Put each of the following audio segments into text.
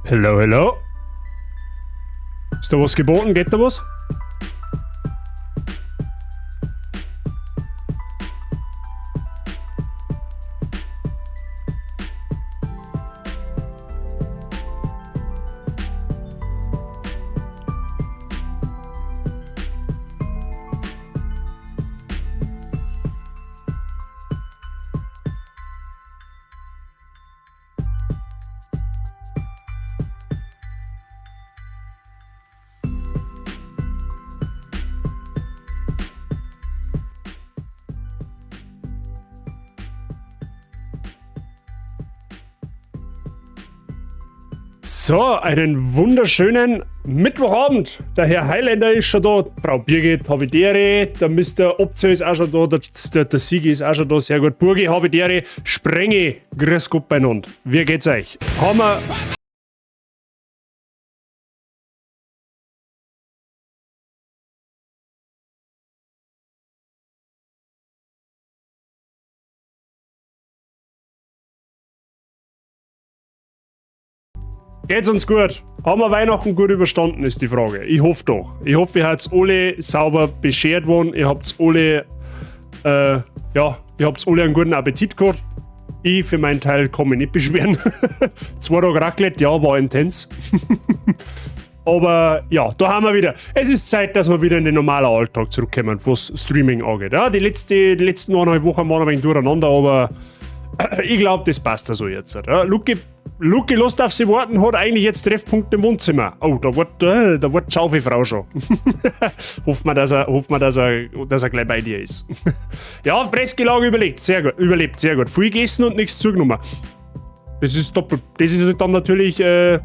Hello, hello. Ist da was geboten? Geht da was? So, einen wunderschönen Mittwochabend. Der Herr Highlander ist schon da, Frau Birgit Habitäre, der Mr. Opze ist auch schon da, der Sigi ist auch schon da, sehr gut. Burgi Habitäre, Sprenge, grüß Gott beieinander. Wie geht's euch? Haben wir Geht's uns gut? Haben wir Weihnachten gut überstanden, ist die Frage. Ich hoffe doch. Ich hoffe, ihr habt alle sauber beschert worden. Ihr habt alle, ja, ihr habt alle einen guten Appetit gehabt. Ich für meinen Teil kann mich nicht beschweren. 2 Tage Raclette, ja, war intens. Aber ja, da haben wir wieder. Es ist Zeit, dass wir wieder in den normalen Alltag zurückkommen, was Streaming angeht. Ja, die letzten 1,5 Wochen waren ein wenig durcheinander, aber ich glaub, das passt ja so jetzt. Ja, Luki, lasst auf sie warten, hat eigentlich jetzt Treffpunkt im Wohnzimmer. Oh, da wird die Schaufefrau schon. Hoffen wir, dass er gleich bei dir ist. Ja, Fressgelage überlebt, sehr gut. Überlebt, sehr gut. Viel gegessen und nichts zugenommen. Das ist doppelt, das ist dann natürlich, das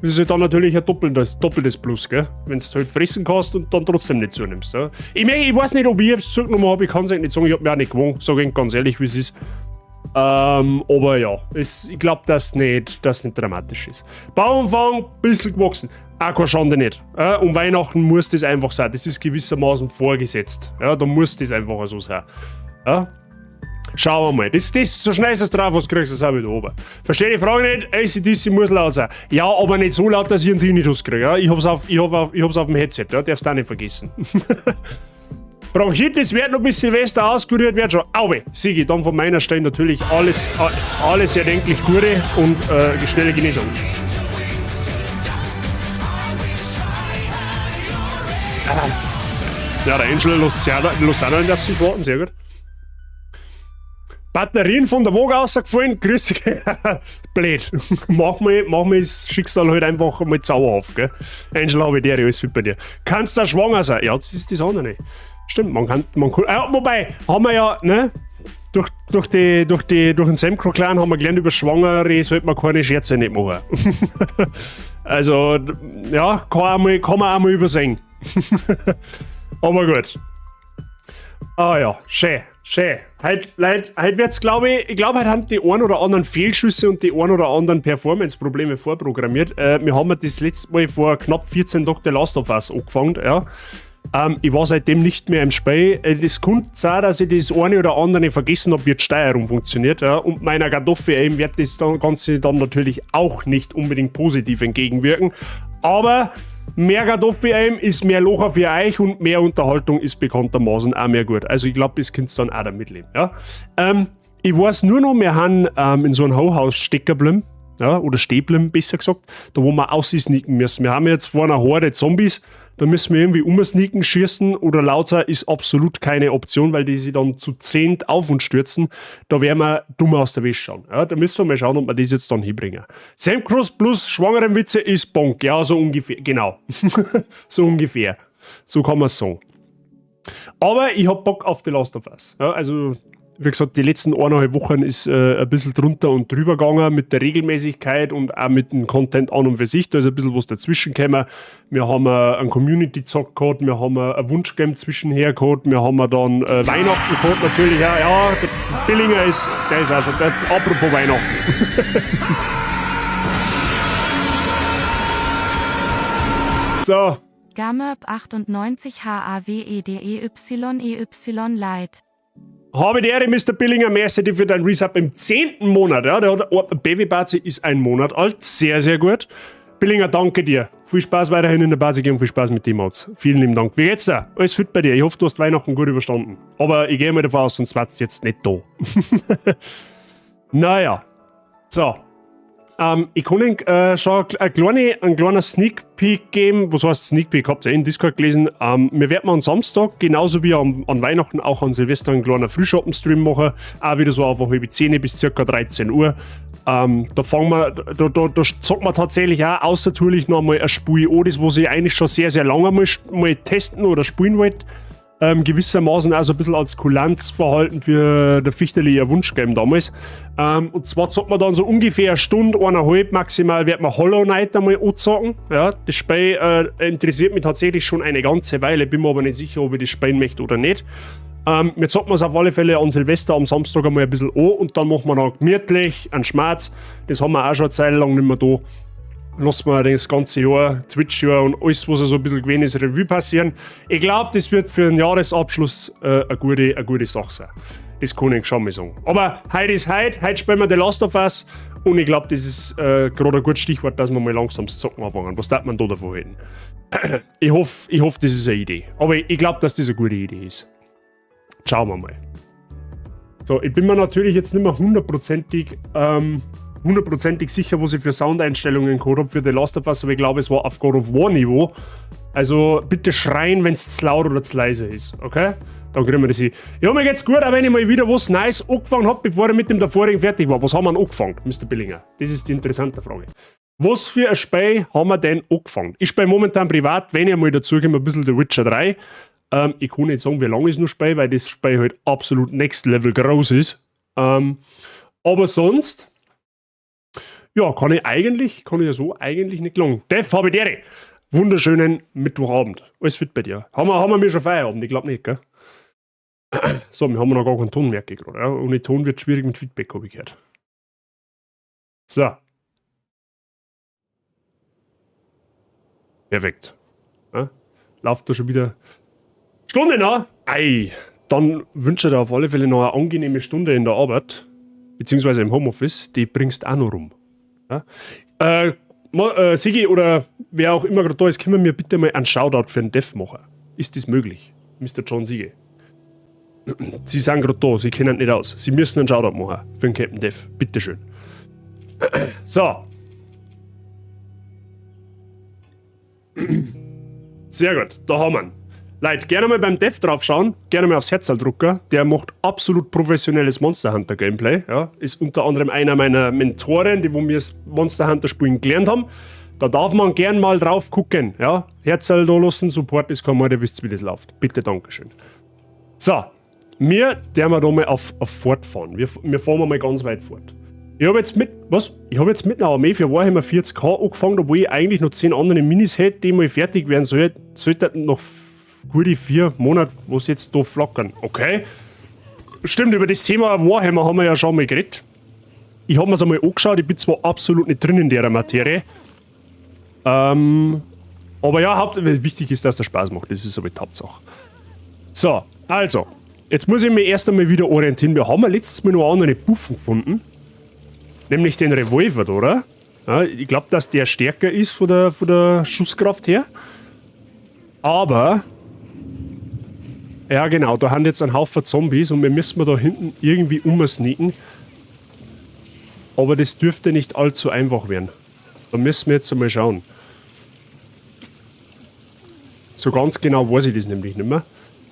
ist dann natürlich ein doppeltes Plus, gell? Wenn du halt fressen kannst und dann trotzdem nicht zunimmst. Ja? Ich mein, ich weiß nicht, ob ich es zugenommen hab, ich kann's eigentlich nicht sagen, ich hab mir auch nicht gewogen, sag ich ganz ehrlich, wie es ist. Aber ja, ich glaub, dass nicht dramatisch ist. Bauumfang, bisschen gewachsen. Auch keine Schande nicht. Um Weihnachten muss das einfach sein. Das ist gewissermaßen vorgesetzt. Ja, da muss das einfach so sein. Ja? Schauen wir mal. So schnell ist es drauf, was kriegst du das auch wieder oben. Verstehe die Frage nicht, AC/DC muss laut sein. Ja, aber nicht so laut, dass ich einen Tinnitus kriege. Ja? Ich hab's auf dem Headset, ja? Darfst du auch nicht vergessen. Bronchitis wird noch bis Silvester auskuriert, wird schon. Aue, Sigi, dann von meiner Stelle natürlich alles erdenklich Gute und schnelle Genesung. Ja, der Angel lässt auch noch auf sich warten, sehr gut. Batterien von der Waage rausgefallen, grüß dich. Blöd. Mach mir das Schicksal halt einfach mal sauer auf, gell? Angel, hab ich dir, alles fit bei dir. Kannst du schwanger sein? Ja, das ist das andere. Stimmt, man kann, wobei, haben wir ja, ne? Durch den Semcro-Clan haben wir gelernt, über Schwangere sollte man keine Scherze nicht machen. Also, ja, kann man auch mal übersehen. Aber gut. Ah ja, schön. Schön. Heute wird's, glaube ich, heute haben die ein oder anderen Fehlschüsse und die ein oder anderen Performance-Probleme vorprogrammiert. Wir haben das letzte Mal vor knapp 14 Tagen The Last of Us angefangen, ja. Ich war seitdem nicht mehr im Spiel. Es kommt sein, dass ich das eine oder andere vergessen habe, wie die Steuerung funktioniert. Ja. Und meiner Kartoffel eben wird das Ganze dann natürlich auch nicht unbedingt positiv entgegenwirken. Aber mehr Kartoffel ist mehr Locher für euch und mehr Unterhaltung ist bekanntermaßen auch mehr gut. Also ich glaube, das könnt ihr dann auch damit leben. Ja? Ich weiß nur noch, wir haben in so einem Hochhaus stecken geblieben, ja, oder stehen geblieben, besser gesagt, da wo wir aussneaken müssen. Wir haben jetzt vor einer Horde Zombies, da müssen wir irgendwie umsneaken, schießen oder lauter ist absolut keine Option, weil die sich dann zu 10 auf uns stürzen. Da werden wir dumm aus der Wäsche schauen. Ja, da müssen wir mal schauen, ob wir das jetzt dann hinbringen. Sam Cross plus schwangeren Witze ist Bonk. Ja, so ungefähr. Genau. So ungefähr. So kann man es sagen. Aber ich hab Bock auf The Last of Us. Ja, also, wie gesagt, die letzten 1,5 Wochen ist ein bisschen drunter und drüber gegangen mit der Regelmäßigkeit und auch mit dem Content an und für sich. Da ist ein bisschen was dazwischen gekommen. Wir haben einen Community-Zock gehabt, wir haben ein Wunschgame zwischenher gehabt, wir haben dann Weihnachten gehabt natürlich. Ja, ja, der Billinger ist, der ist auch schon, der, apropos Weihnachten. So. Gamep 98 HAWEDEYEY Light. Habe die Ehre, Mr. Billinger, merci dir für dein Resub im 10. Monat. Ja, der hat, Baby Bazi ist 1 Monat alt, sehr, sehr gut. Billinger, danke dir. Viel Spaß weiterhin in der Basic und viel Spaß mit den Mods. Vielen lieben Dank. Wie geht's dir? Alles fit bei dir? Ich hoffe, du hast Weihnachten gut überstanden. Aber ich gehe mal davon aus, sonst war's jetzt nicht da. Naja. So. Ich kann Ihnen schon einen kleinen Sneak Peek geben. Was heißt Sneak Peek? Habt ihr eh in Discord gelesen. Wir werden am Samstag, genauso wie an Weihnachten, auch an Silvester, einen kleinen Frühschoppen-Stream machen. Auch wieder so auf 9:30 bis circa 13 Uhr. Da fangen wir, da, da, da zocken wir tatsächlich auch außertourlich noch einmal ein Spiel an, das was ich eigentlich schon sehr, sehr lange mal testen oder spielen wollte. Gewissermaßen auch so ein bisschen als Kulanzverhalten für der Fichterli ihr Wunsch gegeben damals. Und zwar zockt man dann so ungefähr eine Stunde, eineinhalb maximal, wird man Hollow Knight einmal anzocken. Ja, das Spiel interessiert mich tatsächlich schon eine ganze Weile, bin mir aber nicht sicher, ob ich das spielen möchte oder nicht. Wir zocken es auf alle Fälle an Silvester am Samstag einmal ein bisschen an und dann machen wir noch gemütlich einen Schmerz. Das haben wir auch schon eine Zeit lang nicht mehr da. Lassen wir das ganze Jahr, Twitch-Jahr und alles, was so ein bisschen gewesen ist, Revue passieren. Ich glaub, das wird für den Jahresabschluss eine gute Sache sein. Das kann ich schon mal sagen. Aber heute ist heute, heute spielen wir The Last of Us und ich glaub, das ist gerade ein gutes Stichwort, dass wir mal langsam das Zocken anfangen. Was darf man da davon halten? Ich hoff, das ist eine Idee. Aber ich glaub, dass das eine gute Idee ist. Schauen wir mal. So, ich bin mir natürlich jetzt nicht mehr hundertprozentig sicher, was ich für Soundeinstellungen gehabt hab für The Last of Us, aber ich glaube, es war auf God of War Niveau. Also bitte schreien, wenn's zu laut oder zu leise ist, okay? Dann kriegen wir das hin. Ja, mir geht's gut, auch wenn ich mal wieder was Neues angefangen hab, bevor ich mit dem davorigen fertig war. Was haben wir denn angefangen, Mister Billinger? Das ist die interessante Frage. Was für ein Spiel haben wir denn angefangen? Ich spiele momentan privat, wenn ich mal dazu komme, ein bisschen The Witcher 3. Ich kann nicht sagen, wie lange ich es noch spiele, weil das Spiel halt absolut next level groß ist. Aber sonst, ja, kann ich ja so eigentlich nicht klagen. Dev, habe ich dir. Wunderschönen Mittwochabend. Alles fit bei dir. Haben wir mir schon Feierabend? Ich glaub nicht, gell? So, wir haben noch gar keinen Ton, merke ich gerade. Ja? Ohne Ton wird schwierig mit Feedback, hab ich gehört. So. Perfekt. Ja? Läuft da schon wieder Stunde noch? Ei, dann wünsche ich dir auf alle Fälle noch eine angenehme Stunde in der Arbeit, beziehungsweise im Homeoffice, die bringst auch noch rum. Ja? Sigi oder wer auch immer gerade da ist, können wir mir bitte mal einen Shoutout für den Dev machen? Ist das möglich, Mister John Siege? Sie sind gerade da, sie kennen nicht aus. Sie müssen einen Shoutout machen für den Captain Dev. Bitteschön. So. Sehr gut, da haben wir ihn. Leute, gerne mal beim Dev drauf schauen, gerne mal aufs Herzl drucken. Der macht absolut professionelles Monster Hunter Gameplay. Ja, ist unter anderem einer meiner Mentoren, die wo mir das Monster Hunter Spielen gelernt haben. Da darf man gern mal drauf gucken. Ja, Herzl da lassen, Support ist kein Mord, ihr wisst, wie das läuft. Bitte, Dankeschön. So, wir werden wir da mal auf fortfahren. Wir fahren mal ganz weit fort. Ich hab jetzt mit, was? Ich hab jetzt mit einer Armee für Warhammer 40k angefangen, obwohl ich eigentlich noch 10 andere Minis hätte, die mal fertig werden sollten, sollten noch gute 4 Monate, was jetzt da flackern. Okay. Stimmt, über das Thema Warhammer haben wir ja schon mal geredet. Ich hab mir's einmal angeschaut, ich bin zwar absolut nicht drin in der Materie. Aber ja, wichtig ist, dass der Spaß macht, das ist aber die Hauptsache. So, also, jetzt muss ich mich erst einmal wieder orientieren. Wir haben ja letztes Mal noch einen anderen Buffen gefunden. Nämlich den Revolver, oder? Ja, ich glaub, dass der stärker ist von der Schusskraft her. Aber, ja genau, da haben jetzt einen Haufen Zombies und wir müssen da hinten irgendwie umsneaken. Aber das dürfte nicht allzu einfach werden. Da müssen wir jetzt einmal schauen. So ganz genau weiß ich das nämlich nicht mehr.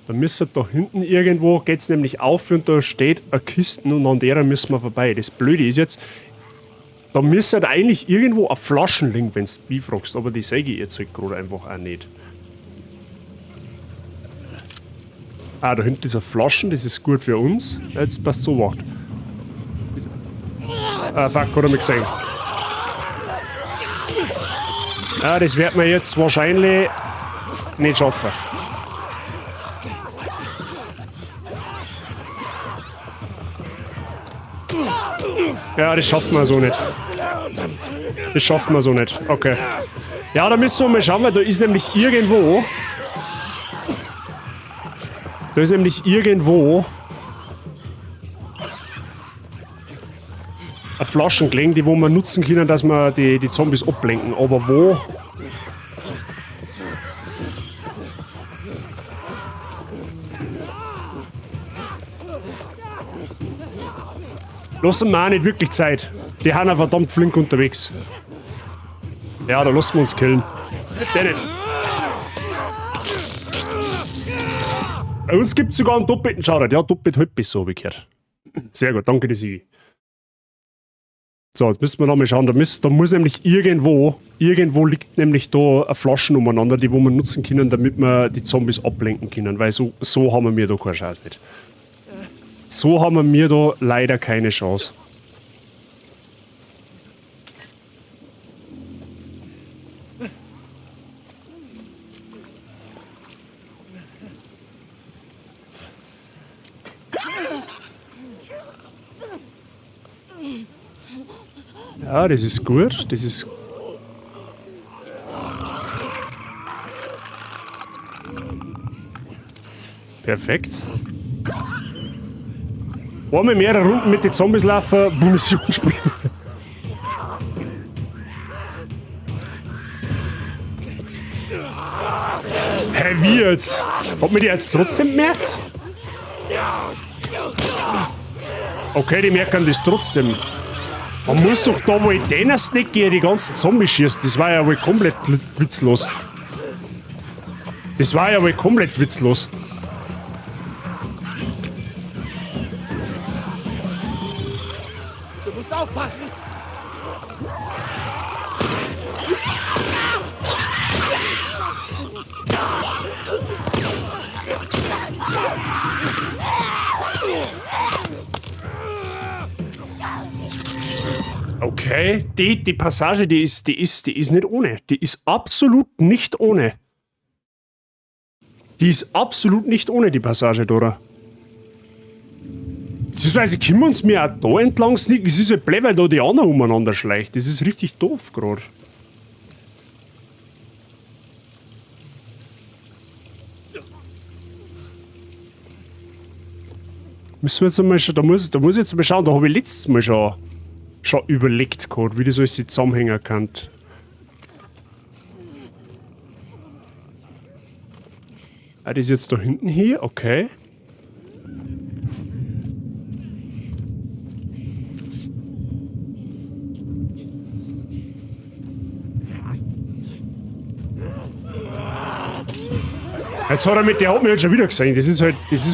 Da müssen da hinten irgendwo, geht's nämlich auf und da steht eine Kiste und an der müssen wir vorbei. Das Blöde ist jetzt, da müsste eigentlich irgendwo eine Flaschen liegen, wenn's mich fragst, aber die sehe ich jetzt halt gerade einfach auch nicht. Ah, da hinten ist eine Flaschen, das ist gut für uns. Jetzt passt so was. Ah, fuck, hat er mich gesehen. Ah, das wird man jetzt wahrscheinlich nicht schaffen. Ja, das schaffen wir so nicht. Das schaffen wir so nicht. Okay. Ja, da müssen wir mal schauen, weil da ist nämlich irgendwo... Da ist nämlich irgendwo... Flaschen gelegen, die wo wir nutzen können, dass wir die Zombies ablenken. Aber wo? Lassen wir auch nicht wirklich Zeit. Die sind ja verdammt flink unterwegs. Ja, da lassen wir uns killen. Der nicht. Bei uns gibt es sogar einen doppelten Shoutout. Ja, doppelt halb bis so, hab ich gehört. Sehr gut, danke dir, Sigi. So, jetzt müssen wir noch mal schauen. Da muss nämlich irgendwo liegt nämlich da eine Flaschen umeinander, die wo wir nutzen können, damit wir die Zombies ablenken können. Weil so haben wir da keine Chance nicht. So haben wir da leider keine Chance. Ja, das ist gut. Das ist perfekt. Wollen wir mehrere Runden mit den Zombies laufen, Munition spielen. Hä, wie jetzt? Hat mir die jetzt trotzdem gemerkt? Okay, die merken das trotzdem. Man muss doch da wohl den nicht gegen die ganzen Zombies schießen. Das war ja wohl komplett witzlos. Das war ja wohl komplett witzlos. Du musst aufpassen! Okay, die Passage, die ist nicht ohne. Die ist absolut nicht ohne. Die ist absolut nicht ohne, die Passage, Dora. Beziehungsweise können wir uns mir auch da entlang sneaken. Es ist ja blöd, weil da die anderen umeinander schleicht. Das ist richtig doof gerade. Müssen wir jetzt einmal schauen, da muss ich jetzt mal schauen, da habe ich letztes Mal schon überlegt gehabt, wie das alles zusammenhängen kann. Ah, das ist jetzt da hinten hier, okay. Jetzt hat er mit der hat mich halt schon wieder gesehen. Das ist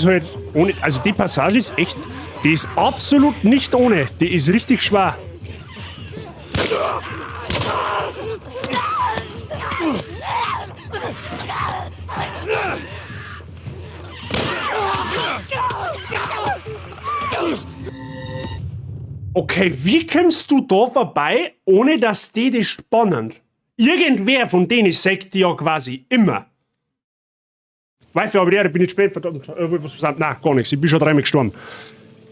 halt ohne. Also die Passage ist echt. Die ist absolut nicht ohne. Die ist richtig schwer. Okay, wie kommst du da vorbei, ohne dass die dich spannen? Irgendwer von denen sagt die ja quasi immer. Weißt du, aber der bin ich spät, verdammt, was gesagt? Nein, gar nichts, ich bin schon dreimal gestorben.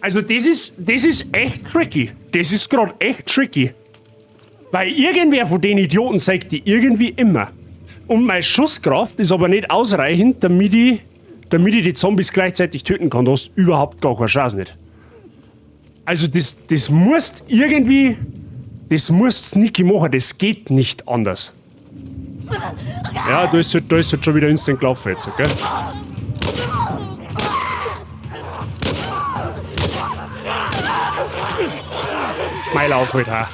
Also das ist echt tricky. Das ist gerade echt tricky. Weil irgendwer von den Idioten sagt die irgendwie immer. Und meine Schusskraft ist aber nicht ausreichend, damit ich die Zombies gleichzeitig töten kann. Du hast überhaupt gar keine Chance nicht. Also das musst irgendwie... Das musst sneaky machen, das geht nicht anders. Ja, da ist halt schon wieder instant gelaufen jetzt, okay? Mein Lauf halt, ha.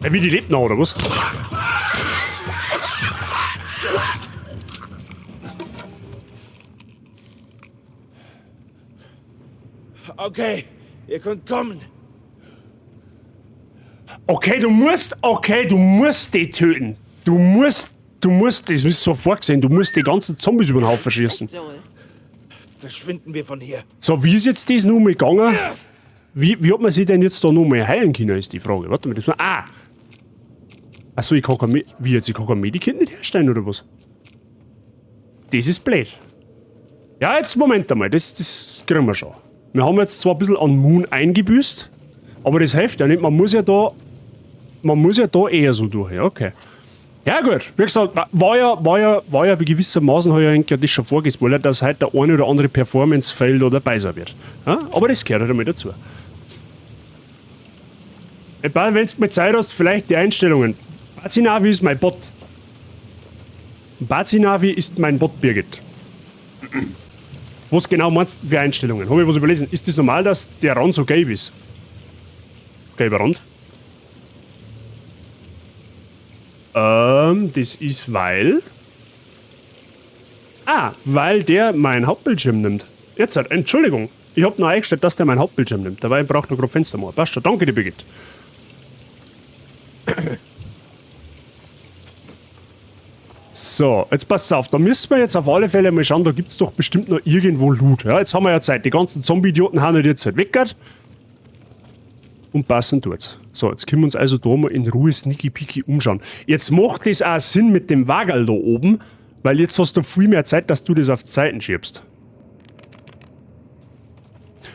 Ja, wie, die lebt noch, oder was? Okay, ihr könnt kommen. Okay, du musst die töten. Du musst, das ist so vorgesehen, du musst die ganzen Zombies über den Haufen schießen. Verschwinden wir von hier. So, wie ist jetzt das nun mal gegangen? Wie hat man sich denn jetzt da noch mal heilen können, ist die Frage. Warte mal, das war. Ah! Achso, ich kann kein Medikit nicht herstellen, oder was? Das ist blöd. Ja, jetzt Moment einmal, das kriegen wir schon. Wir haben jetzt zwar ein bisschen an Moon eingebüßt, aber das hilft ja nicht. Man muss ja da eher so durch, ja, okay. Ja gut, wie gesagt, war ja gewissermaßen, habe ich eigentlich das schon vorgespoilert, dass heute der eine oder andere Performance-Fail da dabei sein wird. Ja, aber das gehört halt einmal dazu. Wenn du mal Zeit hast, vielleicht die Einstellungen. Bazinavi ist mein Bot. Bazinavi ist mein Bot, Birgit. Was genau meinst du für Einstellungen? Habe ich was überlesen? Ist das normal, dass der Rand so gelb ist? Gelber Rand? Das ist weil... Ah, weil der meinen Hauptbildschirm nimmt. Jetzt halt, Entschuldigung. Ich hab noch eingestellt, dass der meinen Hauptbildschirm nimmt. Dabei braucht er gerade Fenster machen. Passt schon. Danke dir, Birgit. So, jetzt passt auf, da müssen wir jetzt auf alle Fälle mal schauen, da gibt es doch bestimmt noch irgendwo Loot. Ja, jetzt haben wir ja Zeit, die ganzen Zombie-Idioten haben halt jetzt halt weggehört. Und passen tut's. So, jetzt können wir uns also da mal in Ruhe sneaky peeky umschauen. Jetzt macht das auch Sinn mit dem Wagerl da oben, weil jetzt hast du viel mehr Zeit, dass du das auf die Seiten schiebst.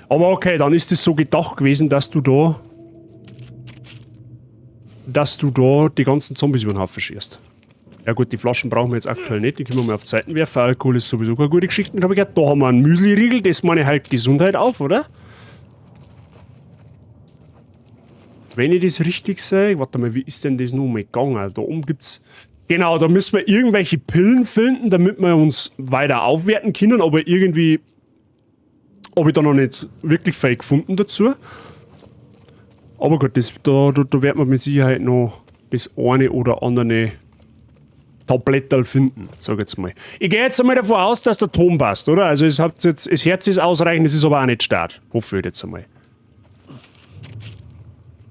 Aber okay, dann ist es so gedacht gewesen, dass du da die ganzen Zombies über den Haufen schießt. Ja gut, die Flaschen brauchen wir jetzt aktuell nicht, die können wir mal auf die Seiten werfen. Alkohol ist sowieso keine gute Geschichte. Ich habe gehört, da haben wir einen Müsli-Riegel, das meine ich halt Gesundheit auf, oder? Wenn ich das richtig sehe, warte mal, wie ist denn das nun mal gegangen? Da oben gibt's... Genau, da müssen wir irgendwelche Pillen finden, damit wir uns weiter aufwerten können, aber irgendwie habe ich da noch nicht wirklich viel gefunden dazu. Aber gut, das, da wird man mit Sicherheit noch das eine oder andere Tabletterl finden, sag ich jetzt mal. Ich gehe jetzt einmal davon aus, dass der Ton passt, oder? Also es hat jetzt, das Herz ist ausreichend, es ist aber auch nicht stark. Hoffe ich jetzt einmal.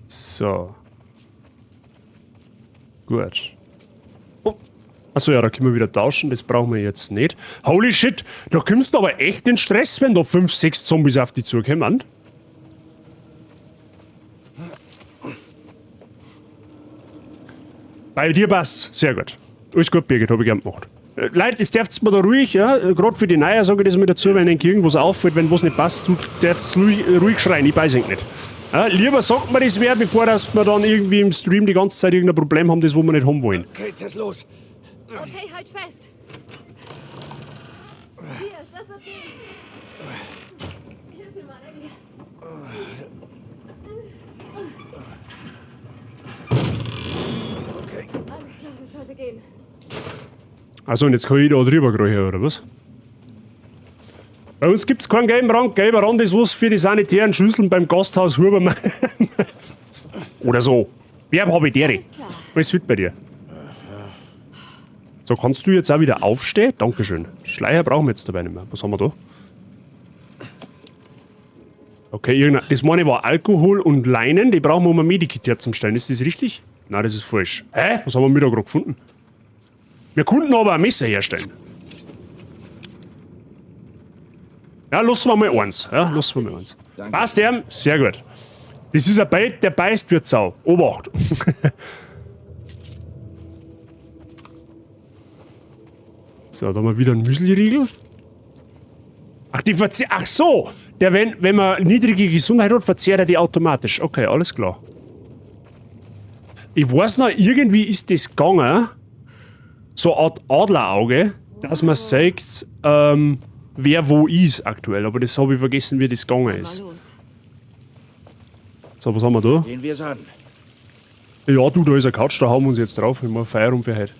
So. Gut. Oh. Achso, ja, da können wir wieder tauschen, das brauchen wir jetzt nicht. Holy shit, da kommst du aber echt in Stress, wenn da 5, 6 Zombies auf dich zukommen. Bei dir passt's, sehr gut. Alles gut, Birgit, hab ich gern gemacht. Leute, es dürft's mir da ruhig, ja, gerade für die Neuen sage ich das mal dazu, wenn euch irgendwas auffällt, wenn was nicht passt, du dürft's ruhig schreien, ich beiß nicht. Ja, lieber sagt mir das wer, bevor dass wir dann irgendwie im Stream die ganze Zeit irgendein Problem haben, das wo wir nicht haben wollen. Okay, Tess, los. Okay, halt fest. Hier, das wird gehen. Okay. Alles klar, das sollte gehen. Also und jetzt kann ich da drüber kriechen, oder was? Bei uns gibt's keinen gelben Rand. Gelber Rand ist was für die sanitären Schüsseln beim Gasthaus Hubermann. Oder so. Wer hab ich dere? Alles fit bei dir. So, kannst du jetzt auch wieder aufstehen? Dankeschön. Schleier brauchen wir jetzt dabei nicht mehr. Was haben wir da? Okay, irgendein, das meine war Alkohol und Leinen. Die brauchen wir, um ein Medikit herzustellen. Ist das richtig? Nein, das ist falsch. Hä? Was haben wir da gerade gefunden? Wir konnten aber ein Messer herstellen. Ja, lassen wir mal eins. Ja, lassen wir mal eins. Danke. Passt, Herr? Sehr gut. Das ist ein Bait, der beißt wird sau. Obacht. So, da haben wir wieder einen Müsli-Riegel. Ach, die Ach so! Der, wenn man niedrige Gesundheit hat, verzehrt er die automatisch. Okay, alles klar. Ich weiß noch, irgendwie ist das gegangen. So eine Art Adlerauge, dass man sieht, wer wo ist aktuell. Aber das habe ich vergessen, wie das gegangen ist. So, was haben wir da? Gehen wir's an. Ja, du, da ist eine Couch, da hauen wir uns jetzt drauf. Ich mach Feierabend für heute.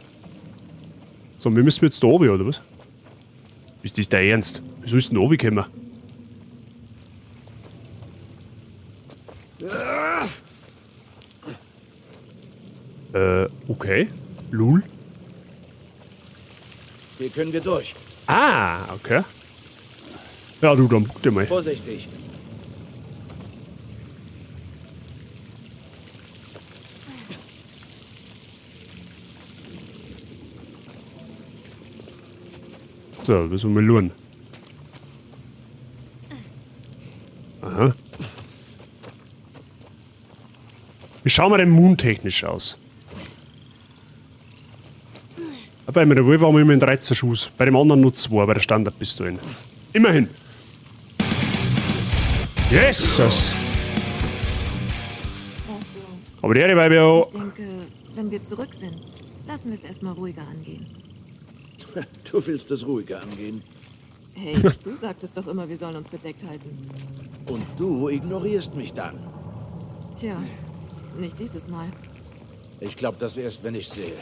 So, wir müssen jetzt da oben, oder was? Ist das der Ernst? Wieso ist denn da oben gekommen? Okay. Lul. Hier können wir durch. Ah, okay. Ja, du, dann guck dir mal. Vorsichtig. So, müssen wir mal schauen. Aha. Wie schauen wir denn moontechnisch aus? Bei mir Revolver haben wir immerhin 13 Schuss. Bei dem anderen nur 2, bei der Standardpistole. Immerhin. Jesus! Aber die Ehre, weil wir Ich denke, wenn wir zurück sind, lassen wir es erstmal ruhiger angehen. Du willst es ruhiger angehen. Hey, du sagtest doch immer, wir sollen uns bedeckt halten. Und du ignorierst mich dann. Tja, nicht dieses Mal. Ich glaube das erst, wenn ich sehe.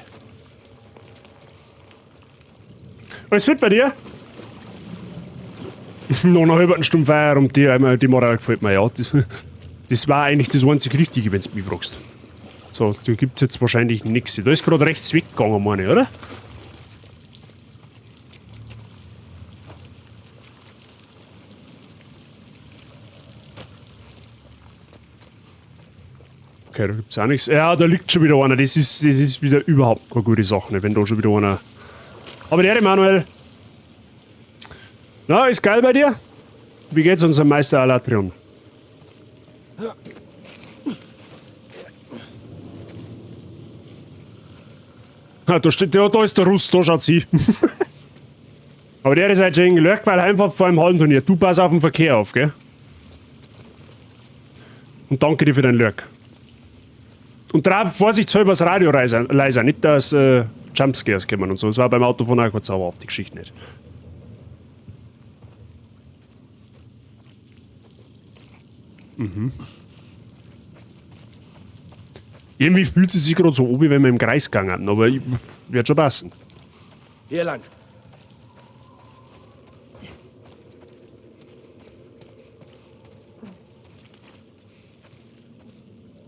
Alles fit bei dir? Noch einer halben Stunde Feier und die, die Moral gefällt mir, ja. Das, das war eigentlich das einzig Richtige, wenn du mich fragst. So, da gibt's jetzt wahrscheinlich nichts. Da ist gerade rechts weggegangen, meine ich, oder? Okay, da gibt's auch nichts. Ja, da liegt schon wieder einer. Das ist wieder überhaupt keine gute Sache, ne, wenn da schon wieder einer. Aber der Manuel. Na, ist geil bei dir? Wie geht's unserem Meister Alatrion? Ha, da steht, ja, da ist der Russ, da schaut sie. Aber der ist halt schon gelöst, weil einfach vor dem Hallenturnier. Du pass auf den Verkehr auf, gell? Und danke dir für deinen Lurk. Und drauf vorsichtshalber das Radio leiser, nicht dass Jumpscares kommen und so. Das war beim Autofahren auch kurz sauer auf die Geschichte nicht. Irgendwie fühlt sie sich gerade so an, wie wenn wir im Kreis gegangen sind, aber ich, wird schon passen. Hier lang.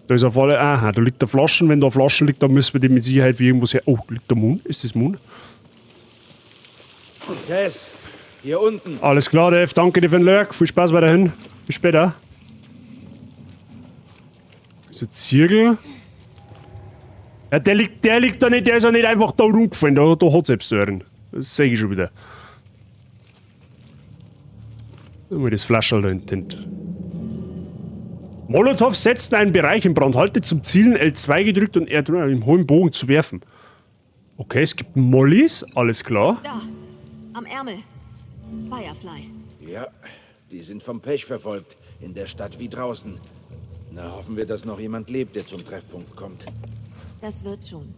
Da ist auf alle. Aha, da liegt der Flaschen. Wenn da Flaschen liegt, dann müssen wir die mit Sicherheit wie irgendwas her. Oh, liegt der Moon? Ist das Moon? Tess, hier unten. Alles klar, Dave. Danke dir für den Lurk. Viel Spaß weiterhin. Bis später. Ist ein Zirkel. Ja, der liegt da nicht, der ist ja nicht einfach da rumgefallen. Da hat selbst drin. Das seh ich schon wieder. Mal das Flascherl da hinten. Molotow setzt einen Bereich in Brand, haltet zum Zielen L2 gedrückt und R im hohen Bogen zu werfen. Okay, es gibt Mollys, alles klar. Da, am Ärmel. Firefly. Ja, die sind vom Pech verfolgt. In der Stadt wie draußen. Na, hoffen wir, dass noch jemand lebt, der zum Treffpunkt kommt. Das wird schon.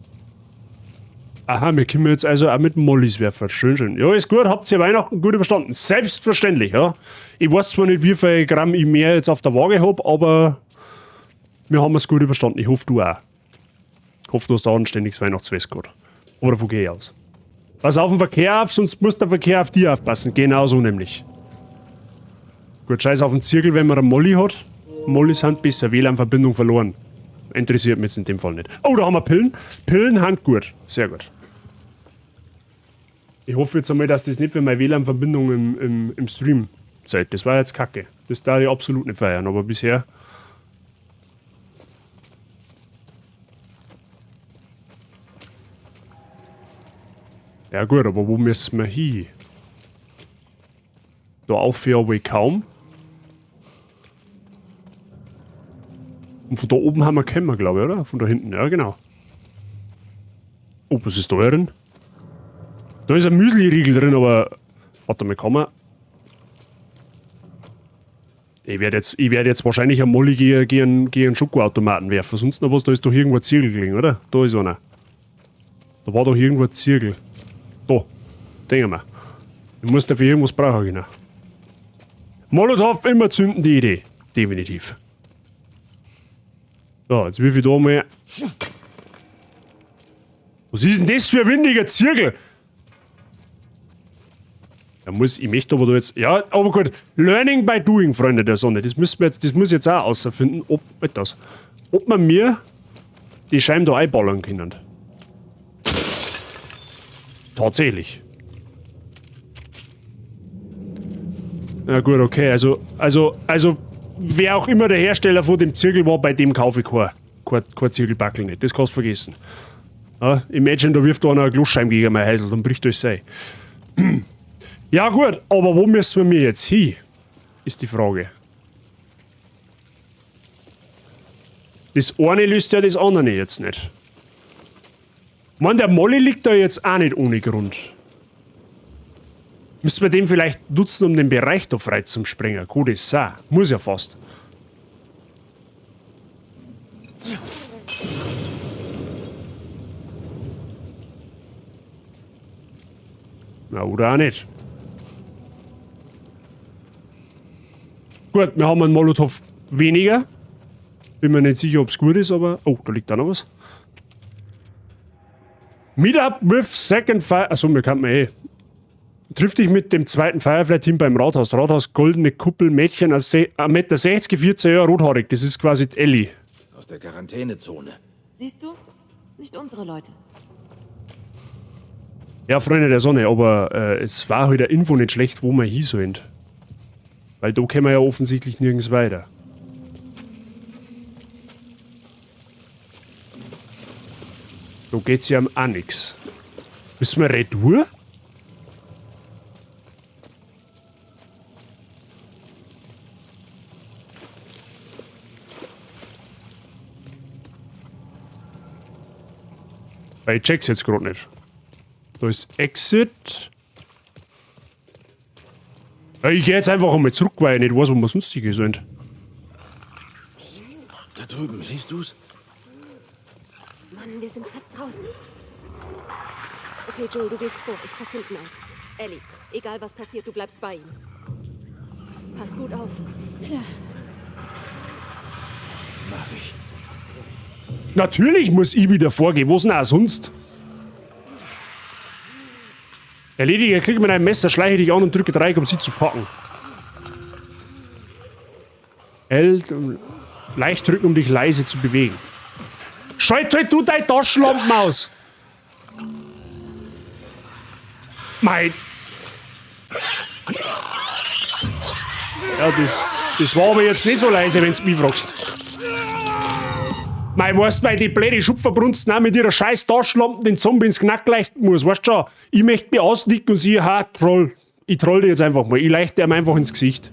Aha, wir können jetzt also auch mit Mollys werfen. Schön, schön. Ja, ist gut, habt ihr Weihnachten gut überstanden. Selbstverständlich, ja. Ich weiß zwar nicht, wie viel Gramm ich mehr jetzt auf der Waage hab, aber wir haben es gut überstanden. Ich hoffe, du auch. Ich hoffe, du hast auch ein anständiges Weihnachtsfest gehabt. Aber davon gehe ich aus. Pass auf den Verkehr auf, sonst muss der Verkehr auf dich aufpassen. Genau so nämlich. Gut, scheiß auf den Zirkel, wenn man einen Molly hat. Mollys sind besser, WLAN-Verbindung verloren. Interessiert mich jetzt in dem Fall nicht. Oh, da haben wir Pillen. Pillen sind gut. Sehr gut. Ich hoffe jetzt einmal, dass das nicht für meine WLAN-Verbindung im Stream zählt. Das war jetzt kacke. Das darf ich absolut nicht feiern, aber bisher... Ja gut, aber wo müssen wir hin? Da auf ja wohl kaum. Und von da oben haben wir gekommen, glaube ich, oder? Von da hinten, ja genau. Oh, was ist da drin? Da ist ein Müsli-Riegel drin, aber... Warte mal, kann man... Ich werde jetzt wahrscheinlich ein Molly gegen einen Schokoautomaten werfen. Sonst noch was, da ist doch irgendwo ein Zirkel gelegen, oder? Da ist einer. Da war doch irgendwo ein Zirkel. Da. Denken wir. Ich muss dafür irgendwas brauchen, genau. Molotow, immer zünden die Idee. Definitiv. So, jetzt wirf ich da mal... Was ist denn das für ein windiger Zirkel? Da muss, ich möchte aber da jetzt... Ja, aber gut. Learning by doing, Freunde der Sonne. Das müssen wir jetzt, das muss ich jetzt auch außerfinden, ob, etwas, ob man mir die Scheiben da einballern können. Tatsächlich. Na gut, okay. Wer auch immer der Hersteller von dem Zirkel war, bei dem kaufe ich kein Zirkelbackel nicht. Das kannst du vergessen. Ja, imagine, da wirft einer eine Glasscheibe gegen mein Häusl, dann bricht alles sein. Ja gut, aber wo müssen wir jetzt hin? Ist die Frage. Das eine löst ja das andere jetzt nicht. Mann, der Molly liegt da jetzt auch nicht ohne Grund. Müssen wir den vielleicht nutzen, um den Bereich da frei zum Sprengen? Gut ist sein. Muss ja fast. Na, oder auch nicht. Gut, wir haben einen Molotow weniger. Bin mir nicht sicher, ob es gut ist, aber... Oh, da liegt auch noch was. Meet up with second fire... Achso, wir könnten eh... Triff dich mit dem zweiten Firefly-Team beim Rathaus. Rathaus, goldene Kuppel, Mädchen, 1,60 Meter, 14 Jahre, rothaarig. Das ist quasi die Ellie. Aus der Quarantänezone. Siehst du? Nicht unsere Leute. Ja, Freunde der Sonne, aber es war halt eine Info nicht schlecht, wo wir hin sollen. Weil da kommen wir ja offensichtlich nirgends weiter. Da geht's ja auch nix. Müssen wir retour? Weil ich check's jetzt grad nicht. Da ist Exit. Ja, ich geh jetzt einfach einmal zurück, weil ich nicht weiß, wo wir sonst hingehen sollen. Da drüben, siehst du's? Mann, wir sind fast draußen. Okay, Joel, du gehst vor. Ich pass hinten auf. Ellie, egal was passiert, du bleibst bei ihm. Pass gut auf. Klar. Mach ich. Natürlich muss ich wieder vorgehen. Wo ist denn auch sonst? Erledige, klick mit einem Messer, schleiche dich an und drücke Dreieck, um sie zu packen. L, leicht drücken, um dich leise zu bewegen. Schalt halt du deine Taschenlampen aus! Mein... Ja, das war aber jetzt nicht so leise, wenn's mich fragst. Mei, weißt du, weil die blöde Schupferbrunzen auch mit ihrer scheiß Taschenlampe den Zombie ins Knack leichten muss, weißt du schon? Ich möchte mich ausnicken und sie, ha, Troll. Ich troll dich jetzt einfach mal. Ich leichte ihm einfach ins Gesicht.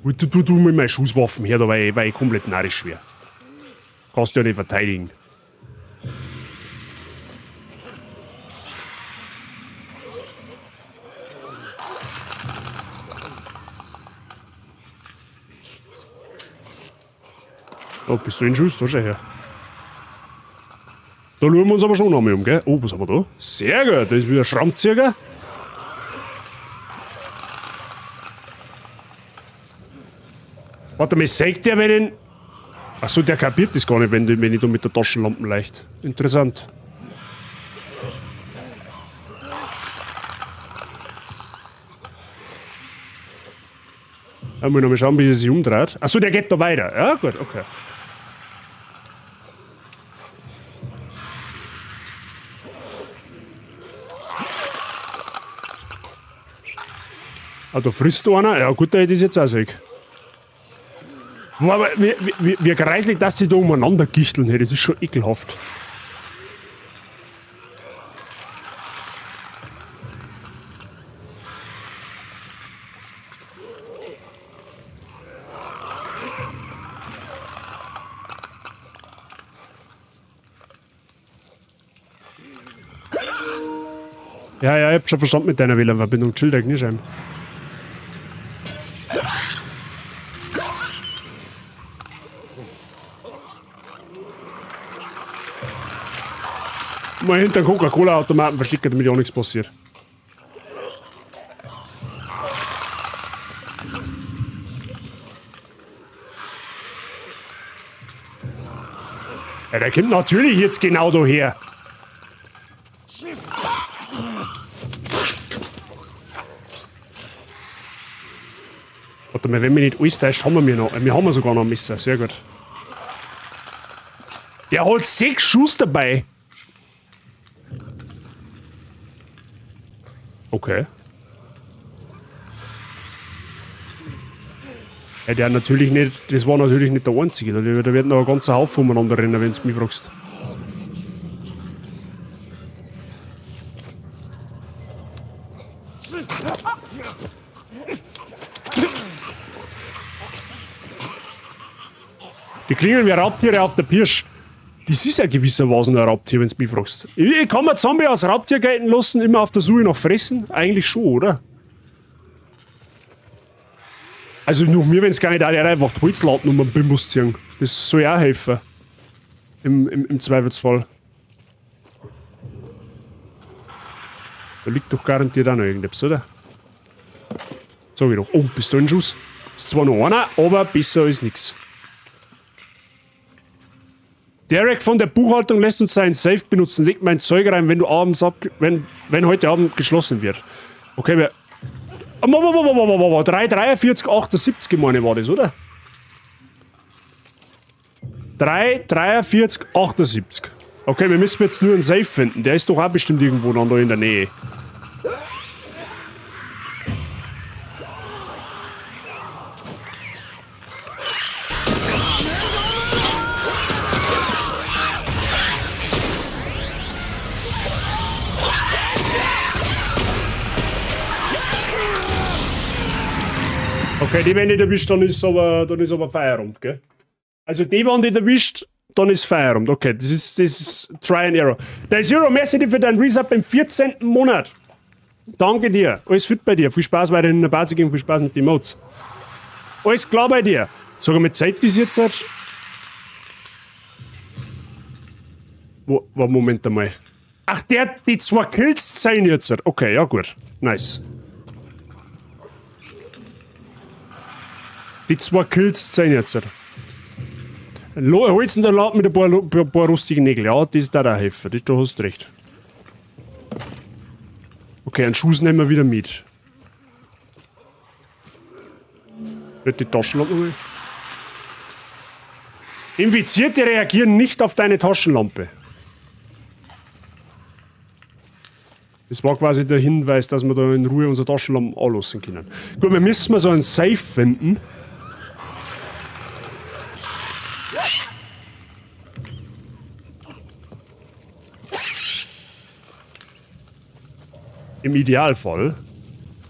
Gut, du mit meinen Schusswaffen her, da weil ich komplett narrisch wär. Kannst du ja nicht verteidigen. Da bist du in Schuss, da schau her. Da schauen wir uns aber schon einmal um, gell? Oh, was haben wir da? Sehr gut, da ist wieder ein Schrammzieher. Warte mal, sagt der, wenn ich... Achso, der kapiert das gar nicht, wenn ich da mit der Taschenlampe leicht. Interessant. Da muss ich noch mal schauen, wie er sich umdreht. Achso, der geht da weiter. Ja, gut, okay. Ah, da frisst einer. Ja, gut, da hätte ich es jetzt auch gesehen. Aber wie kreislich, dass sie da umeinander gichteln, hey, das ist schon ekelhaft. Ja, ja, ich hab schon verstanden mit deiner WLAN-Verbindung. Chill, der Kniescheiben. Mal hinter den Coca-Cola-Automaten verstecken, damit ja auch nichts passiert. Ja, der kommt natürlich jetzt genau daher. Warte mal, wenn mich nicht alles täuscht, haben wir mir noch. Wir haben sogar noch ein Messer. Sehr gut. Der hat 6 Schuss dabei. Okay. Ja, der natürlich nicht, das war natürlich nicht der einzige. Da wird noch ein ganzer Haufen umeinander rennen, wenn du mich fragst. Die klingen wie Raubtiere auf der Pirsch. Das ist ja gewissermaßen ein Raubtier, wenn du mich fragst. Ich kann mir Zombie als Raubtier gelten lassen, immer auf der Suche nach Fressen? Eigentlich schon, oder? Also nur mir, wenn es gar nicht auch einfach die Holzlatten um den Bimbus ziehen. Das soll ja auch helfen. Im Zweifelsfall. Da liegt doch garantiert auch noch irgendetwas, oder? Sag ich doch. Oh, Pistolenschuss. Ist zwar noch einer, aber besser als nix. Derek von der Buchhaltung lässt uns seinen Safe benutzen. Legt mein Zeug rein, wenn du abends ab, wenn, wenn heute Abend geschlossen wird. Okay, wir. 3, 43, 78 meine war das, oder? 3, 43, 78. Okay, wir müssen jetzt nur einen Safe finden. Der ist doch auch bestimmt irgendwo dann da in der Nähe. Okay, die wenn nicht erwischt, dann ist aber Feierabend, gell? Also die, wenn die erwischt, dann ist Feierabend. Okay, das ist Try and Error. Der Zero, merci dir für deinen Resub im 14. Monat. Danke dir. Alles fit bei dir. Viel Spaß weiterhin in der Basic und viel Spaß mit den Mods. Alles klar bei dir. Sag mal, Zeit ist jetzt. Halt. Wo, Moment einmal. Ach, die zwei Kills sind jetzt. Halt. Okay, ja gut. Nice. Die zwei Kills sind jetzt. Halt. Holzen der Laut mit ein paar rostigen Nägeln. Ja, das da da helfen. Das, du hast recht. Okay, einen Schuss nehmen wir wieder mit. Nicht die Taschenlampe mal. Infizierte reagieren nicht auf deine Taschenlampe. Das war quasi der Hinweis, dass wir da in Ruhe unsere Taschenlampen anlassen können. Gut, wir müssen mal so einen Safe finden. Im Idealfall.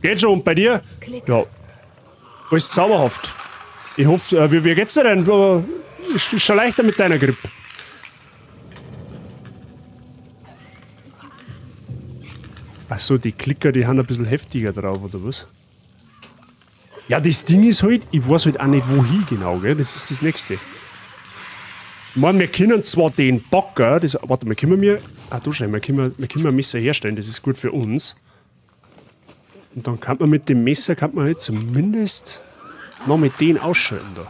Geht schon, und bei dir? Klick. Ja. Alles zauberhaft. Ich hoffe, wie geht's dir denn? Ist schon leichter mit deiner Grippe. Achso, die Klicker, die haben ein bisschen heftiger drauf, oder was? Ja, das Ding ist halt, ich weiß halt auch nicht, wohin genau, gell? Das ist das Nächste. Ich meine, wir können zwar den Bagger, das, warte, wir können mir, ah, du schau, wir können ein Messer herstellen, das ist gut für uns. Und dann kann man mit dem Messer, kann man halt zumindest noch mit denen ausschalten da.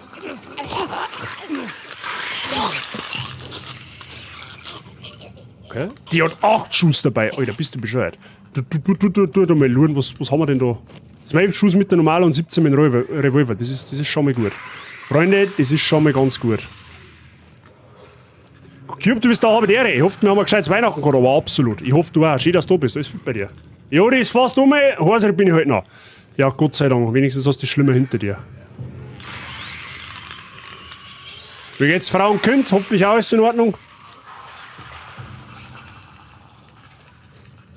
Okay. Die hat 8 Schuss dabei. Alter, bist du bescheuert. Du, du, du, du, du, du, du mal luren, was haben wir denn da? 12 Schuss mit der normalen und 17 mit dem Revolver. Das ist schon mal gut. Freunde, das ist schon mal ganz gut. Cube, du bist da, habe die Ehre. Ich hoffe, wir haben ein gescheites Weihnachten gehabt, aber absolut. Ich hoffe, du auch. Schön, dass du da bist. Alles fit bei dir. Ja, die ist fast um. Heiser bin ich halt noch. Ja, Gott sei Dank. Wenigstens hast du das Schlimme hinter dir. Wie geht's Frau und Kind? Hoffentlich auch alles in Ordnung.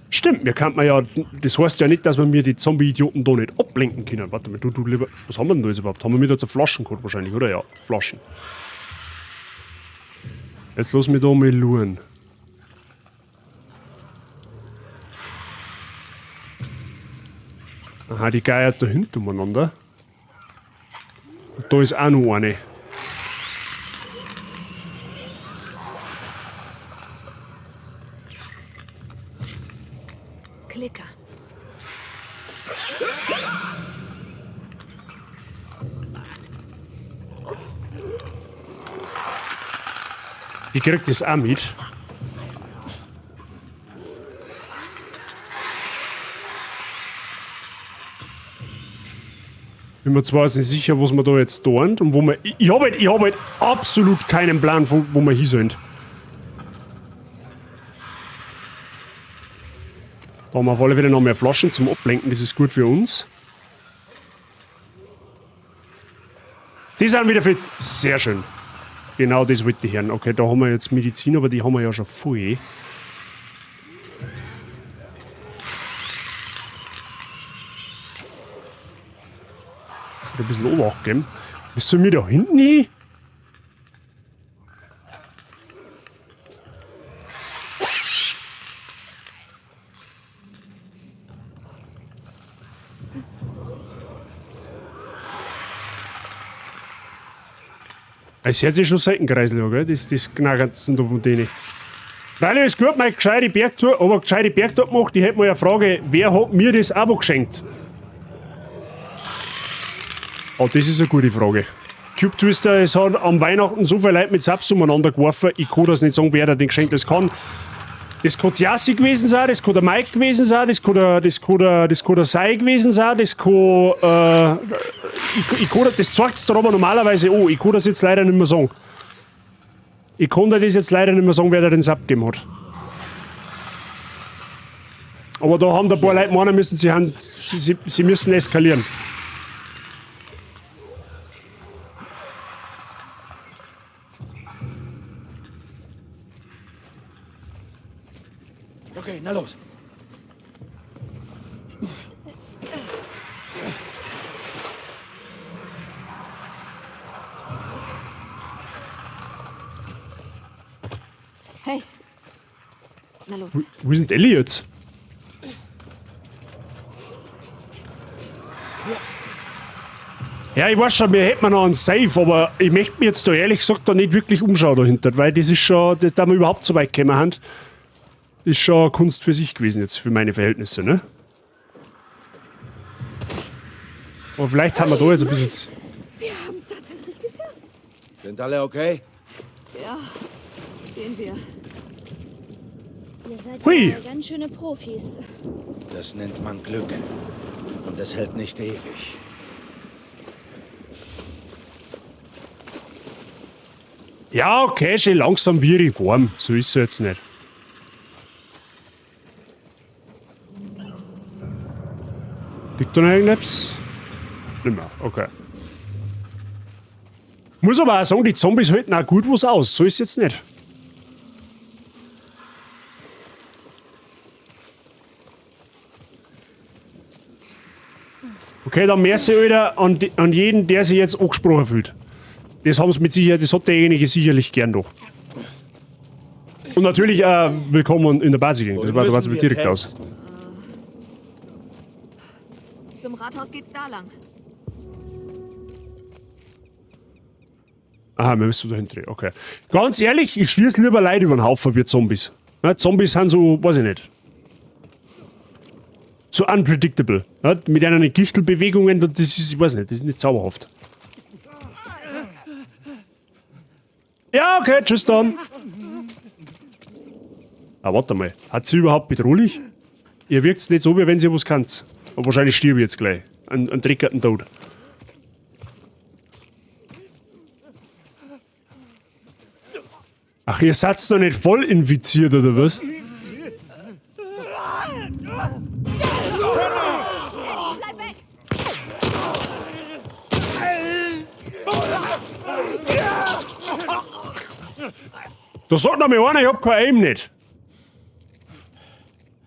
Stimmt, mir kann man ja. Das heißt ja nicht, dass wir mir die Zombie-Idioten da nicht ablenken können. Warte mal, du lieber. Was haben wir denn da jetzt überhaupt? Haben wir mit jetzt eine Flaschen gehabt wahrscheinlich, oder? Ja, Flaschen. Jetzt lass mich da mal luren. Aha, die geiert da hinten umeinander. Und da ist auch noch eine. Klicker. Die kriegt das auch mit. Bin mir zwar jetzt nicht sicher, was wir da jetzt tun und wo wir. Ich hab halt absolut keinen Plan, wo wir hin sind. Da haben wir auf alle Fälle noch mehr Flaschen zum Ablenken, das ist gut für uns. Die sind wieder fit. Sehr schön. Genau das wollte ich hören. Okay, da haben wir jetzt Medizin, aber die haben wir ja schon voll. Das hat ein bisschen Obacht gegeben. Bist du mir da hinten hin? Es hört sich schon Seitenkreisel an, gell? Das Knackerzen da von denen. Weil ist gut, meine gescheite Bergtour, aber gescheite Bergtour gemacht. Ich hätte mal eine Frage, wer hat mir das Abo geschenkt? Oh, das ist eine gute Frage. Cube Twister, es hat am Weihnachten so viel Leute mit Subs umeinander geworfen, ich kann das nicht sagen, wer da den geschenkt hat. Das kann Yassi gewesen sein, das kann der Mike gewesen sein, das kann der Sai gewesen sein, das kann, ich kann, das zeigt's dir aber normalerweise an. Ich kann das jetzt leider nicht mehr sagen. Ich kann dir das jetzt leider nicht mehr sagen, wer da den Sub gegeben hat. Aber da haben ein paar Leute meinen müssen, sie müssen eskalieren. Okay, na los. Hey. Na los. Wo ist denn Ellie jetzt? Ja, ich weiß schon, wir hätten noch einen Safe, aber ich möchte mir jetzt da ehrlich gesagt da nicht wirklich umschauen dahinter, weil das ist schon, da wir überhaupt so weit gekommen haben, ist schon Kunst für sich gewesen jetzt, für meine Verhältnisse, ne? Aber vielleicht haben wir da jetzt ein bisschen... Wir haben es tatsächlich geschafft. Sind alle okay? Ja, gehen wir. Ihr seid Hui. ja ganz schöne Profis. Das nennt man Glück. Und das hält nicht ewig. Ja, okay, schön langsam wird ich warm. So ist es jetzt nicht. Liegt da noch irgendetwas? Nicht mehr, okay. Muss aber auch sagen, die Zombies halten auch gut was aus. So ist es jetzt nicht. Okay, dann merci, Alter, an jeden, der sich jetzt angesprochen fühlt. Das haben sie mit Sicherheit, das hat derjenige sicherlich gern da. Und natürlich willkommen in der Basis. Das war mir direkt aus. Zum Rathaus geht's da lang. Aha, wir müssen da hinten. Okay. Ganz ehrlich, ich schieße lieber Leute über den Haufen wie Zombies. Ja, Zombies sind so, weiß ich nicht. So unpredictable. Ja, mit einer Gichtelbewegungen, das ist, ich weiß nicht, das ist nicht zauberhaft. Ja, okay, tschüss dann. Ah, warte mal. Hat sie überhaupt bedrohlich? Ihr wirkt's nicht so, wie wenn sie was kannt. Aber wahrscheinlich stirb ich jetzt gleich. Ein dreckerten Tod. Ach, ihr seid doch nicht voll infiziert, oder was? Bleib weg! Da sagt noch mal einer, ich hab kein Aim nicht.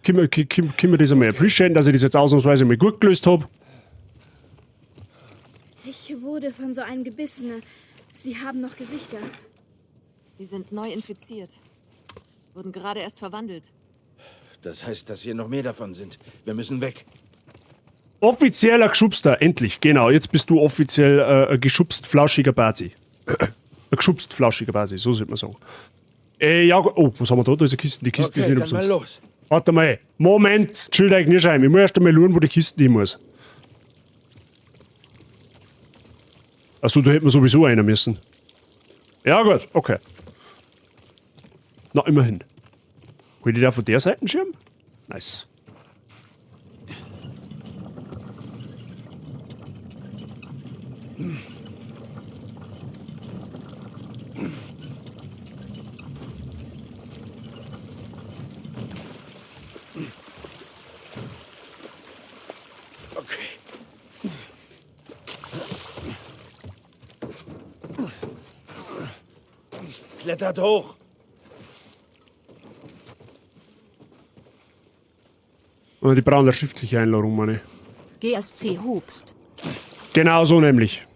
Können wir das einmal appreciaten, dass ich das jetzt ausnahmsweise mal gut gelöst hab? Ich wurde von so einem gebissen. Sie haben noch Gesichter. Die sind neu infiziert. Wurden gerade erst verwandelt. Das heißt, dass hier noch mehr davon sind. Wir müssen weg. Offizieller Geschubster, endlich. Genau, jetzt bist du offiziell ein geschubst flauschiger Bazi. Ein geschubst flauschiger Bazi, so sollte man sagen. Ja, oh, was haben wir da? Da ist eine Kiste. Die Kiste Okay, ist nicht dann umsonst. mal los. Warte mal. Moment, chill dein Knirschheim. Ich muss erst einmal schauen, wo die Kiste hin muss. Achso, da hätten wir sowieso einer müssen. Ja, gut, okay. Na, immerhin. Hol ich da von der Seite einen Schirm? Nice. Okay. Klettert hoch. Oh, die brauchen eine schriftliche Einladung, meine. GSC Hubst. Genau so nämlich.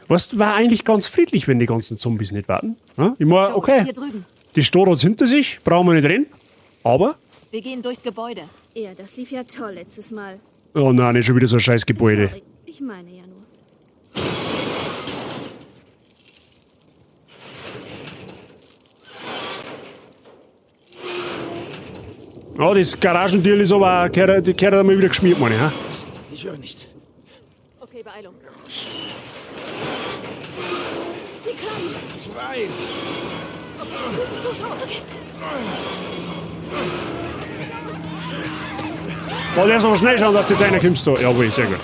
Was war eigentlich ganz friedlich, wenn die ganzen Zombies nicht warten. Ja? Ich meine, okay, Hier drüben. die Stadt hat's hinter sich, brauchen wir nicht reden. Aber, Wir gehen durchs Gebäude. Ja, das lief ja toll letztes Mal. oh nein, nicht schon wieder so ein scheiß Gebäude. Sorry, ich meine ja nur. Ja, das Garagendeal ist aber, gehört, die gehört einmal wieder geschmiert, meine ich. Ja? Ich höre nichts. Okay, Beeilung. Sie kommen! Ich weiß. Da darfst du aber schnell schauen, dass du jetzt einer kommst da. Jawohl, sehr gut.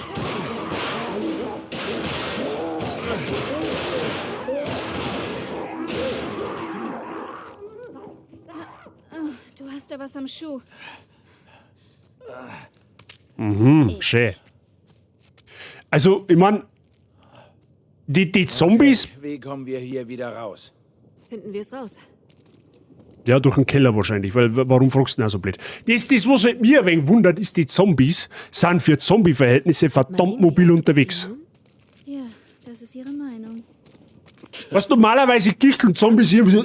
Du hast da was am Schuh. Schön. Also, ich mein, die Zombies, Wie kommen wir hier wieder raus? Finden wir es raus. ja, durch den Keller wahrscheinlich, weil warum fragst du denn auch so blöd? Das, was halt mir ein wenig wundert, ist, die Zombies sind für Zombie-Verhältnisse verdammt mobil unterwegs. Ja, das ist ihre Meinung. Was normalerweise gichteln Zombies hier so,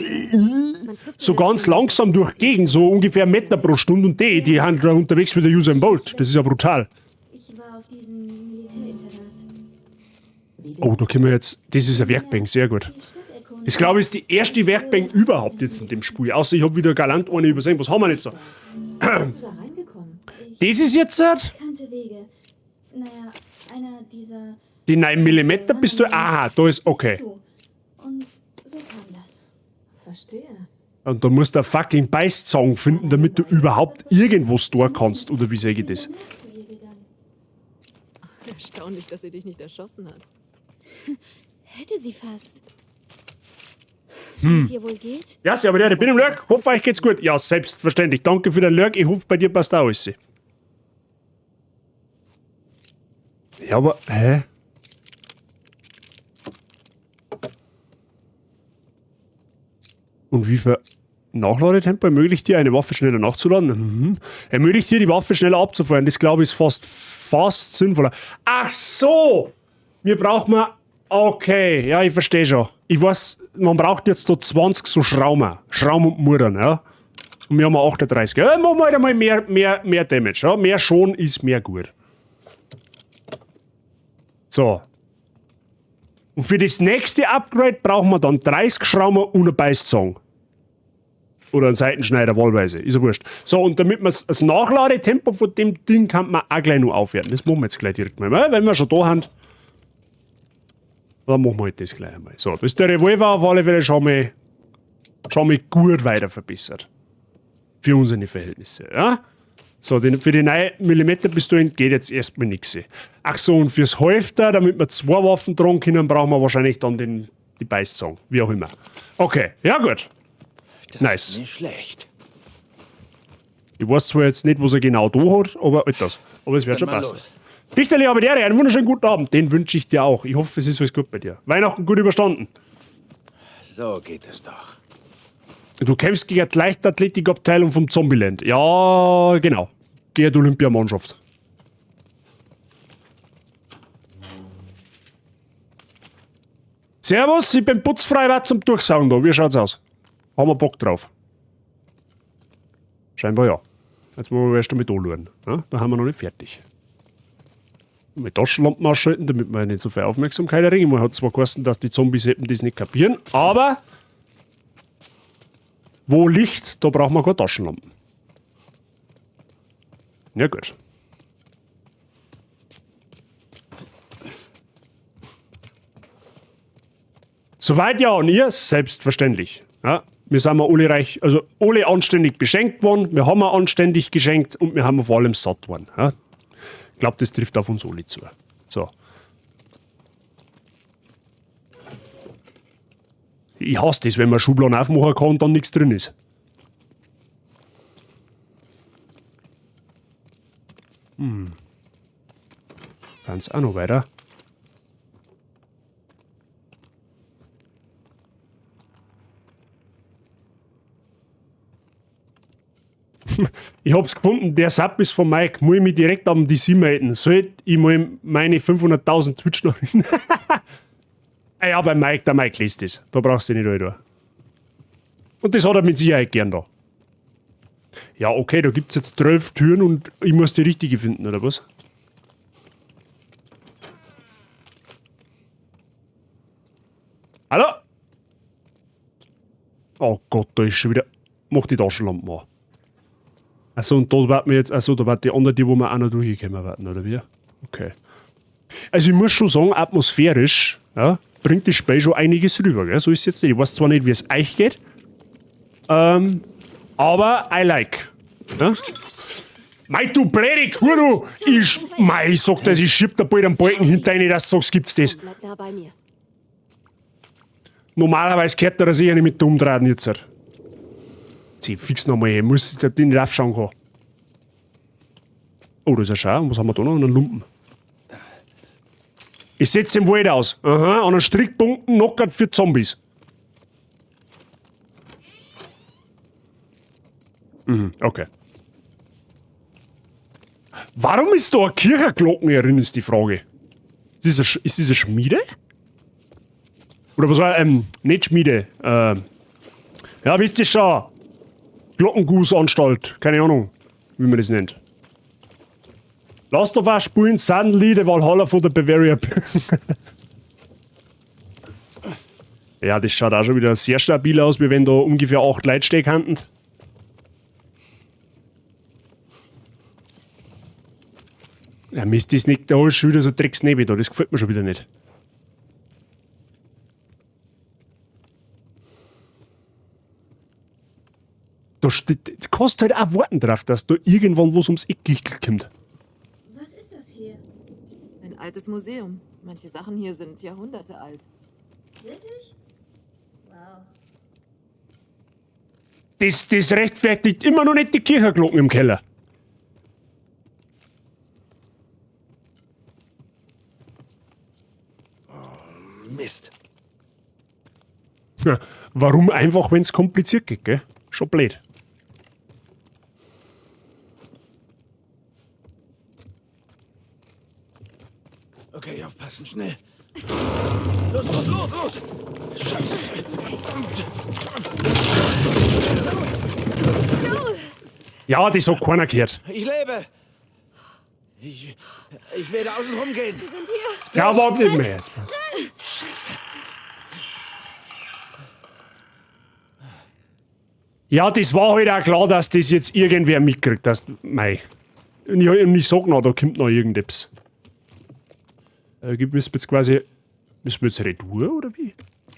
Man trifft so ganz langsam durch Gegend, so ungefähr einen Meter pro Stunde und die sind da unterwegs wie der Usain Bolt. Das ist ja brutal. Ich war auf diesem Militärinternat. Oh, da können wir jetzt. Das ist eine Werkbank, sehr gut. Die Stadt erkunden. Ich glaube, ist die erste Werkbank überhaupt jetzt in dem Spiel. Außer ich habe wieder galant eine übersehen. Was haben wir jetzt da? Bist du da reingekommen? Das ist jetzt halt Kannte Wege. Naja, einer dieser die 9 mm bist du. Aha, da ist okay. Du. Und so kam das. Verstehe. Und da musst du einen fucking Beißzahn finden, damit du überhaupt irgendwas da kannst. Oder wie sage ich das? Danach zu ihr gegangen. Erstaunlich, dass sie dich nicht erschossen hat. Hätte sie fast. Wie es ihr wohl geht? Ja, sehr, aber ich bin im Lurk. Hoffe, euch geht's gut. Ja, selbstverständlich. Danke für den Lurk. Ich hoffe, bei dir passt auch alles. Ja, aber, hä? Und wie viel Nachladetempo ermöglicht dir, eine Waffe schneller nachzuladen? Mhm. Ermöglicht dir, die Waffe schneller abzufeuern. Das, glaube ich, ist fast sinnvoller. Ach so! Wir brauchen mal. Okay, ja, ich verstehe schon. Ich weiß, man braucht jetzt da 20 so Schrauben. Schrauben und Muttern, ja. Und wir haben 38. Ja, machen wir halt einmal mehr Damage. Ja. Mehr schon ist mehr gut. So. Und für das nächste Upgrade brauchen wir dann 30 Schrauben und eine Beißzange. Oder einen Seitenschneider, wahlweise. Ist ja wurscht. So, und damit man das Nachladetempo von dem Ding kann man auch gleich noch aufwerten. Das machen wir jetzt gleich direkt mal. Wenn wir schon da haben, dann machen wir halt das gleich einmal. So, das ist der Revolver auf alle Fälle schon mal gut weiter verbessert. Für unsere Verhältnisse, ja? So, für die 9 mm Pistolen geht jetzt erstmal nichts. Ach so, und fürs Halfter, damit wir 2 Waffen tragen können, brauchen wir wahrscheinlich dann die Beißzange. Wie auch immer. Okay, ja gut. Das Nice. ist nicht schlecht. Ich weiß zwar jetzt nicht, was er genau da hat, aber halt das. Aber es wird Dann schon mal passen. los. Dichterli, aber der, einen wunderschönen guten Abend. Den wünsche ich dir auch. Ich hoffe, es ist alles gut bei dir. Weihnachten gut überstanden. So geht es doch. Du kämpfst gegen die Leichtathletikabteilung vom Zombieland. Ja, genau. Gegen die Olympiamannschaft. Servus, ich bin putzfrei zum Durchsaugen da. Wie schaut's aus? Haben wir Bock drauf? Scheinbar ja. Jetzt wollen wir erst einmal da schauen. Ja, da haben wir noch nicht fertig. Mit Taschenlampen ausschalten, damit wir nicht so viel Aufmerksamkeit erregen. Man hat zwar geheißen, dass die Zombies eben das nicht kapieren, aber wo Licht, da braucht man keine Taschenlampen. Ja gut. Soweit ja, und ihr? Selbstverständlich. Ja, wir sind mal alle reich, also alle anständig beschenkt worden, wir haben auch anständig geschenkt und wir haben vor allem satt worden. Ja. Ich glaube, das trifft auf uns alle zu. So. Ich hasse das, wenn man Schubladen aufmachen kann und dann nichts drin ist. Hm. Kann's auch noch weiter. Ich hab's gefunden, der Sub ist von Mike. Muss ich mich direkt am DC melden? Sollte ich mal meine 500.000 Twitch noch hin? Ja, bei Mike, der Mike liest das. Da brauchst du nicht alle. Und das hat er mit Sicherheit gern da. Ja, okay, da gibt's jetzt 12 Türen und ich muss die richtige finden, oder was? Hallo? Oh Gott, da ist schon wieder. Mach die Taschenlampe mal. Achso, und da warten wir jetzt. Achso, da war die andere, die wo wir auch noch durchgekommen warten, oder wie? Okay. Also ich muss schon sagen, atmosphärisch, ja, bringt das Spiel schon einiges rüber, gell? So ist es jetzt nicht. Ich weiß zwar nicht, wie es euch geht, aber I like. Ja? Mei, du blöde Kuh, du! Ich, mei, ich sag das, ich schieb da bald einen Balken hinter rein, dass du sagst, gibt's das. Bleib da bei mir. Normalerweise gehört der sicher nicht mit dem Umdrahten jetzt. Zieh fix nochmal, ich muss den nicht aufschauen kann. Oh, da ist ein Schau. Und was haben wir da noch? Einen Lumpen. Ich setze im Wald aus. Aha, an einen Strickpunkten knockert für Zombies. Okay. Warum ist da eine Kirchenglocken drin, ist die Frage. Ist das eine Schmiede? Oder was war, nicht Schmiede. Ja, wisst ihr schon. Glockengußanstalt. Keine Ahnung, wie man das nennt. Lass doch was spielen, Suddenly, the Valhalla von der Bavaria. Ja, das schaut auch schon wieder sehr stabil aus, wie wenn da ungefähr 8 Leute stehen könnten. Ja, Mist, das nicht, da ist schon wieder so Drecksnebel da, das gefällt mir schon wieder nicht. Da steht, das kannst halt auch warten drauf, dass da irgendwann was ums Eck gichtelt kommt. Was ist das hier? Ein altes Museum. Manche Sachen hier sind Jahrhunderte alt. Wirklich? Wow. Das rechtfertigt immer noch nicht die Kirchenglocken im Keller. Oh, Mist. Ja, warum einfach, wenn's kompliziert geht, gell? Schon blöd. Okay, aufpassen, schnell. Los, los, los, los! Scheiße! Ja, das hat keiner gehört. Ich lebe! Ich werde außen rumgehen. Wir sind hier. Ja, aber nicht mehr jetzt. Scheiße. Ja, das war halt auch klar, dass das jetzt irgendwer mitkriegt. Dass, mei. Und ich sag noch, da kommt noch irgendetwas. Müssen wir jetzt quasi. Müssen wir jetzt retour oder wie?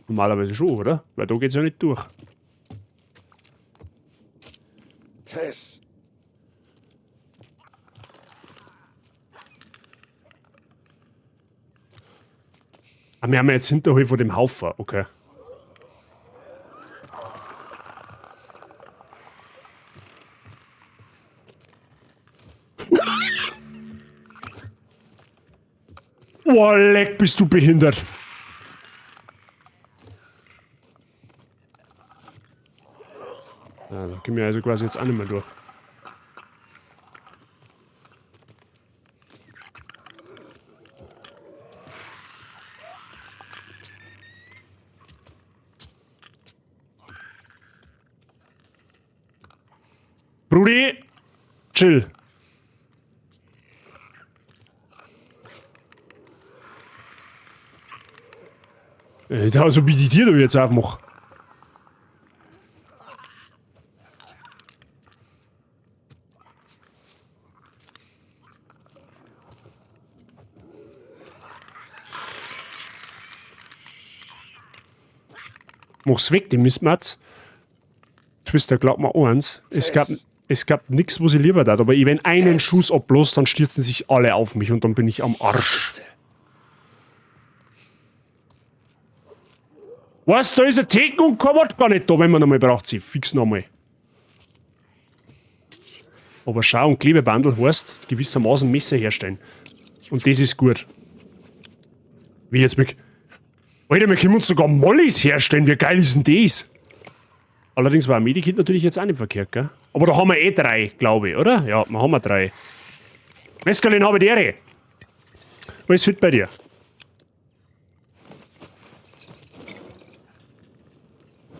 Normalerweise schon, oder? Weil da geht's ja nicht durch. Tess. Ah, wir haben ja jetzt hinterher von dem Haufen, okay. Boah, leck, bist du behindert. Ja, da gehen wir also quasi jetzt auch nicht mehr durch. Brudi, chill. Also wie die dir da jetzt aufmachen. Mach's weg, die Mistmatz. Twister, glaub mir eins. Es gab nix, was ich lieber tat, aber ich, wenn einen Schuss ablos, dann stürzen sich alle auf mich und dann bin ich am Arsch. Was? Da ist ein Theken und kein Wodka nicht da, wenn man nochmal braucht sie. Fix nochmal. Aber schau, und Klebebandel heißt gewissermaßen Messer herstellen. Und das ist gut. Wie jetzt mit. Alter, wir können uns sogar Mollys herstellen. Wie geil ist denn das? Allerdings war ein Medikit natürlich jetzt auch nicht verkehrt, gell? Aber da haben wir eh drei, glaube ich, oder? Ja, wir haben wir drei. Mescalin, habe die Ehre. Alles fit bei dir?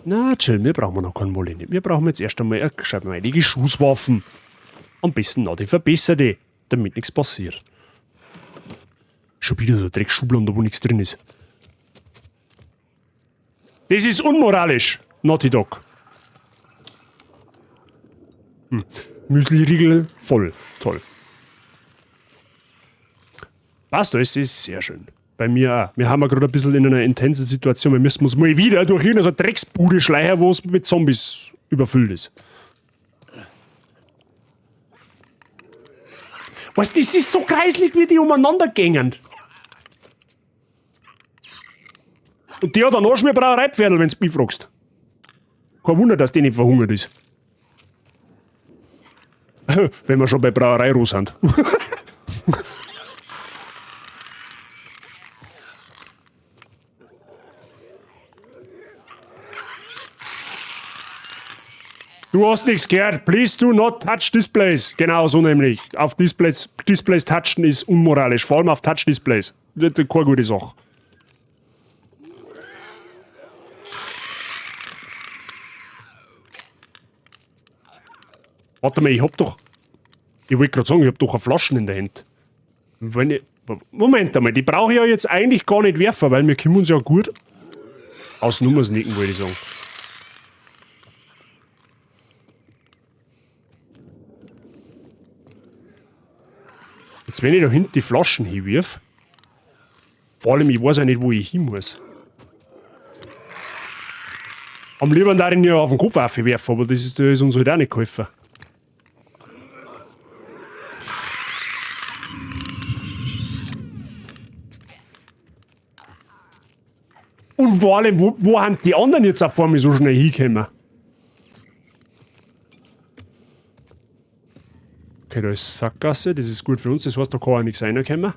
Na, chill, wir brauchen noch keinen Molly nicht. Wir brauchen jetzt erst einmal gescheit mal einige Schusswaffen. Am besten noch die verbesserte, damit nichts passiert. Schon wieder so ein Dreckschubladen, wo nichts drin ist. Das ist unmoralisch, Naughty Dog. Müsli-Riegel voll. Toll. Passt, alles ist sehr schön. Bei mir auch. Wir haben ja gerade ein bisschen in einer intensen Situation. Wir müssen uns mal wieder durch irgendeine so Drecksbude schleichen, wo es mit Zombies überfüllt ist. Weißt du, das ist so kreislig, wie die umeinander gängen. Und die hat einen Arsch wie Brauereipferdl, wenn du mich fragst. Kein Wunder, dass die nicht verhungert ist. Wenn wir schon bei Brauerei sind. Du hast nichts gehört. Please do not touch displays. Genau so nämlich. Auf Displays touchen ist unmoralisch. Vor allem auf Touch-Displays. Das ist keine gute Sache. Warte mal, ich hab doch... Ich wollte gerade sagen, ich hab doch eine Flaschen in der Hand. Wenn ich, Moment einmal, die brauche ich ja jetzt eigentlich gar nicht werfen, weil wir kommen uns ja gut aus Nummern sneaken, wollte ich sagen. Jetzt, wenn ich da hinten die Flaschen hinwirf, vor allem, ich weiß ja nicht, wo ich hin muss. Am liebsten da ich ja auf den Kopf werfen, aber das ist uns halt auch nicht geholfen. Und vor allem, wo haben die anderen jetzt auf einmal so schnell hingekommen? Okay, da ist Sackgasse, das ist gut für uns, das heißt, da kann auch nichts reinkommen.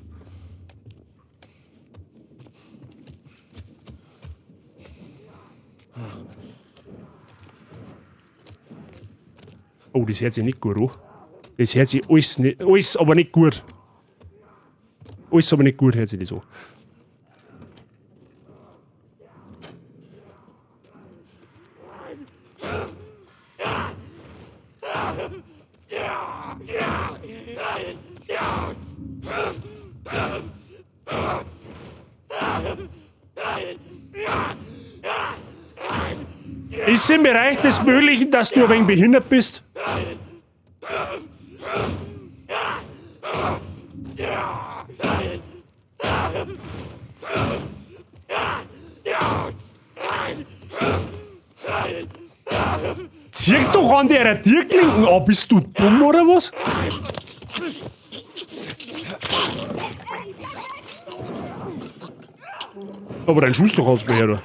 Oh, das hört sich nicht gut an. Das hört sich alles, nicht, alles aber nicht gut. Alles aber nicht gut hört sich das an. Ist im Bereich des Möglichen, dass du ein wenig behindert bist? Zieh doch an der Tierklinken an, bist du dumm oder was? Aber dein Schuss doch aus mir her, du.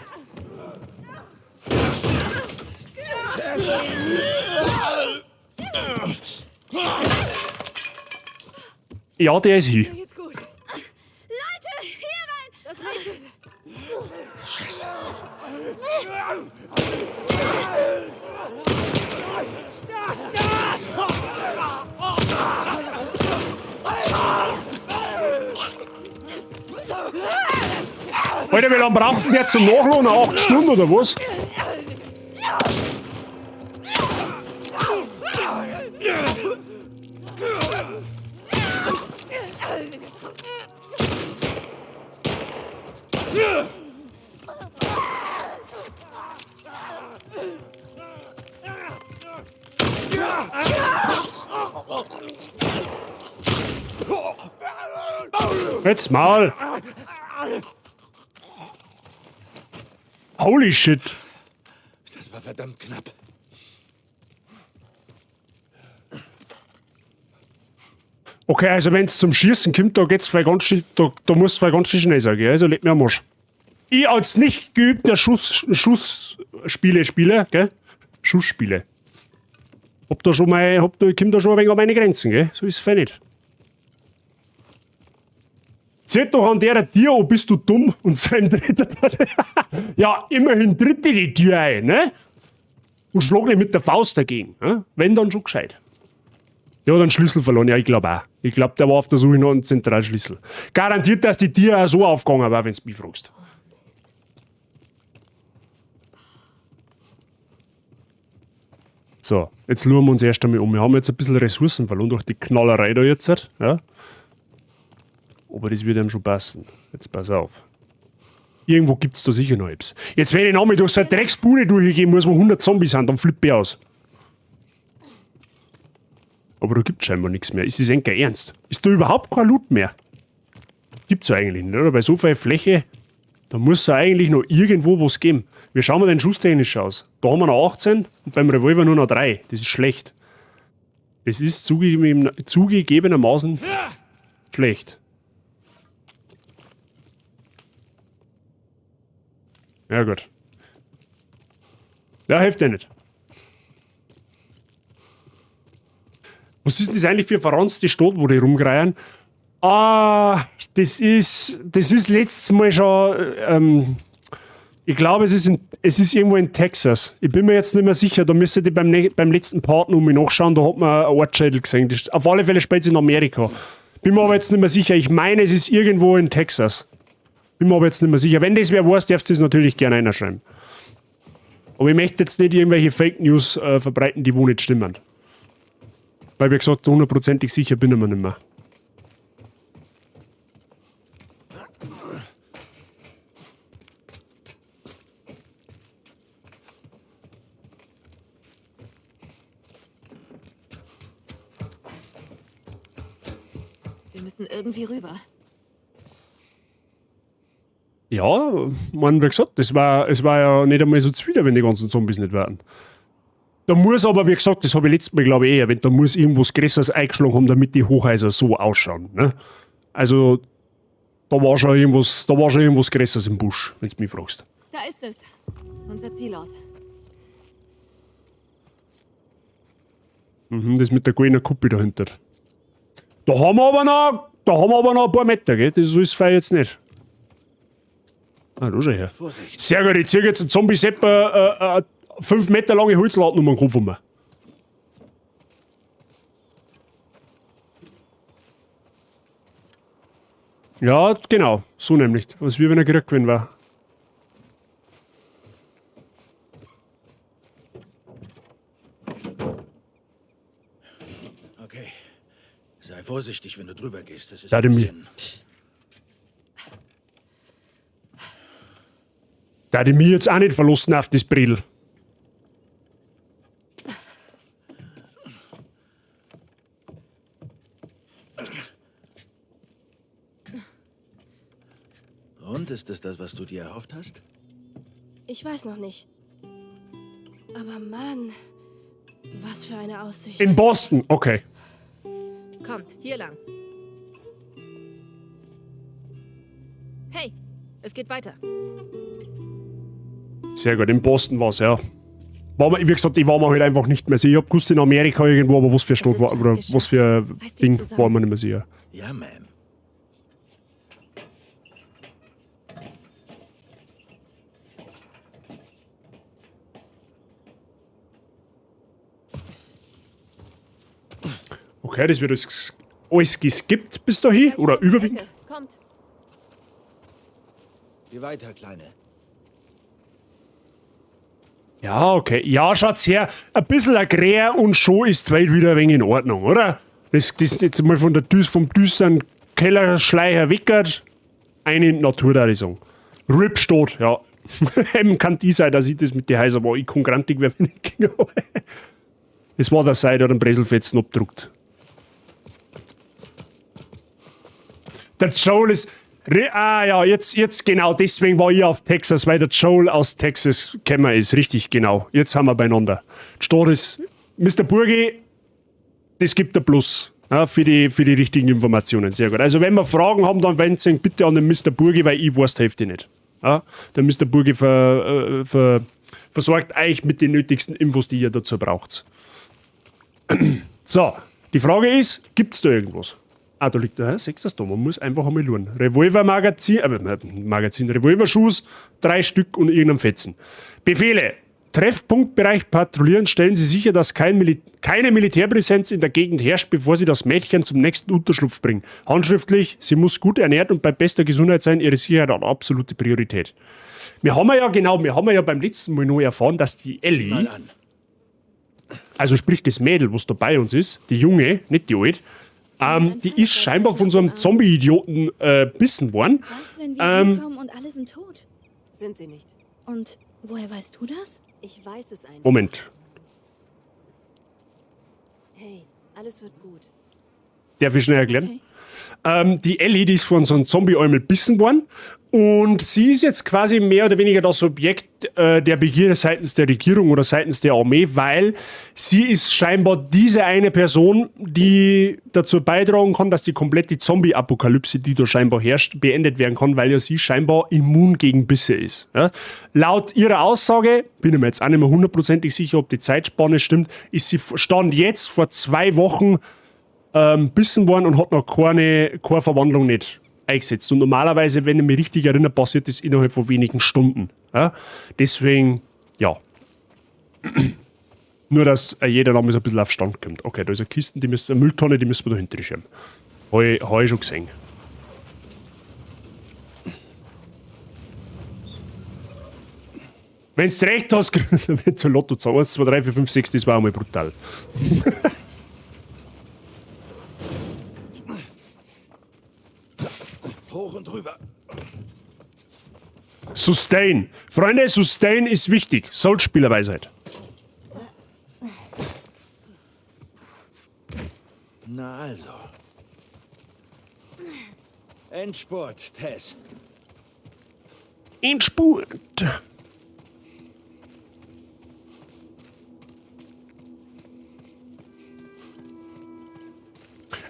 Ja, der ist hier. Geht's gut. Leute, hier rein! Das Rätsel. Scheiße. Alter, wie lange braucht denn der zum Nachladen? 8 Stunden oder was? Jetzt mal! Holy shit! Das war verdammt knapp. Okay, also wenn's zum Schießen kommt, da geht's vielleicht ganz schön, da musst du vielleicht ganz schön schnell sein, gell? Also leg mir am Arsch. Ich als nicht geübter Schussspiele-Spieler, gell? Schussspiele. Hab da schon mal, hab da, komm da schon ein wenig an meine Grenzen, gell? So ist es fein nicht. Zählt doch an der Tier, oh, bist du dumm? Und sein dritter Teil. Ja, immerhin dritte die Tier ein, ne? Und schlag nicht mit der Faust dagegen. Ja? Wenn, dann schon gescheit. Der hat einen Schlüssel verloren, ja, ich glaube auch. Ich glaube, der war auf der Suche nach einem Zentralschlüssel. Garantiert, dass die Tür auch so aufgegangen war, wenn du mich fragst. So, jetzt schauen wir uns erst einmal um. Wir haben jetzt ein bisschen Ressourcen verloren durch die Knallerei da jetzt. Ja? Aber das wird ihm schon passen. Jetzt pass auf. Irgendwo gibt's da sicher noch etwas. Jetzt, wenn ich nochmal durch so eine Drecksbude durchgehen muss, wo 100 Zombies sind, dann flippe ich aus. Aber da gibt's scheinbar nichts mehr. Ist das eigentlich ernst? Ist da überhaupt kein Loot mehr? Gibt's ja eigentlich nicht, oder? Bei so viel Fläche, da muss es ja eigentlich noch irgendwo was geben. Wie schauen wir denn schusstechnisch aus? Da haben wir noch 18 und beim Revolver nur noch 3. Das ist schlecht. Das ist zugegebenermaßen schlecht. Ja gut. Ja, hilft ja nicht. Was ist denn das eigentlich für eine verranzte Stadt, wo die rumgreiern? Ah, das ist letztes Mal schon, ich glaube, es ist irgendwo in Texas. Ich bin mir jetzt nicht mehr sicher, da müsstet ihr beim letzten Part noch mal nachschauen, da hat man ein Ortsschädel gesehen. Das, auf alle Fälle spielt es in Amerika. Bin mir aber jetzt nicht mehr sicher. Ich meine, es ist irgendwo in Texas. Bin mir aber jetzt nicht mehr sicher. Wenn das wer weiß, darfst du das natürlich gerne reinschreiben. Aber ich möchte jetzt nicht irgendwelche Fake News verbreiten, die wo nicht stimmen. Weil, wie gesagt, hundertprozentig sicher bin ich mir nicht mehr. Wir müssen irgendwie rüber. Ja, man, wie gesagt, es war ja nicht einmal so zuwider, wenn die ganzen Zombies nicht werden. Da muss aber, wie gesagt, das habe ich letztes Mal, glaube ich, eh erwähnt, da muss irgendwas Größeres eingeschlagen haben, damit die Hochhäuser so ausschauen. Ne? Also, da war schon irgendwas Größeres im Busch, wenn du mich fragst. Da ist es. Unser Zielort. Mhm, das mit der goldenen Kuppe dahinter. Da haben wir aber noch, da haben wir aber noch ein paar Meter, gell? Das ist fein jetzt nicht. Ah, da schau her. Vorsicht. Sehr gut, ich zieh jetzt einen Zombie-Sepper, 5 Meter lange Holzlatten um den Kopf rum. Ja, genau. So nämlich. Was wie wenn er Krieg gewesen war. Okay. Sei vorsichtig, wenn du drüber gehst. Das ist Da ein die Mi- bisschen Da die mir jetzt auch nicht verlassen auf das Brill. Und ist das das, was du dir erhofft hast? Ich weiß noch nicht. Aber Mann, was für eine Aussicht. In Boston, okay. Kommt, hier lang. Hey, es geht weiter. Sehr gut, in Boston war's, ja. War mir, wie gesagt, ich war mir halt einfach nicht mehr sicher. Ich hab gewusst, in Amerika irgendwo, aber was für Stadt Das ist war, oder geschafft. was für Reiß dich Ding zusammen. war mir nicht mehr sicher. Ja, Ma'am. Okay, das wird alles geskippt bis dahin, oder überwiegend. Ecke. Kommt. Geh weiter, Kleine. Ja, okay. Ja, schaut's her. Ein bisschen ein Kräher und schon ist die Welt wieder ein wenig in Ordnung, oder? Das jetzt mal von der Düs, vom düsteren Kellerschleicher weckert. Eine in die Natur, da ich sagen. Rip steht, ja. Eben kann die sein, dass ich das mit den Häusern war. Ich kann grantig werden, wenn ich ging. Das war der Seite, der den Breselfetzen abdruckt. Der Joel ist. Ah ja, jetzt genau, deswegen war ich auf Texas, weil der Joel aus Texas gekommen ist. Richtig, genau. Jetzt haben wir beieinander. Die Stadt ist, Mister Burgi, das gibt der Plus, ja, für die richtigen Informationen. Sehr gut. Also wenn wir Fragen haben, dann wenden Sie bitte an den Mister Burgi, weil ich weiß die Hälfte nicht. Ja, der Mister Burgi versorgt euch mit den nötigsten Infos, die ihr dazu braucht. So, die Frage ist, gibt's da irgendwas? Ah, da liegt da, siehst du das da? Man muss einfach einmal schauen. Revolver-Magazin, Magazin, Revolverschuss, 3 Stück und irgendein Fetzen. Befehle. Treffpunktbereich patrouillieren. Stellen Sie sicher, dass keine Militärpräsenz in der Gegend herrscht, bevor Sie das Mädchen zum nächsten Unterschlupf bringen. Handschriftlich, sie muss gut ernährt und bei bester Gesundheit sein. Ihre Sicherheit hat absolute Priorität. Wir haben ja, genau, wir haben ja beim letzten Mal noch erfahren, dass die Ellie, also sprich das Mädel, was da bei uns ist, die Junge, nicht die Alte, die ist scheinbar von so einem Zombie-Idioten bissen worden. Was, wenn wir hinkommen und alle sind tot? Sind sie nicht. Und woher weißt du das? Ich weiß es einfach. Moment. Hey, alles wird gut. Darf ich schnell erklären? Okay. Die Ellie, die ist von so einem Zombie-Eumel bissen worden. Und sie ist jetzt quasi mehr oder weniger das Objekt der Begierde seitens der Regierung oder seitens der Armee, weil sie ist scheinbar diese eine Person, die dazu beitragen kann, dass die komplette Zombie-Apokalypse, die da scheinbar herrscht, beendet werden kann, weil ja sie scheinbar immun gegen Bisse ist. Ja? Laut ihrer Aussage, bin ich mir jetzt auch nicht mehr hundertprozentig sicher, ob die Zeitspanne stimmt, ist sie Stand jetzt vor 2 Wochen bissen worden und hat noch keine Verwandlung nicht eingesetzt. Und normalerweise, wenn ich mich richtig erinnere, passiert das innerhalb von wenigen Stunden. Ja? Deswegen, ja. Nur, dass jeder Name so ein bisschen auf Stand kommt. Okay, da ist eine Kiste, die müssen, eine Mülltonne, die müssen wir da hinten schieben. Hab ich schon gesehen. Wenn's recht hast, wenn du Lotto zahlst, 1, 2, 3, 4, 5, 6, das war einmal brutal. Hoch und rüber. Sustain. Freunde, Sustain ist wichtig. Soul-Spielerweisheit. Na also. Endspurt, Tess. Endspurt.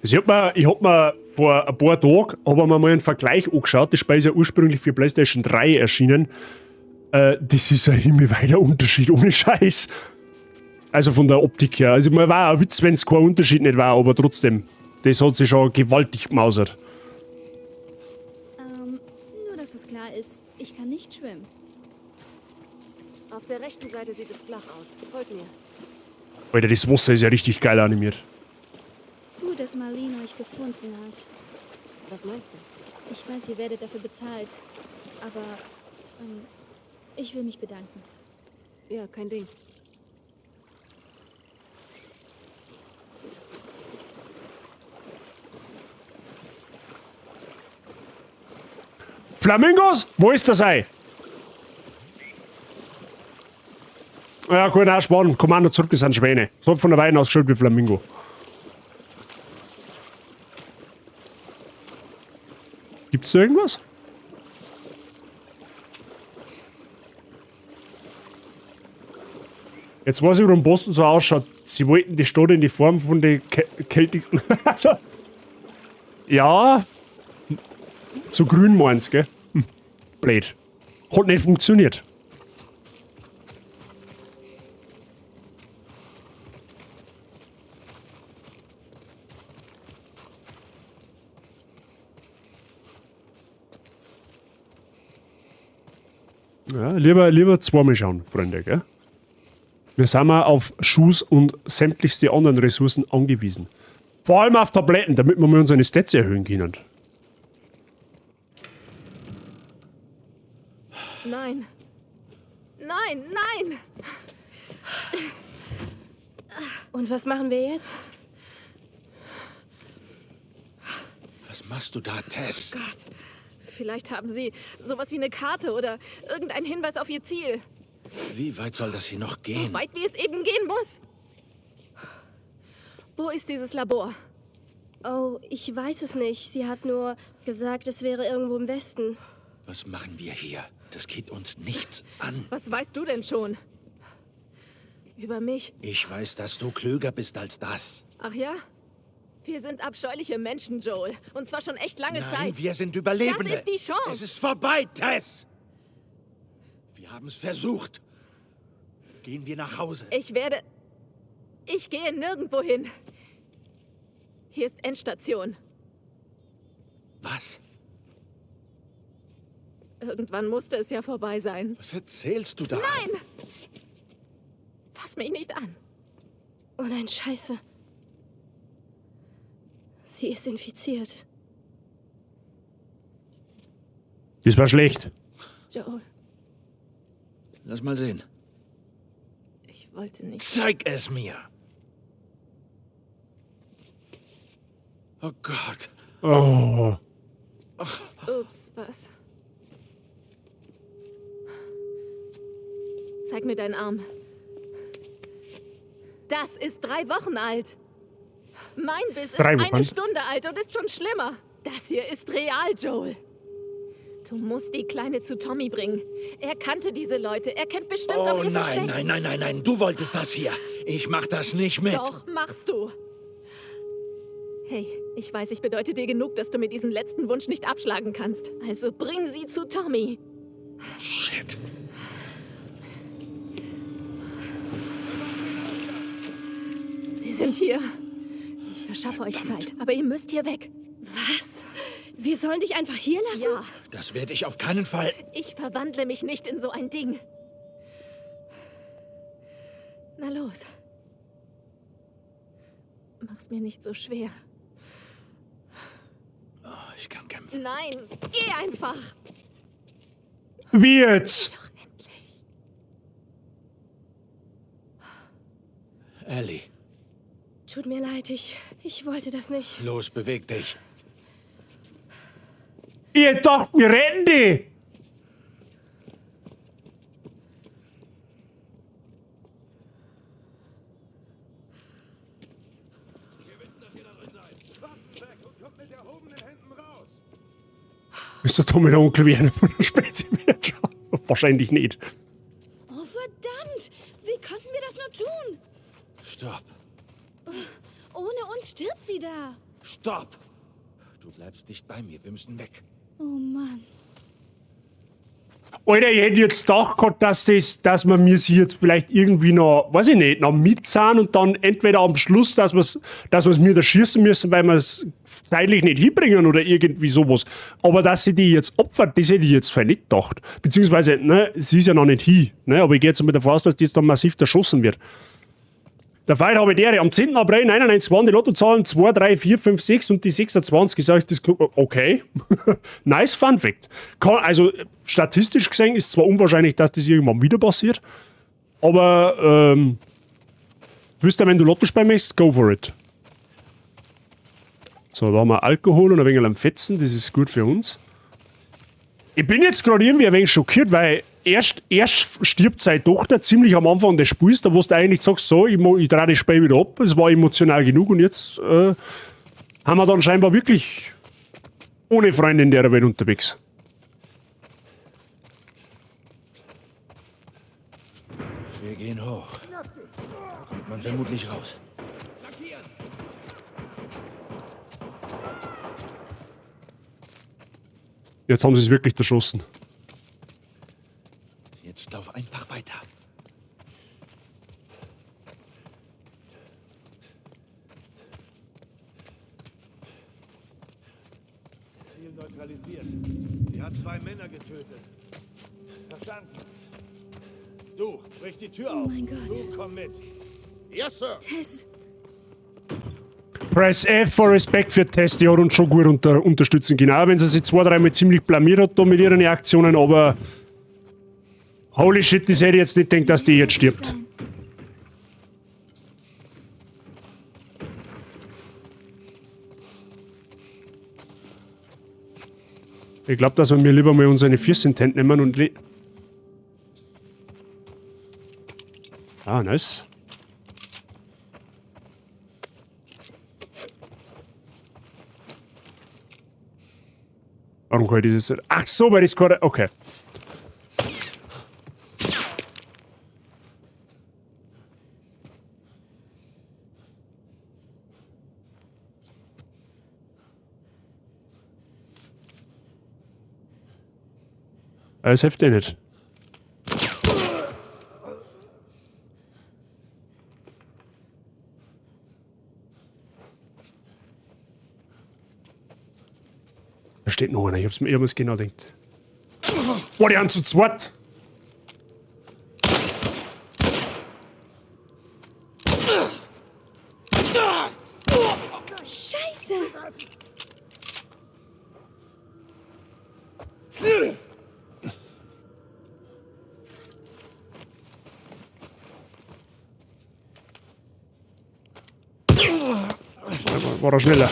Also ich hab mir vor ein paar Tagen hab ich mir mal einen Vergleich angeschaut. Das Spiel ist ja ursprünglich für PlayStation 3 erschienen. Das ist ein himmelweiter Unterschied, ohne Scheiß. Also von der Optik her. Also mir war ein Witz, wenn's kein Unterschied nicht war, aber trotzdem. Das hat sich schon gewaltig gemausert. Nur, dass das klar ist, ich kann nicht schwimmen. Auf der rechten Seite sieht es flach aus. Folgt mir. Alter, das Wasser ist ja richtig geil animiert. Gut, dass Marlene euch gefunden hat. Was meinst du? Ich weiß, ihr werdet dafür bezahlt. Aber ich will mich bedanken. Ja, kein Ding. Flamingos? Wo ist das Ei? Ja, gut, auch spannend. Kommando zurück, das sind Schwäne. Das hat von der Weide ausgeschaut wie Flamingo. Gibt's da irgendwas? Jetzt weiß ich, warum Boston so ausschaut. Sie wollten die Stadt in die Form von den Celtic. Also, ja. So grün meinst, gell? Blöd. Hat nicht funktioniert. Ja, lieber zweimal schauen, Freunde, gell? Wir sind mal auf Schuss und sämtlichste anderen Ressourcen angewiesen. Vor allem auf Tabletten, damit wir mal unsere Stats erhöhen können. Nein. Nein, nein! Und was machen wir jetzt? Was machst du da, Tess? Oh Gott. Vielleicht haben sie sowas wie eine Karte oder irgendeinen Hinweis auf ihr Ziel. Wie weit soll das hier noch gehen? So weit, wie es eben gehen muss. Wo ist dieses Labor? Oh, ich weiß es nicht. Sie hat nur gesagt, es wäre irgendwo im Westen. Was machen wir hier? Das geht uns nichts an. Was weißt du denn schon? Über mich? Ich weiß, dass du klüger bist als das. Ach ja? Wir sind abscheuliche Menschen, Joel. Und zwar schon echt lange Nein, Zeit. wir sind Überlebende. Das ist die Chance. Es ist vorbei, Tess. Wir haben es versucht. Gehen wir nach Hause. Ich gehe nirgendwo hin. Hier ist Endstation. Was? Irgendwann musste es ja vorbei sein. Was erzählst du da? Nein! Fass mich nicht an. Oh nein, Scheiße. Sie ist infiziert. Das war schlecht. Joel, Lass mal sehen. ich wollte nicht. Zeig es mir! Oh Gott. Oh. Ups, was? Zeig mir deinen Arm. Das ist 3 Wochen alt. Mein Biss ist 3 Wochen? 1 Stunde alt und ist schon schlimmer. Das hier ist real, Joel. Du musst die Kleine zu Tommy bringen. Er kannte diese Leute. Er kennt bestimmt auch Oh ihr nein, Versteck. nein, nein, nein, nein. Du wolltest das hier. Ich mach das nicht mit. Doch, machst du. Hey, ich weiß, ich bedeute dir genug, dass du mir diesen letzten Wunsch nicht abschlagen kannst. Also bring sie zu Tommy. Shit. Sie sind hier. Ich verschaffe euch Zeit, aber ihr müsst hier weg. Was? Wir sollen dich einfach hier lassen? Ja, Das werde ich auf keinen Fall. ich verwandle mich nicht in so ein Ding. Na los. Mach's mir nicht so schwer. Oh, ich kann kämpfen. Nein, geh einfach. Wie jetzt? Doch endlich. Ellie, Tut mir leid, ich wollte das nicht. los, beweg dich. Ihr dacht, wir retten die! Ist der Tommy der Onkel Werner von der Spezialwirtschaft? Wahrscheinlich nicht. Oh, verdammt! Wie konnten wir das nur tun? Stopp. Ohne uns stirbt sie da. Stopp! Du bleibst dicht bei mir. Wir müssen weg. Oh Mann. Alter, ich hätte jetzt gedacht gehabt, dass wir mir sie jetzt vielleicht irgendwie noch, weiß ich nicht, noch mitzahlen und dann entweder am Schluss, dass wir's mir da schießen müssen, weil wir's zeitlich nicht hinbringen oder irgendwie sowas. Aber dass sie die jetzt opfert, das hätte ich jetzt vielleicht nicht gedacht. Beziehungsweise, ne, sie ist ja noch nicht hin, ne, aber ich gehe jetzt mal davon aus, dass die jetzt dann massiv erschossen wird. Der Feind habe ich dere. Am 10. April 99 waren die Lottozahlen 2, 3, 4, 5, 6 und die 26. Ich sag, das, okay. Nice Fun Fact. Statistisch gesehen ist zwar unwahrscheinlich, dass das irgendwann wieder passiert, aber wisst ihr, wenn du Lotto spielen möchtest, go for it. So, da haben wir Alkohol und ein wenig am Fetzen, das ist gut für uns. Ich bin jetzt gerade irgendwie ein wenig schockiert, weil erst stirbt seine Tochter ziemlich am Anfang des Spiels, da wo du eigentlich sagst, so, ich drehe das Spiel wieder ab, es war emotional genug und jetzt haben wir dann scheinbar wirklich ohne Freunde in der Welt unterwegs. Wir gehen hoch. Da kommt man vermutlich raus. Jetzt haben sie es wirklich erschossen. Jetzt lauf einfach weiter. Ziel neutralisiert. Sie hat 2 Männer getötet. Verstanden. Du, brich die Tür auf. Oh mein Gott. Du, komm mit. Yes, Sir. Tess. Press F for Respect für Tess, die hat uns schon gut unterstützen können. Auch wenn sie sich 2, 3 Mal ziemlich blamiert hat da mit ihren Aktionen, aber holy shit, das hätte ich jetzt nicht gedacht, dass die jetzt stirbt. Ich glaub, dass wir mir lieber mal unsere Füße in die Hände nehmen und Ah, nice. Warum kann ich das jetzt nicht? Ach so, weil das gerade. Okay. Das hilft dir nicht. Da steht noch einer, ich hab's mir irgendwas genau gedacht. Boah, die haben zu zweit! War er schneller.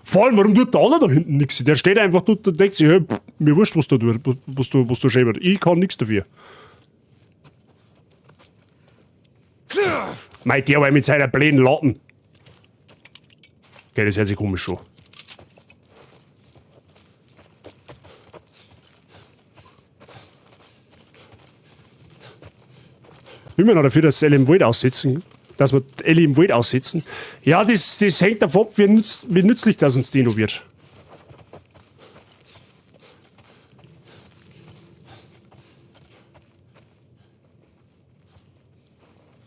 Vor allem, warum tut der andere da hinten nichts? Der steht einfach dort und denkt sich, hey, pff, mir wurscht, was da tut, was du schäbert. Ich kann nichts dafür. Mei, der war mit seiner blöden Latten. Okay, das hört sich komisch an. Bin mir noch dafür, dass Ellie im Wald aussetzen. Dass wir Ellie im Wald aussetzen. Ja, das hängt davon ab, wie nützlich das uns die noch wird.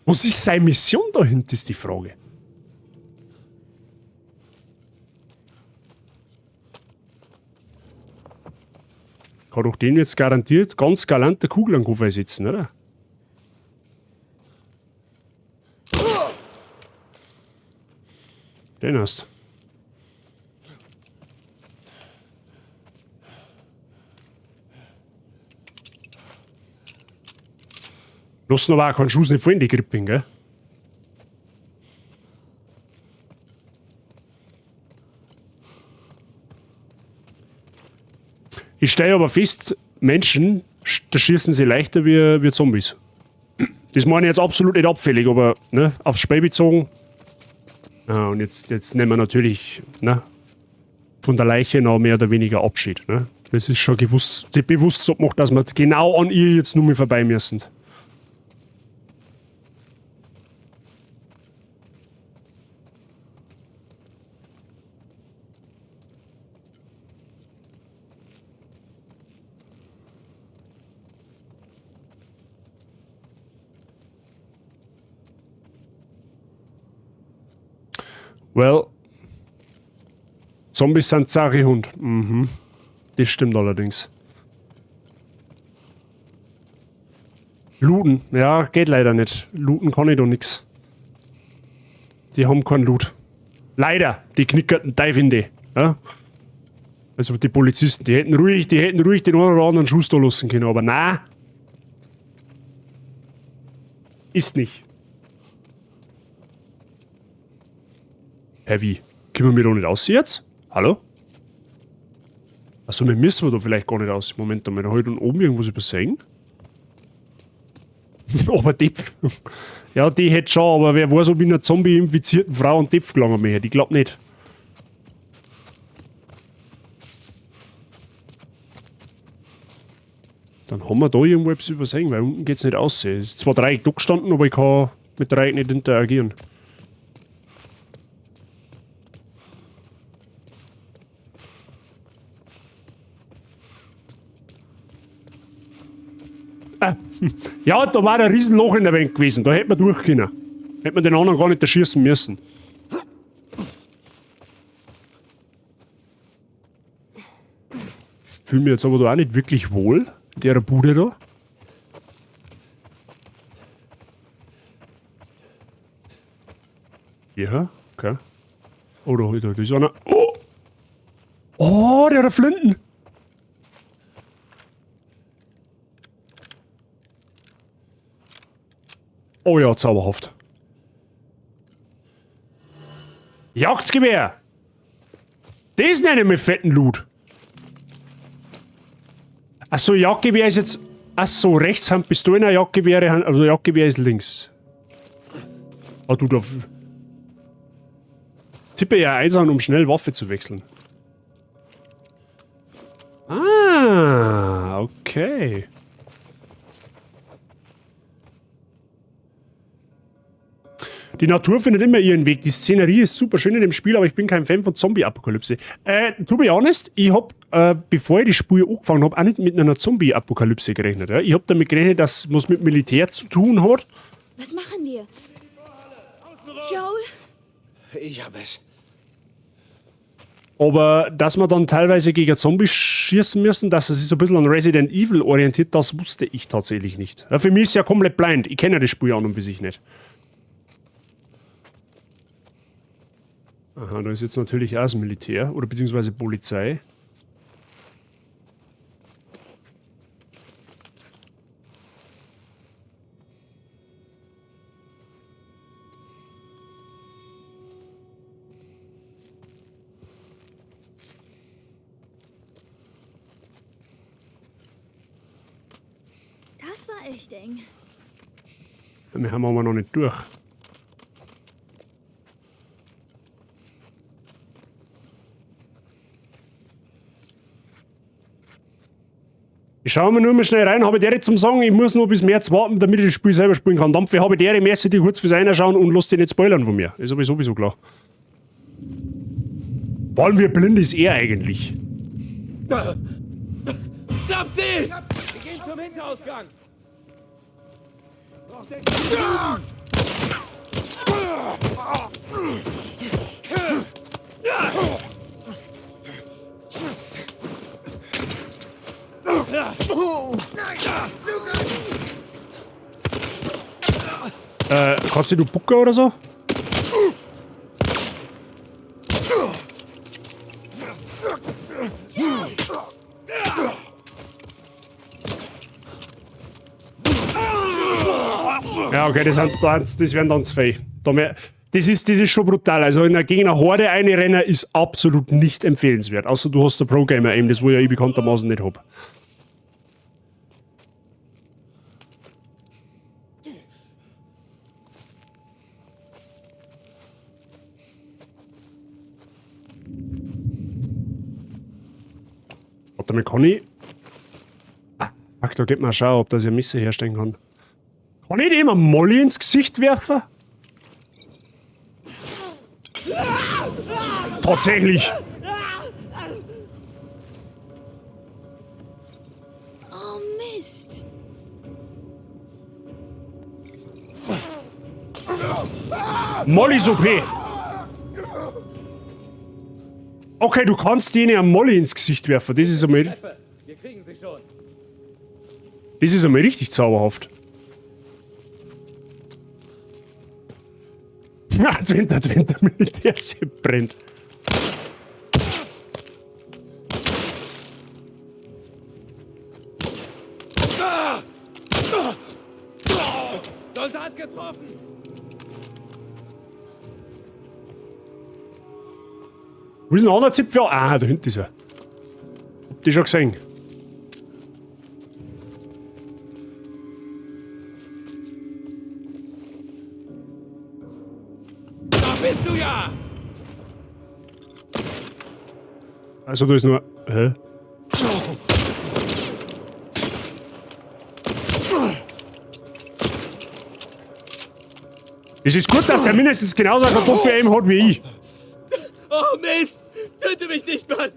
Was ist seine Mission da hinten, ist die Frage. Kann doch dem jetzt garantiert ganz galant der Kugel an den Kopf setzen, oder? Den hast. Lassen aber auch keinen Schuss nicht fallen, die Gripping, gell? Ich stelle aber fest, Menschen, da schießen sie leichter wie Zombies. Das meine ich jetzt absolut nicht abfällig, aber ne, aufs Spiel bezogen. Ja, und jetzt nehmen wir natürlich, ne, von der Leiche noch mehr oder weniger Abschied. Ne? Das ist schon gewusst, bewusst so gemacht, dass wir genau an ihr jetzt nur mehr vorbei müssen. Well, Zombies sind zahre Hund. Mhm. Das stimmt allerdings. Looten. Ja, geht leider nicht. Looten kann ich doch nix. Die haben keinen Loot. Leider. Die knickerten Teufel. Ja? Also die Polizisten, die hätten ruhig den einen oder anderen Schuss da lassen können, aber na. Ist nicht. Hä, wie? Können wir da nicht aus jetzt? Hallo? Achso, wir müssen da vielleicht gar nicht aus. Moment einmal, da hab ich dann oben irgendwas übersehen. Aber Depf. Ja, die hätte schon, aber wer weiß, ob ich einer Zombie-infizierten Frau einen Depf gelangen möchte. Ich glaub nicht. Dann haben wir da irgendwo etwas übersehen, weil unten geht's nicht aus. Es ist zwar Dreieck da gestanden, aber ich kann mit Dreieck nicht interagieren. Ah, ja, da war ein Riesenloch in der Wand gewesen. Da hätte man durch können. Hätte man den anderen gar nicht erschießen müssen. Fühle mich jetzt aber da auch nicht wirklich wohl, in der Bude da. Ja, okay. Oh, da ist einer. Oh! Oh, der hat Flinten! Oh ja, zauberhaft. Jagdgewehr! Das nenne ich mit fetten Loot. Achso, Jagdgewehr ist jetzt... Achso, rechts haben Pistolen, Jagdgewehre, also Jagdgewehr ist links. Ah, du, da... Tippe ja eins an, um schnell Waffe zu wechseln. Ah, okay. Die Natur findet immer ihren Weg. Die Szenerie ist super schön in dem Spiel, aber ich bin kein Fan von Zombie-Apokalypse. To be honest, ich hab, bevor ich die Spur angefangen hab, auch nicht mit einer Zombie-Apokalypse gerechnet. Ja? Ich hab damit gerechnet, dass was mit Militär zu tun hat. Was machen wir? Joel? Ich hab es. Aber dass wir dann teilweise gegen Zombies schießen müssen, dass es sich so ein bisschen an Resident Evil orientiert, das wusste ich tatsächlich nicht. Ja, für mich ist ja komplett blind. Ich kenne ja das Spiel an und für sich nicht. Aha, da ist jetzt natürlich auch das Militär oder beziehungsweise Polizei. war echt eng. Wir haben aber noch nicht durch. Ich schaue mir nur mal schnell rein, habe der zum Sagen, ich muss noch bis März warten, damit ich das Spiel selber spielen kann. Dampfe habe der Merci, die kurz fürs Einschauen und lass dich nicht spoilern von mir. Ist aber sowieso klar. Vor allem, wie blind ist er eigentlich? Schnappt sie! Wir gehen zum Hinterausgang! Kannst du bucken oder so? Ja, okay, das wären dann zwei. Das ist schon brutal. Also in einer, gegen eine Horde einrennen ist absolut nicht empfehlenswert. Außer du hast der Pro-Gamer eben, das wo ich ja bekanntermaßen nicht hab. Warte mal, kann ich... Ah, fuck, da geht mal schauen, ob das ich ein Messer herstellen kann. Kann ich dem eine Molly ins Gesicht werfen? Tatsächlich! Oh Mist! Molly ist OP! Okay, du kannst denen eine Molly ins Gesicht werfen. Das ist einmal. Wir kriegen sie schon. Das ist einmal richtig zauberhaft. Als wenn der Militär brennt. Soldat getroffen! Wo ist ein anderer Zipfel? Ah, da hinten ist er. Hab die schon gesehen. Da bist du ja! Also da ist nur... Hä? Es ist gut, dass der mindestens genauso einen Kartoffel hat wie ich. Oh Mist! Töte mich nicht, Mann!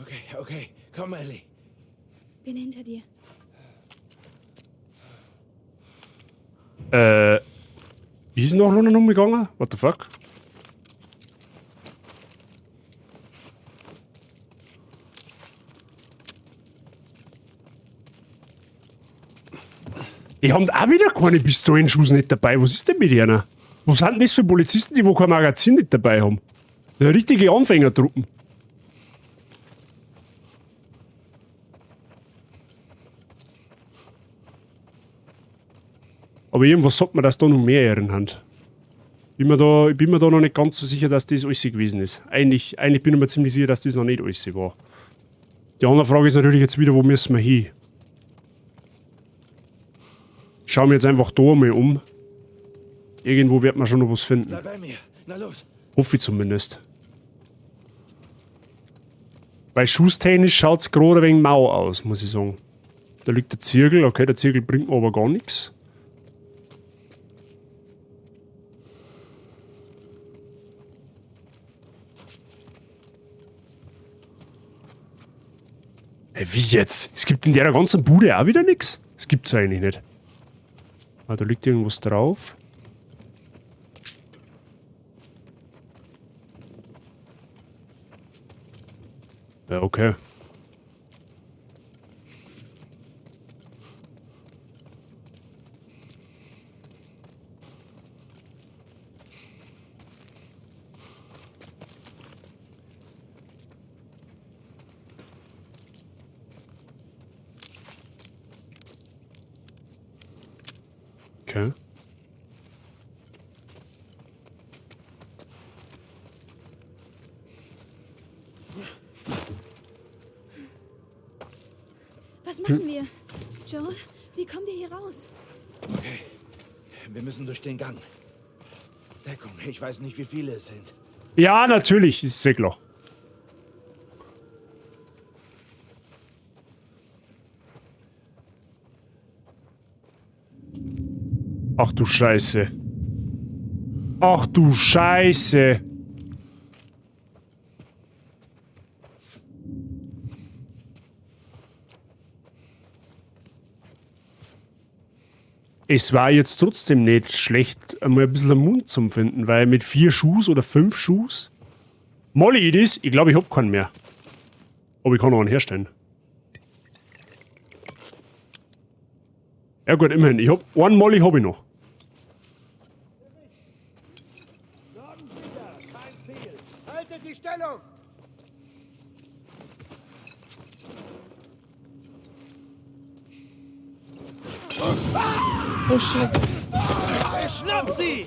Okay, okay. Komm, Ellie. Bin hinter dir. Wie ist noch noch umgegangen? What the fuck? Die haben auch wieder keine Pistolenschuss nicht dabei. Was ist denn mit ihnen? Was sind denn das für Polizisten, die wo kein Magazin nicht dabei haben? Das sind richtige Anfängertruppen. Aber irgendwas sagt mir, dass da noch mehr Ehren haben. Ich bin mir da noch nicht ganz so sicher, dass das alles gewesen ist. Eigentlich bin ich mir ziemlich sicher, dass das noch nicht alles war. Die andere Frage ist natürlich jetzt wieder, wo müssen wir hin? Ich schau mir jetzt einfach da mal um. Irgendwo wird man schon noch was finden. Bleib bei mir. Na los. Hoffe ich zumindest. Weil schusstechnisch schaut's gerade ein wenig mau aus, muss ich sagen. Da liegt der Zirkel. Okay, der Zirkel bringt mir aber gar nichts. Hey, wie jetzt? Es gibt in der ganzen Bude auch wieder nix? Das gibt's eigentlich nicht. Ah, da liegt irgendwas drauf. Ja, okay. Okay. machen wir? Joel, wie kommen wir hier raus? Okay. Wir müssen durch den Gang. Deckung. Ich weiß nicht, wie viele es sind. Ja, natürlich, ist sehr klar. Ach du Scheiße. Ach du Scheiße. Es war jetzt trotzdem nicht schlecht, einmal ein bisschen Mund zum finden, weil mit 4 Schuss oder 5 Schuss. Molly it is. Ich glaube, ich hab keinen mehr. Aber ich kann noch einen herstellen. Ja gut, immerhin. Ich hab einen Molly hab ich noch. Haltet die Stellung! Oh Scheiße! Schnapp sie!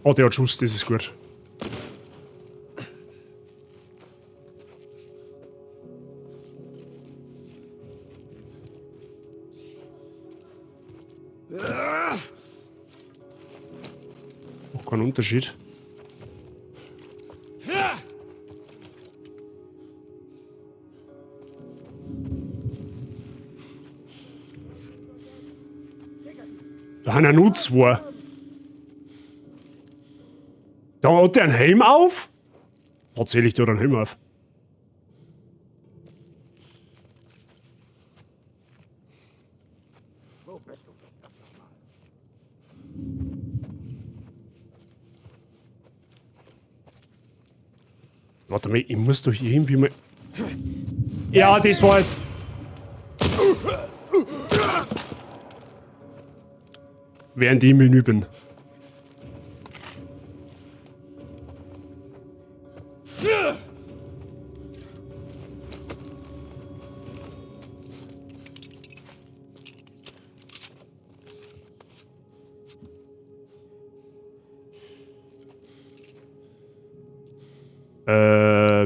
Oh, der hat Schuss, das ist gut. Auch kein Unterschied. Da haben ja nur zwei. Da hat der einen Helm auf? Tatsächlich, der hat einen Helm auf. Warte mal, ich muss doch irgendwie mal... Ja, das war halt... Während ich im Menü bin.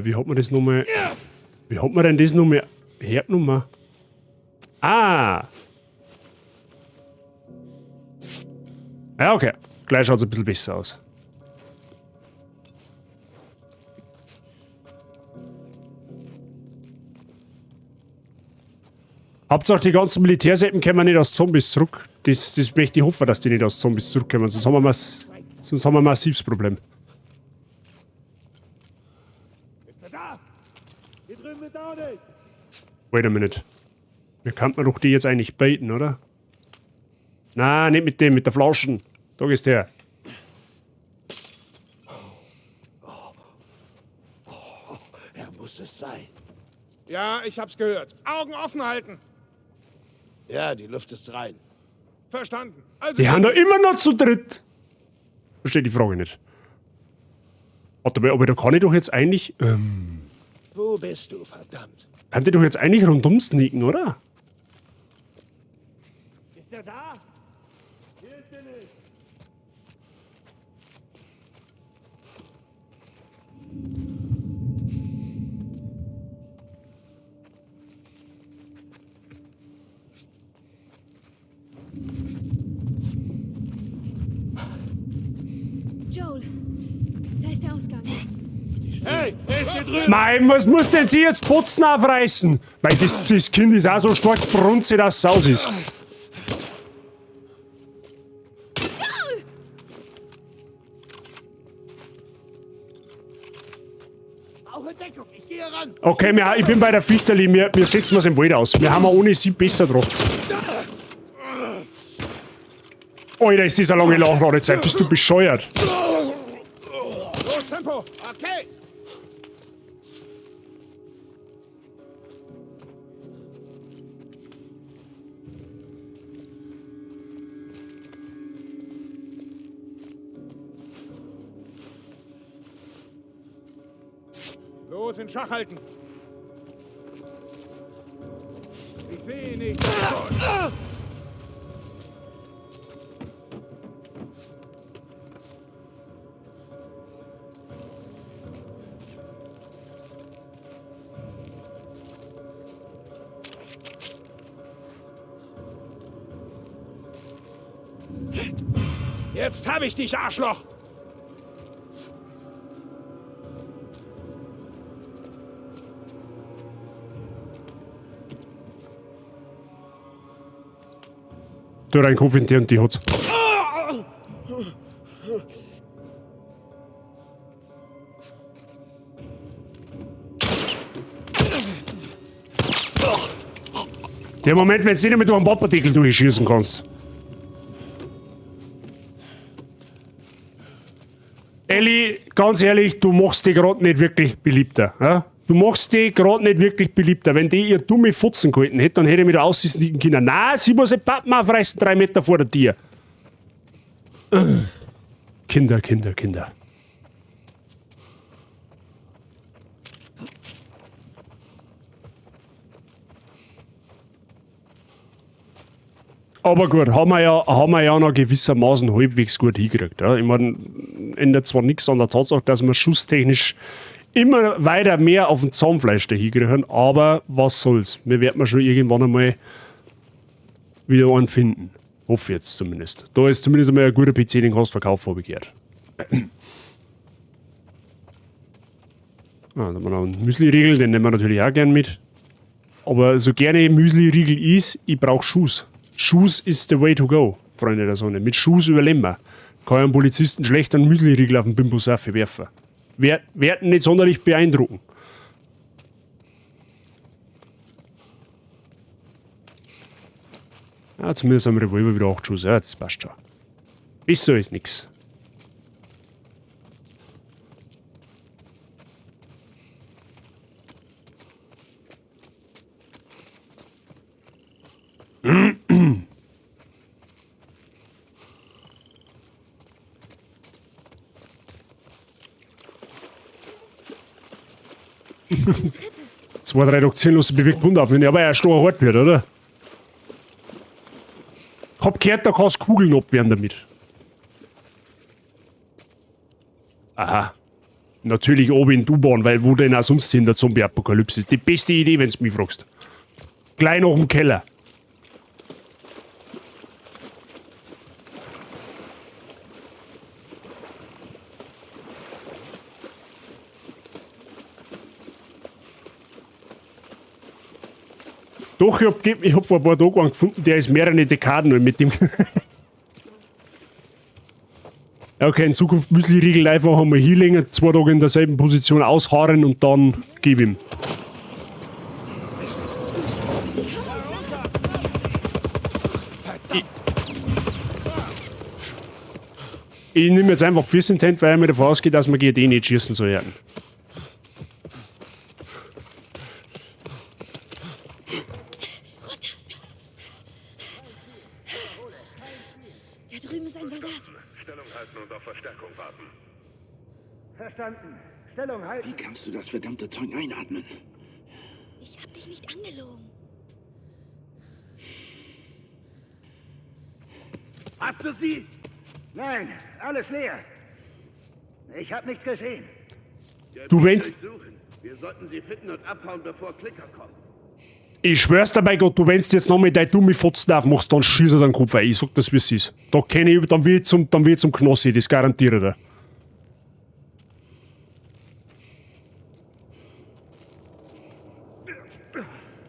Wie hat man das nochmal... Wie hat man denn das nochmal hergenommen? Ah! Ja, okay. Gleich schaut's ein bisschen besser aus. Hauptsache, die ganzen Militärseppen kommen nicht als Zombies zurück. Das möchte ich hoffen, dass die nicht als Zombies zurückkommen. Sonst haben wir ein massives Problem. Wait a minute. Wir könnten doch die jetzt eigentlich baiten, oder? Na, nicht mit dem, mit der Flaschen. Da gehst du her. Er muss es sein. Ja, ich hab's gehört. Augen offen halten. Ja, die Luft ist rein. Verstanden. Also die haben da immer noch zu dritt. Verstehe die Frage nicht. Warte mal, aber da kann ich doch jetzt eigentlich... Wo bist du, verdammt? Kann ich doch jetzt eigentlich rundum sneaken, oder? Ist der da? Hier ist er nicht. Joel, da ist der Ausgang. Hey, er ist hier drüben! Nein, was muss denn sie jetzt Putzen abreißen? Weil das Kind ist auch so stark brunzig, dass es aus ist. Okay, ich bin bei der Fichterli, wir setzen uns im Wald aus. Wir haben ja ohne sie besser dran. Alter, ist das eine lange Nachladezeit, bist du bescheuert? Los, Tempo! Okay! Los, in Schach halten! Ich sehe ihn nicht. Jetzt habe ich dich, Arschloch! Du rein Kopf in die und die hat's. Der Moment, wenn du nicht mehr durch einen Pappardeckel durchschießen kannst. Ellie, ganz ehrlich, du machst dich grad nicht wirklich beliebter. Ja? Du machst dich grad nicht wirklich beliebter. Wenn die ihr dumme Fotzen gehalten hätte, dann hätte ich mich da aussehen können. Nein, sie muss nicht Pappen aufreißen, 3 Meter vor der Tür. Kinder, Kinder, Kinder. Aber gut, haben wir ja noch gewissermaßen halbwegs gut hingekriegt. Ja. Ich mein, ändert zwar nichts an der Tatsache, dass wir schusstechnisch immer weiter mehr auf dem Zahnfleisch da hingekriegt haben, aber was soll's. Wir werden schon irgendwann einmal wieder einen finden. Hoffe jetzt zumindest. Da ist zumindest einmal ein guter PC, den kannst du verkaufen, hab ich gehört. Ah, dann haben wir noch einen Müsli-Riegel, den nehmen wir natürlich auch gern mit. Aber so gerne Müsli-Riegel ist, ich brauch Schuss. Schuss is the way to go, Freunde der Sonne. Mit Schuss überleben wir. Kann einen Polizisten schlecht einen Müsli-Riegel auf den Bimbus werfen. Werden nicht sonderlich beeindrucken. Ja, zumindest haben wir Revolver wieder 8 Schuss. Ja, das passt schon. Besser ist nix. 2, 3 Reduktion bewegt Bund auf, aber er ist schon hart wird, oder? Hab gehört, da kannst du Kugeln abwehren damit. Aha. Natürlich oben in die U-Bahn, weil wo denn auch sonst hin der Zombie-Apokalypse ist. Die beste Idee, wenn's mich fragst. Gleich nach dem Keller. Doch, ich hab vor ein paar Tagen einen gefunden, der ist mehrere Dekaden alt mit dem. Ja, okay, in Zukunft Müsli-Riegel einfach einmal hinlegen, 2 Tage in derselben Position ausharren und dann gib ihm. Ich nehme jetzt einfach Fist Intent, weil ich mir davon ausgehe, dass man gegen den nicht schießen soll. Da drüben ist ein Soldat. Stellung halten und auf Verstärkung warten. Verstanden. Stellung halten. Wie kannst du das verdammte Zeug einatmen? Ich hab dich nicht angelogen. Hast du sie? Nein, alles leer. Ich hab nichts gesehen. Du, wenn's Wir sollten sie finden und abhauen, bevor Klicker kommen. Ich schwör's dir bei Gott, du, wenn's jetzt noch mit dein dumme Fotzen aufmachst, dann schieß er deinen Kopf ein. Ich sag das, wie's ist. Da kenn ich, dann will ich zum Knossi, das garantiere ich dir.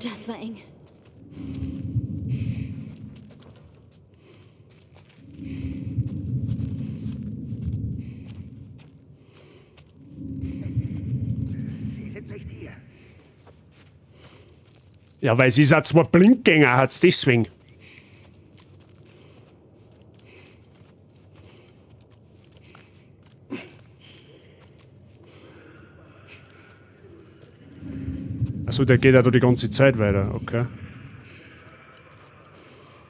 Das war eng. Sie sind nicht hier. Ja, weil sie ist auch 2 Blindgänger, hat's deswegen. Achso, der geht ja da die ganze Zeit weiter, okay.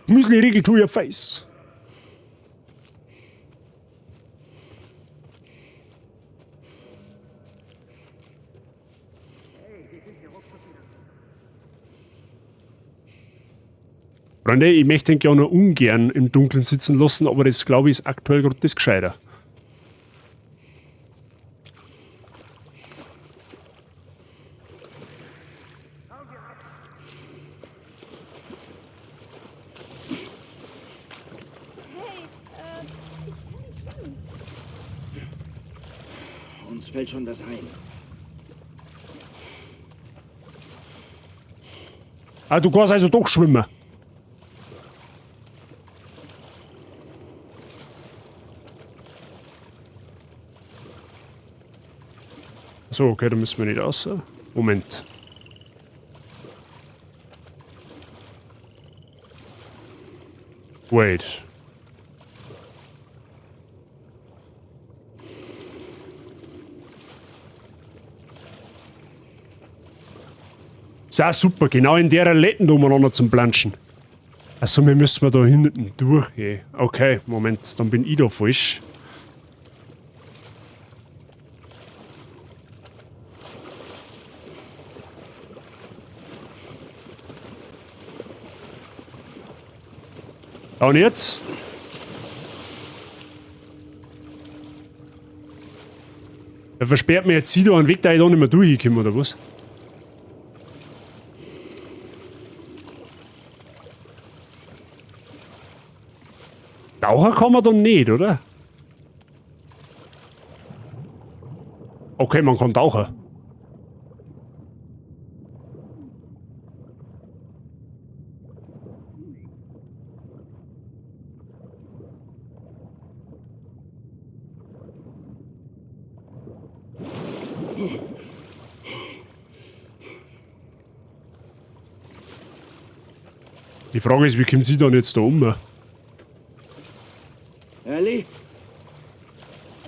Müsli-Riegel to your face. Freunde, ich möchte ihn ja nur ungern im Dunkeln sitzen lassen, aber das, glaube ich, ist aktuell gerade das Gescheiter. fällt schon was ein. Ah, du kannst also doch schwimmen. So, okay, da müssen wir nicht raus. Moment. Wait. Ist auch super, genau in der Letten da umeinander zum Planschen. Also wir müssen da hinten durchgehen. Okay, Moment, dann bin ich da falsch. Und jetzt? Er versperrt mir jetzt hier einen Weg, da ich da nicht mehr durchkomme, oder was? Taucher kann man dann nicht, oder? Okay, man kann tauchen. Die Frage ist, wie kommt sie dann jetzt da um? Ellie?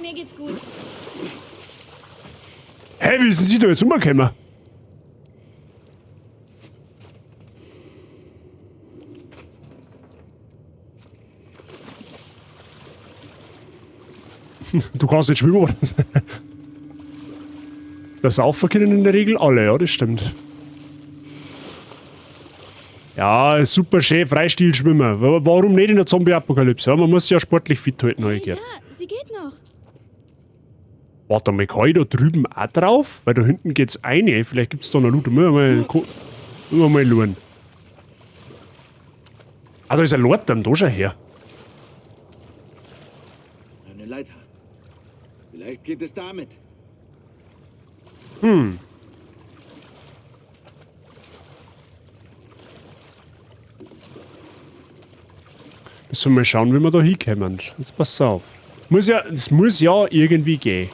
Mir geht's gut. Hä, wie sind sie da jetzt umgekommen? Du kannst nicht schwimmen, oder? Das Saufen können in der Regel alle, ja, das stimmt. Ja, super schön, Freistilschwimmer. Warum nicht in der Zombie-Apokalypse? Ja, man muss sich ja sportlich fit halten, hab ich Hey, gehört. da, sie geht noch. Warte mal, kann ich da drüben auch drauf? Weil da hinten geht's rein. Vielleicht gibt's da noch Loot. Müssen wir mal schauen. Ah, da ist ein Lord dann, da schau her. Eine Leiter. Vielleicht geht es damit. Müssen wir mal schauen, wie wir da hinkommen. Jetzt pass auf. Das muss ja irgendwie gehen.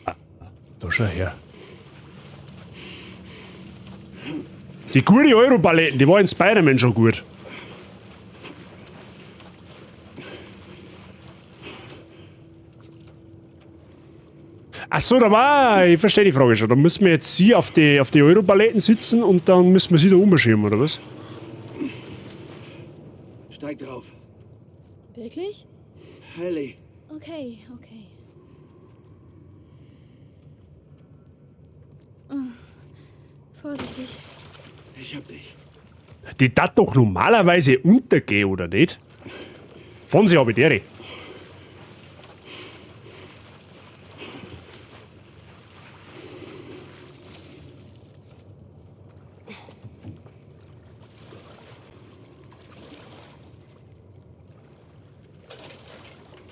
Ah, da schau her. Die gute Europaletten, die war in Spider-Man schon gut. Ach so, da war, ich verstehe die Frage schon. Da müssen wir jetzt sie auf die Europaletten sitzen und dann müssen wir sie da umschieben, oder was? Steig drauf. Wirklich? Ellie. Okay, okay. Oh, vorsichtig. Ich hab dich. Die darf doch normalerweise untergehen, oder nicht? Von sie habe ich dere.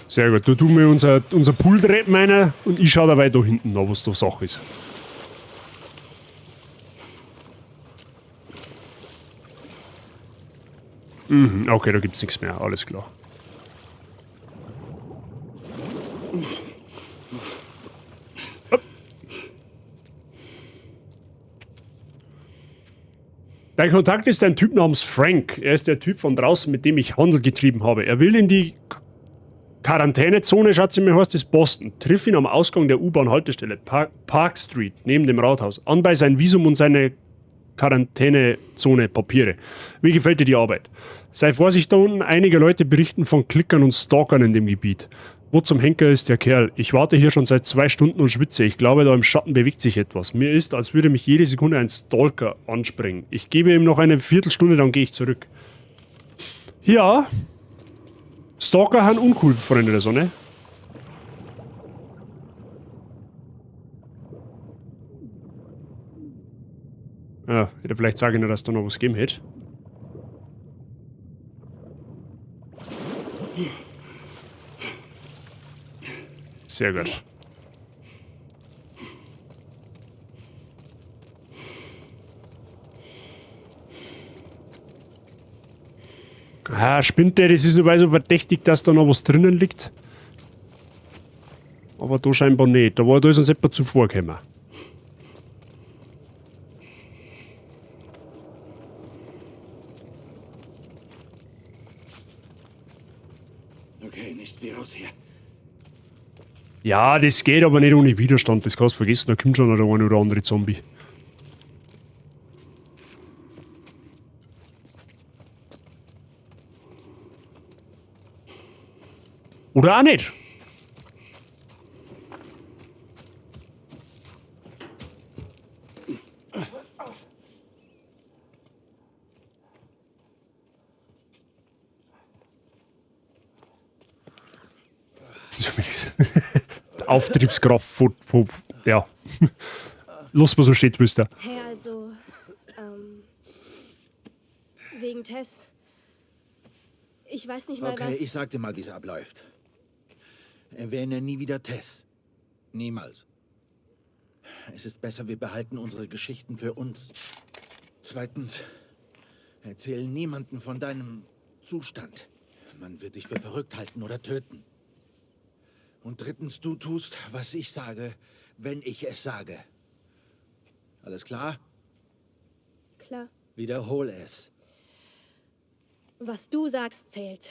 Sehr gut, da tun wir unser Pool rein und ich schau dabei da hinten nach, was da Sache ist. Okay, da gibt's nichts mehr, alles klar. Hopp. Dein Kontakt ist ein Typ namens Frank. Er ist der Typ von draußen, mit dem ich Handel getrieben habe. Er will in die Quarantänezone, schätze ich mir, heißt es Boston. Triff ihn am Ausgang der U-Bahn-Haltestelle, Park Street, neben dem Rathaus. Anbei sein Visum und seine Quarantänezone Papiere. Wie gefällt dir die Arbeit? Sei vorsichtig da unten, einige Leute berichten von Klickern und Stalkern in dem Gebiet. Wo zum Henker ist der Kerl? Ich warte hier schon seit 2 Stunden und schwitze. Ich glaube, da im Schatten bewegt sich etwas. Mir ist, als würde mich jede Sekunde ein Stalker anspringen. Ich gebe ihm noch eine Viertelstunde, dann gehe ich zurück. Ja. Stalker haben uncool, Freunde der Sonne. Ja, hätte vielleicht sagen können, dass da noch was gegeben hätte. Sehr gut. Ah, spinnt der, das ist nur so verdächtig, dass da noch was drinnen liegt. Aber da scheinbar nicht. Da ist uns etwa zuvor gekommen. Okay, nicht wie raus hier. Ja, das geht aber nicht ohne Widerstand. Das kannst du vergessen. Da kommt schon noch der eine oder andere Zombie. Oder auch nicht. Auftriebskraft von ja. Lass mal so stehen, wisst ihr. Hey, also, wegen Tess. Ich weiß nicht mal, Okay, was... ich sag dir mal, wie es abläuft. Erwähne nie wieder Tess. Niemals. Es ist besser, wir behalten unsere Geschichten für uns. Zweitens, erzähl niemandem von deinem Zustand. Man wird dich für verrückt halten oder töten. Und drittens, du tust, was ich sage, wenn ich es sage. Alles klar? Klar. Wiederhol es. Was du sagst, zählt.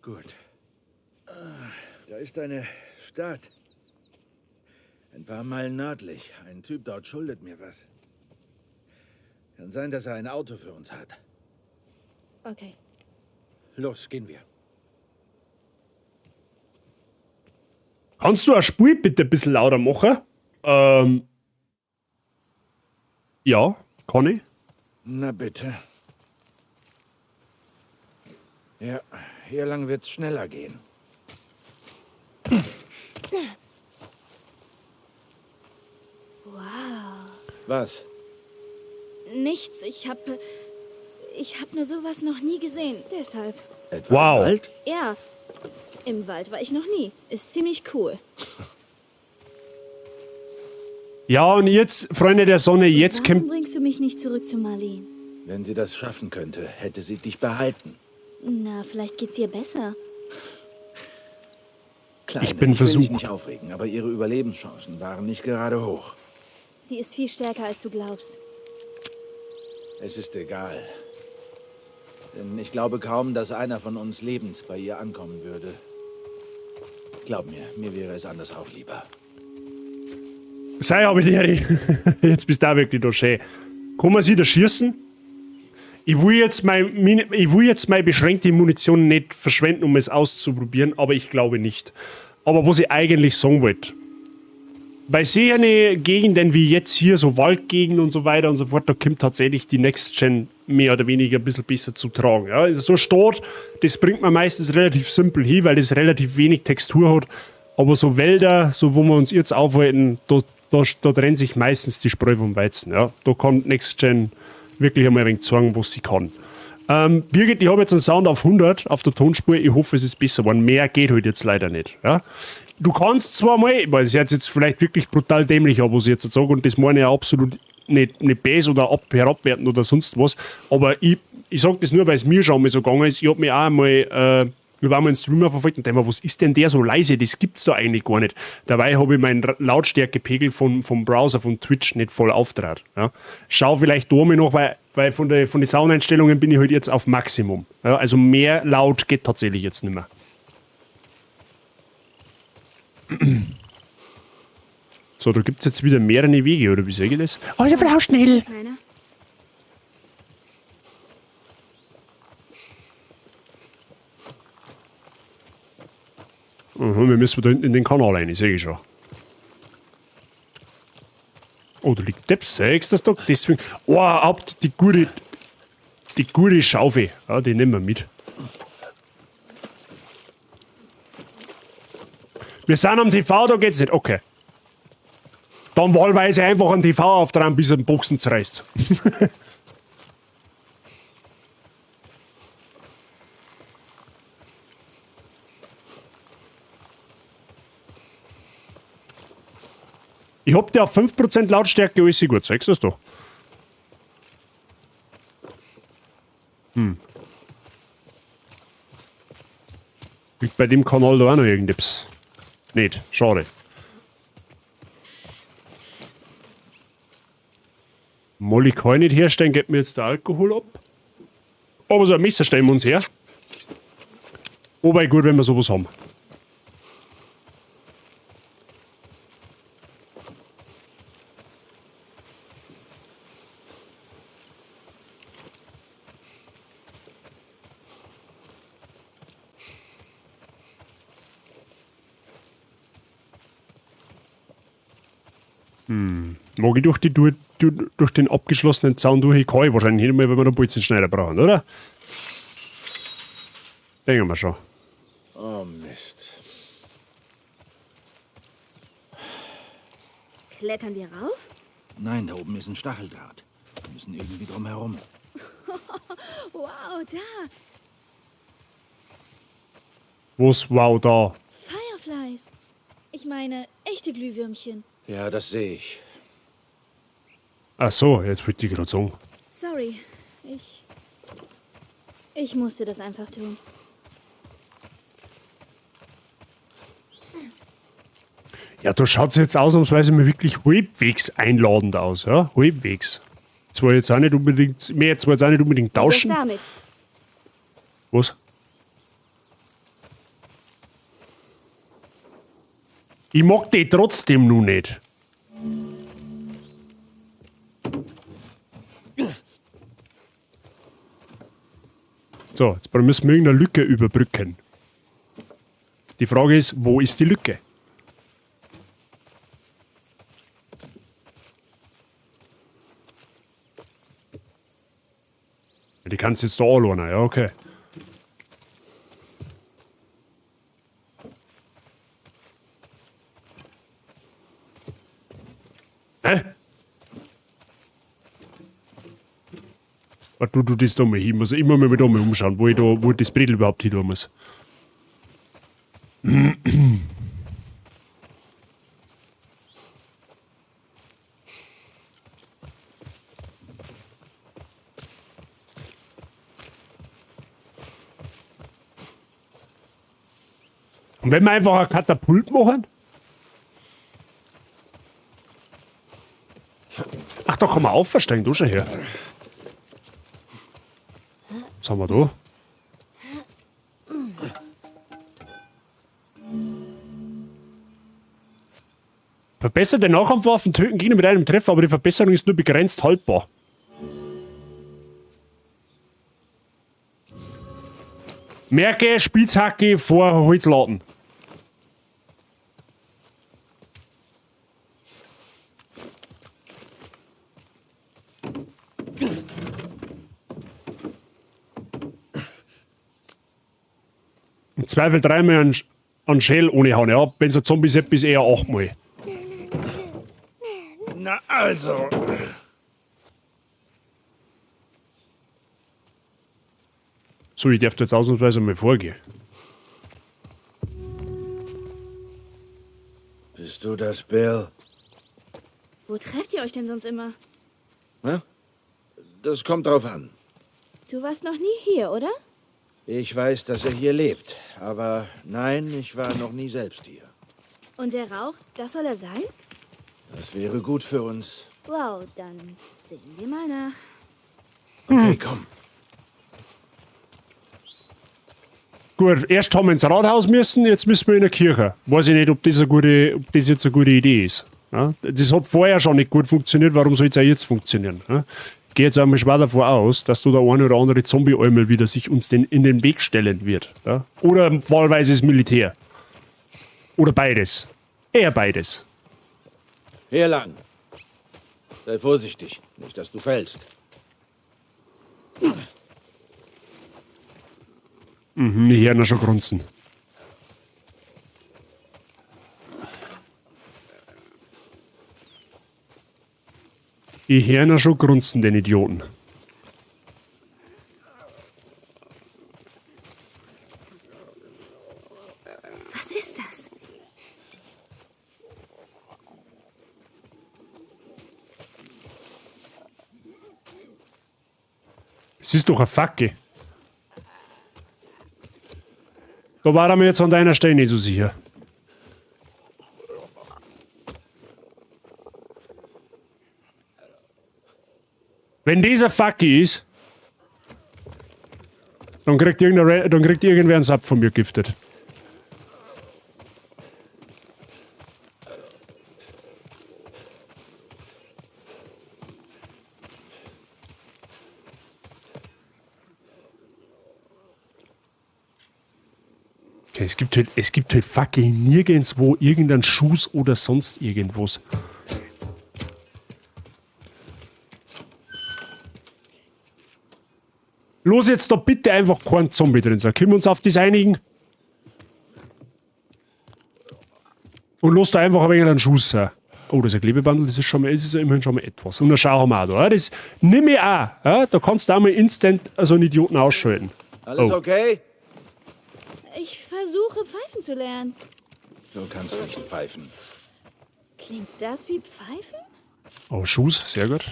Gut. Da ist eine Stadt. Ein paar Meilen nördlich. Ein Typ dort schuldet mir was. Kann sein, dass er ein Auto für uns hat. Okay. Los, gehen wir. Kannst du ein Spiel bitte ein bisschen lauter machen? Ja, kann ich. Na bitte. Ja, hier lang wird's schneller gehen. Wow. Was? Nichts. Ich hab nur sowas noch nie gesehen. Deshalb. Etwa Wow. im Wald? Ja. Im Wald war ich noch nie. Ist ziemlich cool. Ja, und jetzt, Freunde der Sonne, jetzt Warum kommt... bringst du mich nicht zurück zu Marlene? Wenn sie das schaffen könnte, hätte sie dich behalten. Na, vielleicht geht's ihr besser. Kleine, Ich bin ich will dich versucht. nicht aufregen, aber ihre Überlebenschancen waren nicht gerade hoch. Sie ist viel stärker, als du glaubst. Es ist egal. Denn ich glaube kaum, dass einer von uns lebend bei ihr ankommen würde. Glaub mir, mir wäre es anders auch lieber. Sei aber die Ehre. Jetzt bist du auch wirklich da schön. Kann man sie da schießen? Ich will jetzt meine beschränkte Munition nicht verschwenden, um es auszuprobieren, aber ich glaube nicht. Aber was ich eigentlich sagen wollte. Bei solchen Gegenden wie jetzt hier, so Waldgegenden und so weiter und so fort, da kommt tatsächlich die Next Gen mehr oder weniger ein bisschen besser zu tragen. Ja, also so Stadt, das bringt man meistens relativ simpel hin, weil das relativ wenig Textur hat. Aber so Wälder, so wo wir uns jetzt aufhalten, da trennt sich meistens die Spreu vom Weizen. Ja. Da kann Next Gen wirklich einmal ein wenig zeigen, was sie kann. Birgit, ich habe jetzt einen Sound auf 100 auf der Tonspur. Ich hoffe, es ist besser geworden. Mehr geht halt jetzt leider nicht. Ja. Du kannst zwar mal, weil es hört jetzt vielleicht wirklich brutal dämlich an, was ich jetzt sage, und das meine ich auch absolut nicht böse oder herabwertend oder sonst was, aber ich sag das nur, weil es mir schon mal so gegangen ist. Ich hab mich auch einmal, ich war mal einen Streamer verfolgt und dachte mir, was ist denn der so leise? Das gibt's da eigentlich gar nicht. Dabei habe ich meinen Lautstärkepegel vom Browser, von Twitch nicht voll aufgedreht. Ja. Schau vielleicht da mal noch, weil von den Soundeinstellungen bin ich halt jetzt auf Maximum. Ja, also mehr laut geht tatsächlich jetzt nicht mehr. So, da gibt's jetzt wieder mehrere Wege, oder wie sag ich das? Oh, ja, vielleicht schnell! Kleiner. Mhm, wir müssen da hinten in den Kanal rein, sehe ich schon. Oh, da liegt Depp, siehst du das da? Deswegen. Oh, ab die gute Schaufel. Ja, die nehmen wir mit. Wir sind am TV, da geht's nicht. Okay. Dann wahlweise einfach einen TV aufdrehen, bis er den Boxen zerreißt. Ich hab dir auf 5% Lautstärke alles gut, sagst du das doch? Liegt bei dem Kanal da auch noch irgendetwas? Nicht, schade. Molly kann ich nicht herstellen, geht mir jetzt der Alkohol ab. Aber so ein Messer stellen wir uns her. Wobei gut, wenn wir sowas haben. Mag ich durch den abgeschlossenen Zaun durch? Ich kann ich wahrscheinlich nicht mehr, wenn wir einen Bolzenschneider brauchen, oder? Denken wir schon. Oh Mist. Klettern wir rauf? Nein, da oben ist ein Stacheldraht. Wir müssen irgendwie drum herum. Wow, da. Was? Wow, da? Fireflies. Ich meine, echte Glühwürmchen. Ja, das sehe ich. Ach so, jetzt wollte ich gerade sagen. Sorry, ich musste das einfach tun. Ja, da schaut's jetzt ausnahmsweise mal wirklich halbwegs einladend aus, ja? Halbwegs. Zwar jetzt auch nicht unbedingt, mehr zwar jetzt auch nicht unbedingt tauschen. Was damit? Was? Ich mag die trotzdem noch nicht. So, jetzt müssen wir irgendeine Lücke überbrücken. Die Frage ist, wo ist die Lücke? Die kannst du jetzt da anlohnen, ja, okay. Hä? Warte, du das da mal hin. Ich muss immer mal da mal umschauen, wo ich das Bredel überhaupt hin tun muss. Und wenn wir einfach ein Katapult machen? Ach, da kann man aufersteigen, du schon her. Was haben wir da? Verbesserte Nahkampfwaffen töten Gegner mit einem Treffer, aber die Verbesserung ist nur begrenzt haltbar. Merke, Spitzhacke vor Holzladen. Im Zweifel dreimal an Schäl ohne Hauen. Ja, wenn's ein Zombie ist, bis eher 8-mal. Na also. So, ich darf jetzt ausnahmsweise mal vorgehen. Bist du das, Bill? Wo trefft ihr euch denn sonst immer? Hä? Das kommt drauf an. Du warst noch nie hier, oder? Ich weiß, dass er hier lebt, aber nein, ich war noch nie selbst hier. Und der Rauch, das soll er sein? Das wäre gut für uns. Wow, dann sehen wir mal nach. Okay, komm. Gut, erst haben wir ins Rathaus müssen, jetzt müssen wir in der Kirche. Weiß ich nicht, ob das jetzt eine gute Idee ist. Ja, das hat vorher schon nicht gut funktioniert, warum soll es auch jetzt funktionieren? Ja? Ich gehe jetzt einmal schwer davon aus, dass du der eine oder andere Zombie-Eumel wieder sich uns in den Weg stellen wird. Ja? Oder wahlweise das Militär. Oder beides. Eher beides. Hier lang. Sei vorsichtig, nicht, dass du fällst. Ich höre noch schon grunzen. Ich hör ihn schon grunzen, den Idioten. Was ist das? Es ist doch eine Fackel. Da war er mir jetzt an deiner Stelle nicht so sicher. Wenn dieser Fackel ist, dann kriegt, dann kriegt irgendwer einen Sapp von mir giftet. Okay, es gibt halt fucking nirgendwo irgendeinen Schuss oder sonst irgendwas. Los jetzt da bitte einfach kein Zombie drin sein. Können wir uns auf das einigen? Und los da einfach ein wenig einen Schuss sein. Oh, das ist ein Klebebandel, das ist schon mal, das ist ja immerhin schon mal etwas. Und eine Schau haben wir auch da. Ja, das nimm ich auch. Ja, da kannst du auch mal instant so einen Idioten ausschalten. Alles Oh. okay? Ich versuche, pfeifen zu lernen. Du kannst nicht pfeifen. Klingt das wie Pfeifen? Oh, Schuss, sehr gut.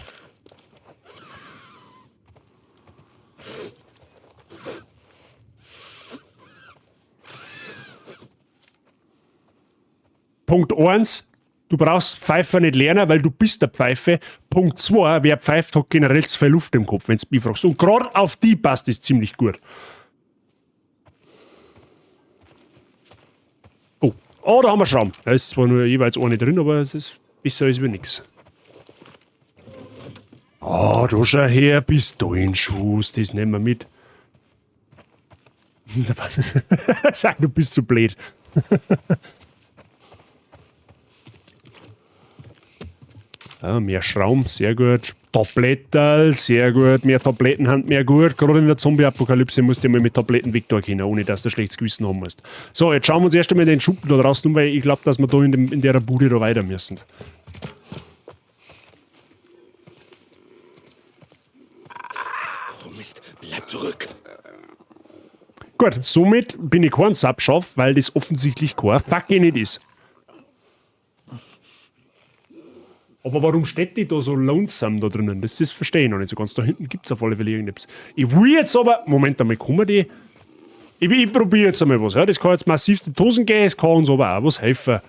Punkt 1, du brauchst Pfeifer nicht lernen, weil du bist der Pfeife. Punkt 2, wer pfeift, hat generell zu viel Luft im Kopf, wenn du mich fragst. Und gerade auf die passt es ziemlich gut. Oh, oh, da haben wir Schramm. Da ist zwar nur jeweils eine drin, aber es ist besser als wie nix. Ah, da schau her, Pistolenschuss, das nehmen wir mit. Sag, du bist zu blöd. Ah, mehr Schraum, sehr gut. Tabletterl, sehr gut. Mehr Tabletten haben mehr gut. Gerade in der Zombie-Apokalypse musst du mal mit Tabletten weg da können, ohne dass du schlechtes Gewissen haben musst. So, jetzt schauen wir uns erst einmal den Schuppen da draußen um, weil ich glaub, dass wir da in der Bude da weiter müssen. Oh Mist, bleib zurück. Gut, somit bin ich kein Subschaf, weil das offensichtlich kein Fucking nicht ist. Aber warum steht die da so lonesome da drinnen? Das verstehe ich noch nicht so ganz. Da hinten gibt's auf alle Fälle irgendetwas. Ich will jetzt aber... Moment einmal, kommen die? Ich probiere jetzt einmal was. Ja? Das kann jetzt massiv in die Hosen gehen, es kann uns aber auch was helfen.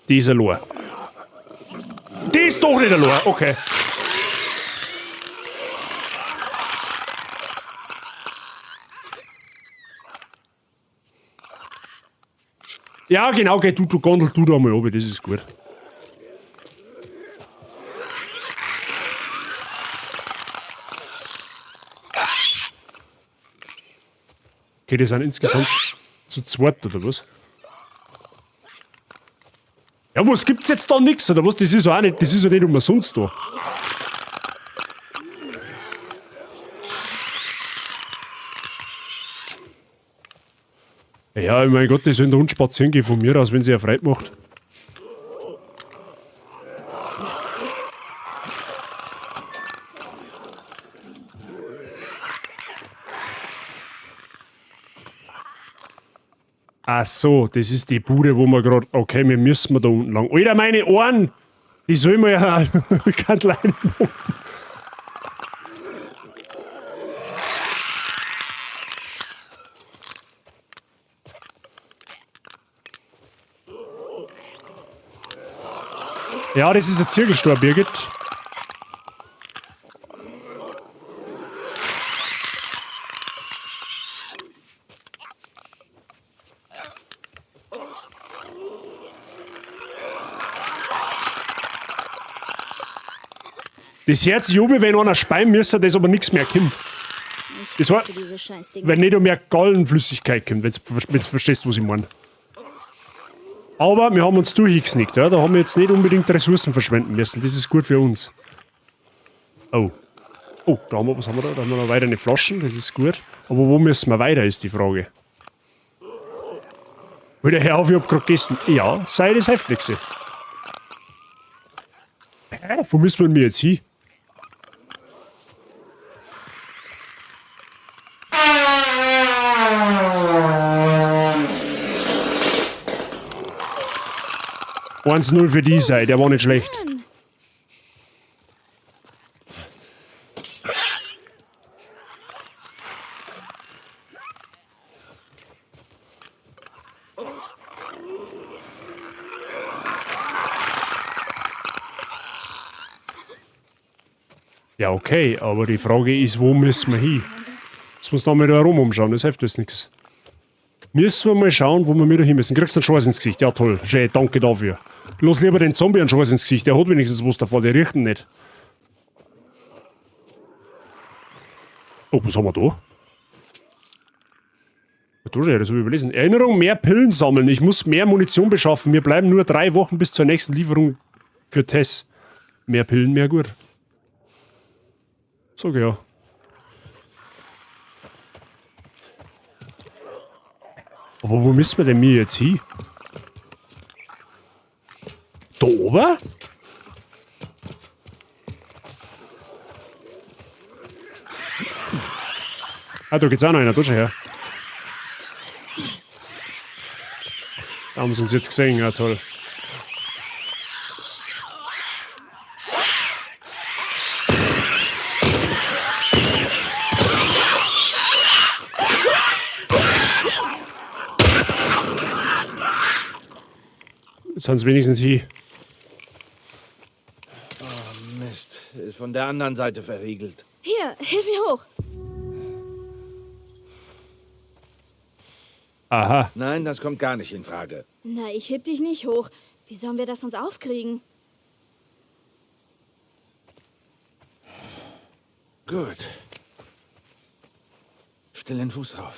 Die ist allein. Die ist doch nicht allein, okay. Ja, genau, geh du, du Gondel, du da mal runter, das ist gut. Okay, die sind insgesamt zu zweit, oder was? Ja, was gibt's jetzt da nix, oder was? Das ist ja auch nicht, das ist ja nicht umsonst da. Ja, mein Gott, die sollen der Hund spazieren gehen von mir aus, wenn sie erfreut macht. Ach so, das ist die Bude, wo wir grad... Okay, wir müssen da unten lang. Alter, meine Ohren! Die sollen wir ja ganz alleine machen. Ja, das ist ein Zirkelstor, Birgit. Das Herz jubelt, wenn einer speien müsste, das aber nichts mehr kommt. Ich Das war, hasse diese Scheißdinger. wenn nicht mehr Gallenflüssigkeit kommt, wenn's verstehst, was ich meine. Aber wir haben uns durchgesnickt, ja? Da haben wir jetzt nicht unbedingt Ressourcen verschwenden müssen. Das ist gut für uns. Oh. Oh, da haben wir, was haben wir da? Da haben wir noch weitere Flaschen, das ist gut. Aber wo müssen wir weiter, ist die Frage. Wieder hör auf, ich hab grad gegessen. Ja, sei das hilft nix. Hä? Wo müssen wir denn jetzt hin? Eins null für die Seite, der war nicht schlecht. Ja, okay, aber die Frage ist, wo müssen wir hin? Jetzt muss man mal da rum umschauen, das hilft uns nichts. Müssen wir mal schauen, wo wir wieder hin müssen. Kriegst du einen Scheiß ins Gesicht? Ja, toll. Schön, danke dafür. Los lieber den Zombie einen Scheiß ins Gesicht, der hat wenigstens was davon, der riecht ihn nicht. Oh, was haben wir da? Da schon, das hab ich überlesen. Erinnerung, mehr Pillen sammeln. Ich muss mehr Munition beschaffen. Mir bleiben nur 3 Wochen bis zur nächsten Lieferung für Tess. Mehr Pillen, mehr gut. Sag ja. Aber wo müssen wir denn mir jetzt hin? Da oben? Ah, da geht's auch noch einer, da schau her. Da haben sie uns jetzt gesehen, ja toll. Jetzt haben sie wenigstens hier. Oh Mist, ist von der anderen Seite verriegelt. Hier, hilf mir hoch. Aha. Nein, das kommt gar nicht in Frage. Na, ich heb dich nicht hoch. Wie sollen wir das sonst aufkriegen? Gut. Stell den Fuß drauf.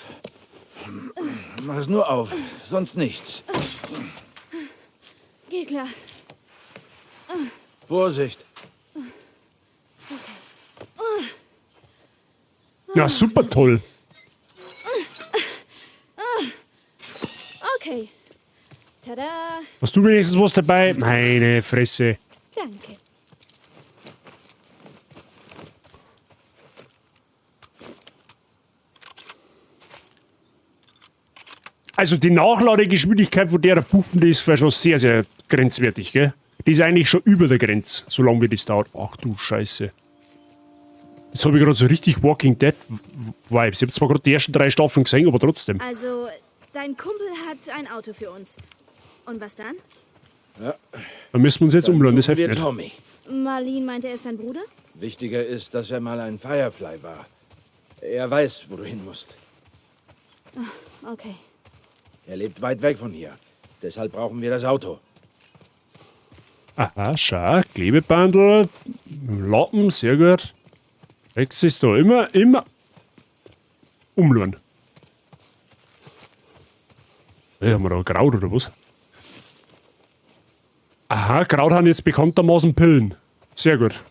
Mach es nur auf, sonst nichts. Geh klar. Vorsicht. Okay. Ja, super toll. Okay. Tada. Hast du wenigstens was dabei? Meine Fresse. Danke. Also die Nachladegeschwindigkeit von der Puffen, die ist schon sehr, sehr grenzwertig, gell? Die ist eigentlich schon über der Grenze, solange wie das dauert. Ach du Scheiße. Jetzt hab ich grad so richtig Walking Dead Vibes. Ich hab zwar grad die ersten 3 Staffeln gesehen, aber trotzdem. Also, dein Kumpel hat ein Auto für uns. Und was dann? Ja. Dann müssen wir uns jetzt Dann umladen, das suchen hilft wir nicht. Tommy. Marlene meinte, er ist dein Bruder? Wichtiger ist, dass er mal ein Firefly war. Er weiß, wo du hin musst. Ach, okay. Er lebt weit weg von hier. Deshalb brauchen wir das Auto. Aha, schau. Klebebandel, Lappen, sehr gut. Rex ist da immer umladen. Hey, haben wir da Kraut oder was? Aha, Kraut haben jetzt bekanntermaßen Pillen. Sehr gut.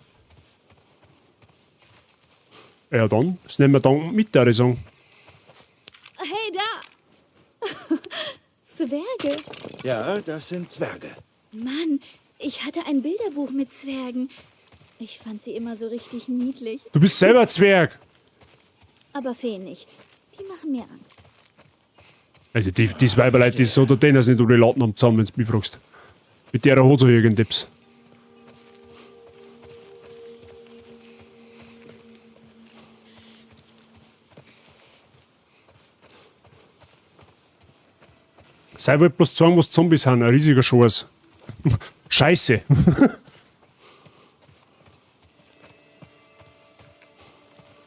Ja dann, das nehmen wir dann mit, würde ich sagen. Hey, da! Zwerge. Ja, das sind Zwerge. Mann, ich hatte ein Bilderbuch mit Zwergen. Ich fand sie immer so richtig niedlich. Du bist selber Zwerg. Aber Feen nicht. Die machen mir Angst. Also die Weiberleute, die so, da denen nicht um die Latten am Zaun, wenn du mich fragst. Mit der hat so irgendetwas. Sei wollt bloß sagen, was Zombies sind. Ein riesiger Scheiß. Scheiße.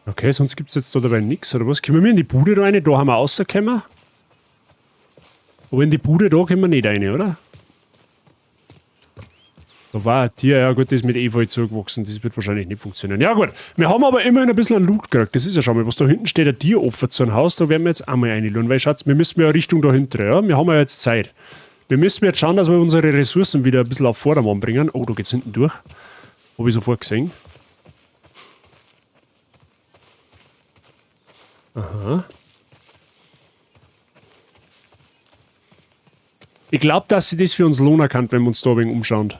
Okay, sonst gibt's jetzt da dabei nix, oder was? Können wir in die Bude rein? Da haben wir rausgekommen. Aber in die Bude da können wir nicht rein, oder? Da war ein Tier, ja gut, das ist mit Efeu zugewachsen, das wird wahrscheinlich nicht funktionieren. Ja gut, wir haben aber immerhin ein bisschen Loot gekriegt, das ist ja schon mal was. Da hinten steht ein Tier offen zu einem Haus, da werden wir jetzt einmal reinlaufen, weil Schatz, wir müssen ja Richtung da hinten, ja? Wir haben ja jetzt Zeit. Wir müssen jetzt schauen, dass wir unsere Ressourcen wieder ein bisschen auf Vordermann bringen. Oh, da geht's hinten durch. Hab ich sofort gesehen. Aha. Ich glaube, dass sie das für uns lohnen kann, wenn wir uns da ein wenig umschauen.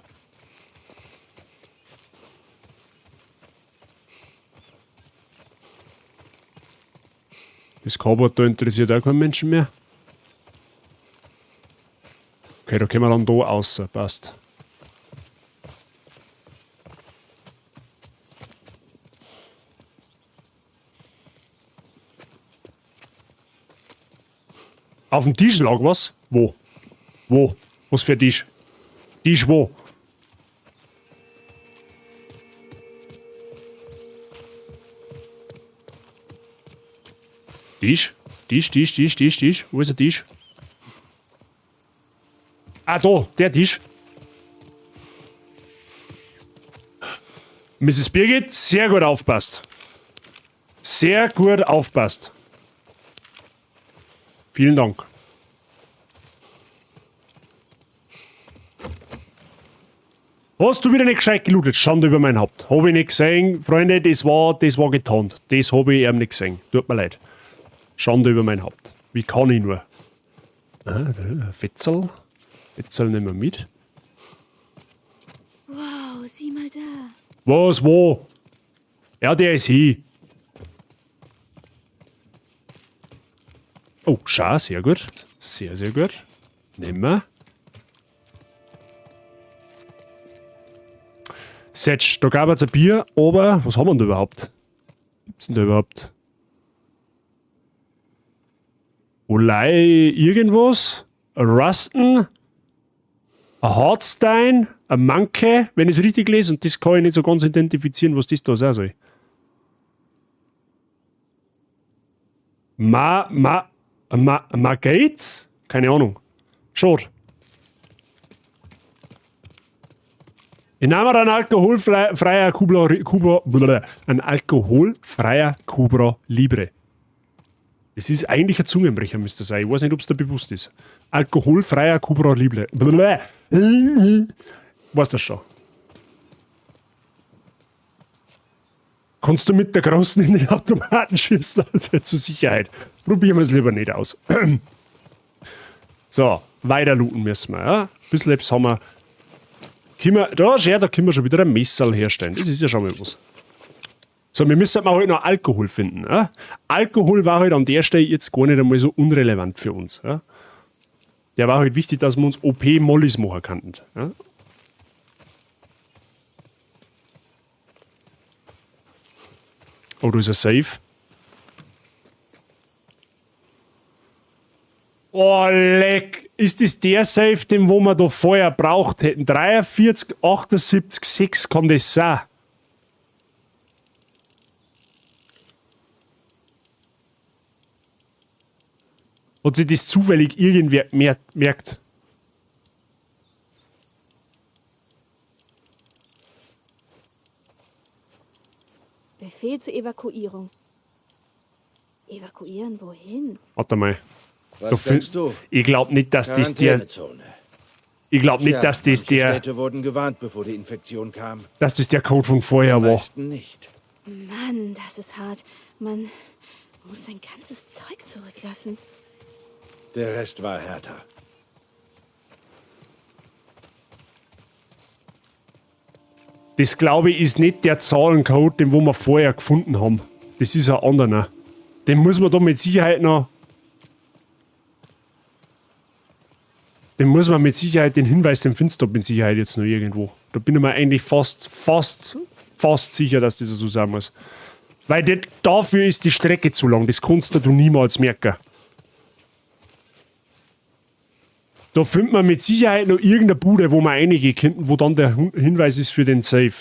Das Carport da interessiert auch keinen Menschen mehr. Okay, da können wir dann da raus. Passt. Auf dem Tisch lag was? Wo? Wo? Was für ein Tisch? Tisch wo? Tisch? Tisch, Tisch, Tisch, Tisch, Tisch. Wo ist der Tisch? Ah, da, der Tisch. Mrs. Birgit, sehr gut aufpasst. Sehr gut aufpasst. Vielen Dank. Hast du wieder nicht gescheit gelootet? Schande über mein Haupt. Hab ich nicht gesehen. Freunde, das war getarnt. Das hab ich eben nicht gesehen. Tut mir leid. Schande über mein Haupt. Wie kann ich nur? Ah, da, Fetzel. Fetzel nehmen wir mit. Wow, sieh mal da. Was, wo? Ja, der ist hier. Oh, schau, sehr gut. Sehr, sehr gut. Nehmen wir. Setsch, da gab es ein Bier, aber was haben wir denn da überhaupt? Gibt's denn da überhaupt? Olei, irgendwas? Ein Rusten? Ein Hartstein? Ein Manke? Wenn ich's richtig lese, und das kann ich nicht so ganz identifizieren, was das da sein soll. Ma, ma, ma, ma geht's? Keine Ahnung. Schade. Ich nehme einen alkoholfreier Cuba, Cuba, blablabla, ein alkoholfreier Cuba Libre. Es ist eigentlich ein Zungenbrecher, müsste das sein. Ich weiß nicht, ob's da bewusst ist. Alkoholfreier Cuba Libre. Blablabla. Weißt das schon. Kannst du mit der Großen in den Automaten schießen? Also zur Sicherheit. Probieren wir's lieber nicht aus. So, weiter looten müssen wir. Ja? Ein bisschen etwas haben wir. Können wir, da, schau, da können wir schon wieder ein Messerl herstellen. Das ist ja schon mal was. So, wir müssen halt noch Alkohol finden. Ja? Alkohol war halt an der Stelle jetzt gar nicht einmal so unrelevant für uns. Ja? Der war halt wichtig, dass wir uns O P-Mollis machen könnten. Ja? Oh, da ist ein Safe. Oh, leck. Ist das der Safe, den wo wir da vorher braucht hätten? 43, 78, 6 kann das sein. Hat sich das zufällig irgendwer merkt? Befehl zur Evakuierung. Evakuieren wohin? Warte mal. Was Da denkst du? Ich glaub nicht, dass das der Quarantänezone. Ich glaub nicht, Tja, dass das manche der Städte wurden gewarnt, bevor die Infektion kam. Dass das der Code von vorher war. Meisten nicht. Mann, das ist hart. Man muss sein ganzes Zeug zurücklassen. Der Rest war härter. Das, glaube ich, ist nicht der Zahlencode, den wo wir vorher gefunden haben. Das ist ein anderer. Den muss man da mit Sicherheit noch... Den muss man mit Sicherheit, den Hinweis, den findest du mit Sicherheit jetzt noch irgendwo. Da bin ich mir eigentlich fast sicher, dass das so sein muss. Weil das, dafür ist die Strecke zu lang, das kannst du niemals merken. Da findet man mit Sicherheit noch irgendeine Bude, wo man reingehen könnten, wo dann der Hinweis ist für den Safe.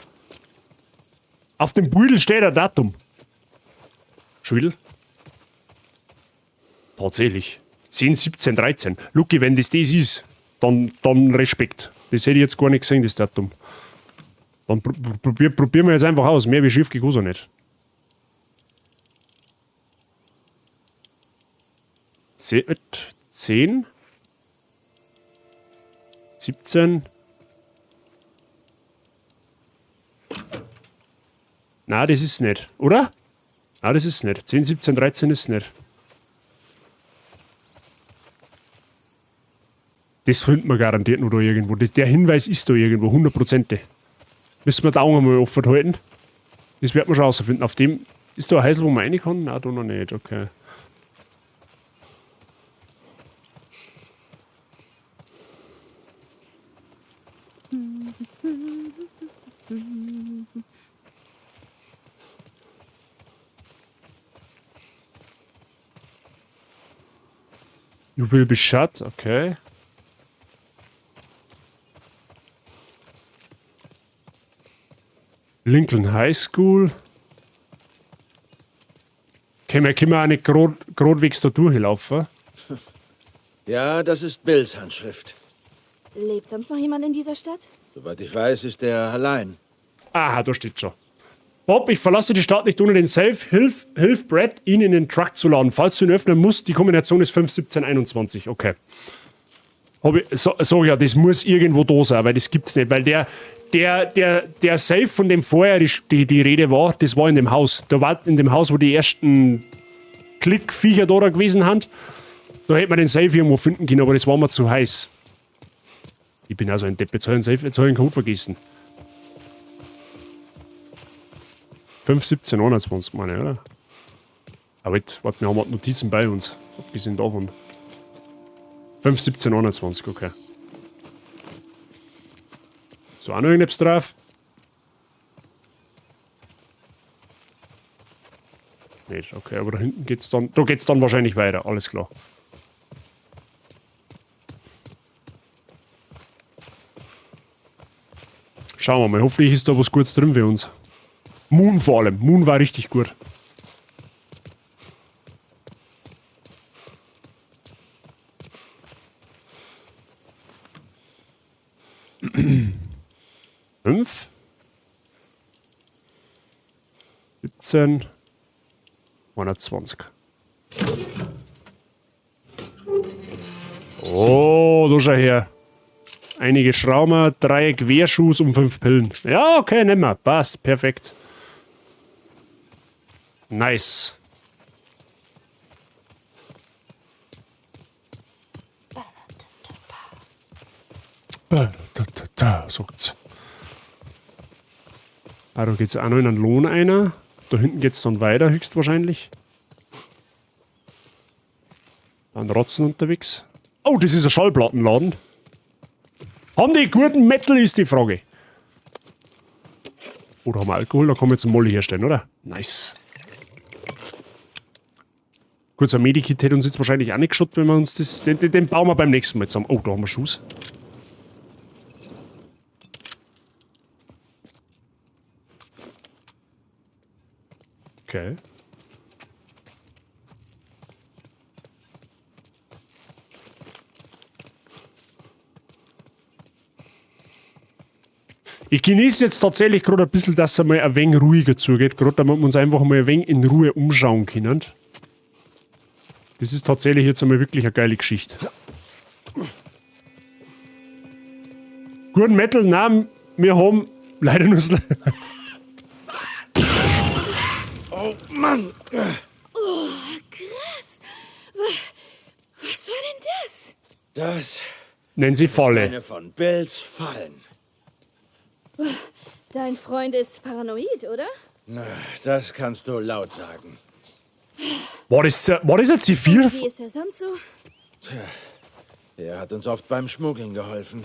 Auf dem Beutel steht ein Datum. Schwidl? Tatsächlich. 10, 17, 13. Lucky, wenn das das ist, dann Respekt. Das hätte ich jetzt gar nicht gesehen, das Datum. Dann probieren wir jetzt einfach aus. Mehr wie schief geht auch nicht. 10, 17. Na, das ist nicht, oder? Na, das ist nicht. 10, 17, 13 ist nicht. Das findet man garantiert noch da irgendwo. Das, der Hinweis ist da irgendwo, hundertprozentig. Müssen wir die Augen mal offen halten. Das wird man schon rausfinden. Auf dem ist da ein Häusl, wo man rein kann? Nein, da noch nicht, okay. You will be shot, okay. Lincoln High School. Okay, wir können auch nicht gradwegs da durchlaufen. Ja, das ist Bills Handschrift. Lebt sonst noch jemand in dieser Stadt? Soweit ich weiß, ist er allein. Aha, da steht schon. Bob, ich verlasse die Stadt nicht ohne den Safe. Hilf Brad, ihn in den Truck zu laden. Falls du ihn öffnen musst, die Kombination ist 5, 17, 21. Okay. Hab ich, so, so, ja, das muss irgendwo da sein, weil das gibt's nicht. Weil der Safe, von dem vorher die Rede war, das war in dem Haus. Da war in dem Haus, wo die ersten Klickviecher da gewesen sind. Da hätte man den Safe irgendwo finden können, aber das war mir zu heiß. Ich bin also ein Depp, jetzt habe ich den Safe, jetzt habe ich den Kopf vergessen. 5, 17, 21, meine ich, oder? Aber warte, warte, wir haben Notizen bei uns. Abgesehen davon. 5, 17, 21, okay. So, auch noch irgendetwas drauf? Nicht, okay, aber da hinten geht's dann. Da geht's dann wahrscheinlich weiter, alles klar. Schauen wir mal, hoffentlich ist da was Gutes drin für uns. Moon vor allem. Moon war richtig gut. 5. 17. 120. Oh, da schau her. Einige Schrauber, 3 Querschuss und 5 Pillen. Ja, okay, nehmen wir. Passt, perfekt. Nice. Da, sagt's. Ah, da geht's auch noch in einen Lohn einer. Da hinten geht's dann weiter, höchstwahrscheinlich. Ein Rotzen unterwegs. Oh, das ist ein Schallplattenladen. Haben die guten Metal, ist die Frage. Oder haben wir Alkohol? Da kann man jetzt einen Molly herstellen, oder? Nice. Gut, so ein Medikit hätte uns jetzt wahrscheinlich auch nicht geschaut, wenn wir uns das... Den bauen wir beim nächsten Mal zusammen. Oh, da haben wir Schuss. Okay. Ich genieße jetzt tatsächlich gerade ein bisschen, dass es einmal ein wenig ruhiger zugeht, gerade damit wir uns einfach mal ein wenig in Ruhe umschauen können. Das ist tatsächlich jetzt einmal wirklich eine geile Geschichte. Guten Metal, nein, wir haben leider nur Oh Mann! Oh, krass! Was war denn das? Das Nennen Sie Falle. ist eine von Bills Fallen. Dein Freund ist paranoid, oder? Na, das kannst du laut sagen. War das ein C4? Wie ist er sonst so? Tja, er hat uns oft beim Schmuggeln geholfen.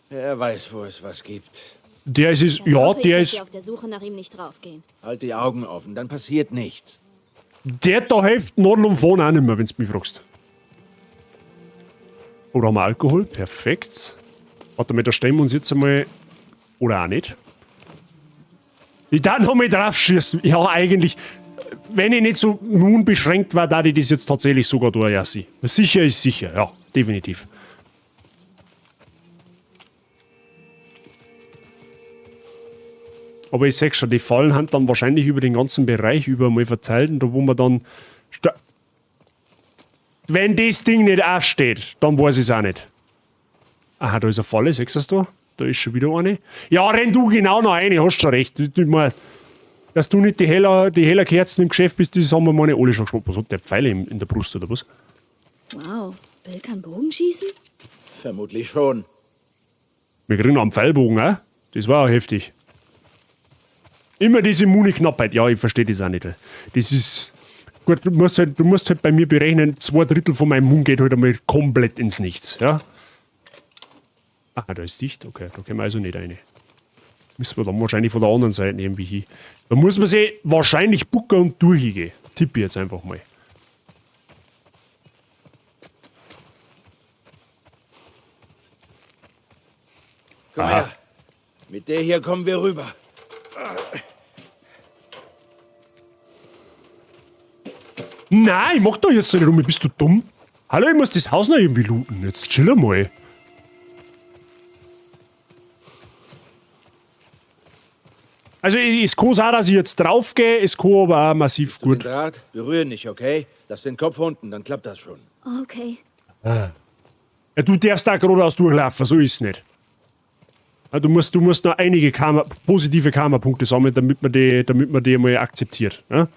Er weiß, wo es was gibt. Der ist es, Dann ja, hoffe ich, der dass ist wir auf der Suche nach ihm nicht draufgehen. Halt die Augen offen, dann passiert nichts. Der da hilft Nadel und Faden auch nicht mehr, wenn's mich fragst. Oder haben wir Alkohol? Perfekt. Warte mal, da stellen wir uns jetzt einmal. Oder auch nicht. Ich darf noch mal drauf schießen. Ja, eigentlich. Wenn ich nicht so unbeschränkt war, da ich das jetzt tatsächlich sogar da, ja, sie. Sicher ist sicher, ja, definitiv. Aber ich seh schon, die Fallen haben dann wahrscheinlich über den ganzen Bereich über mal verteilt und da wo man dann wenn das Ding nicht aufsteht, dann weiß ich's auch nicht. Aha, da ist eine Falle, siehst du das da? Da ist schon wieder eine. Ja, renn du genau noch eine, hast schon recht. Dass du nicht die heller Kerzen im Geschäft bist, das haben wir meine alle schon geschmeckt. Was hat der Pfeile in der Brust oder was? Wow, Bill kann Bogen schießen? Vermutlich schon. Wir kriegen einen Pfeilbogen, äh? Das war auch heftig. Immer diese Muni-Knappheit. Ja, ich verstehe das auch nicht. Das ist. Gut, du musst halt bei mir berechnen, 2/3 von meinem Mun geht halt einmal komplett ins Nichts. Ja? Ah, da ist dicht. Okay, da können wir also nicht rein. Müssen wir dann wahrscheinlich von der anderen Seite irgendwie hin. Da muss man sich wahrscheinlich bucken und durchgehen. Tippe ich jetzt einfach mal. Komm Aha. her. Mit der hier kommen wir rüber. Nein, ich mach da jetzt nicht rum. Bist du dumm? Hallo, ich muss das Haus noch irgendwie looten. Jetzt chill mal. Also, es kann sein, dass ich jetzt draufgehe, es kann aber auch massiv Den gut. Draht berühren nicht, okay? Lass den Kopf unten, dann klappt das schon. Okay. Ja, du darfst da geradeaus durchlaufen, so ist es nicht. Ja, du musst noch einige Karma, positive Karma-Punkte sammeln, damit man die mal akzeptiert. Ja?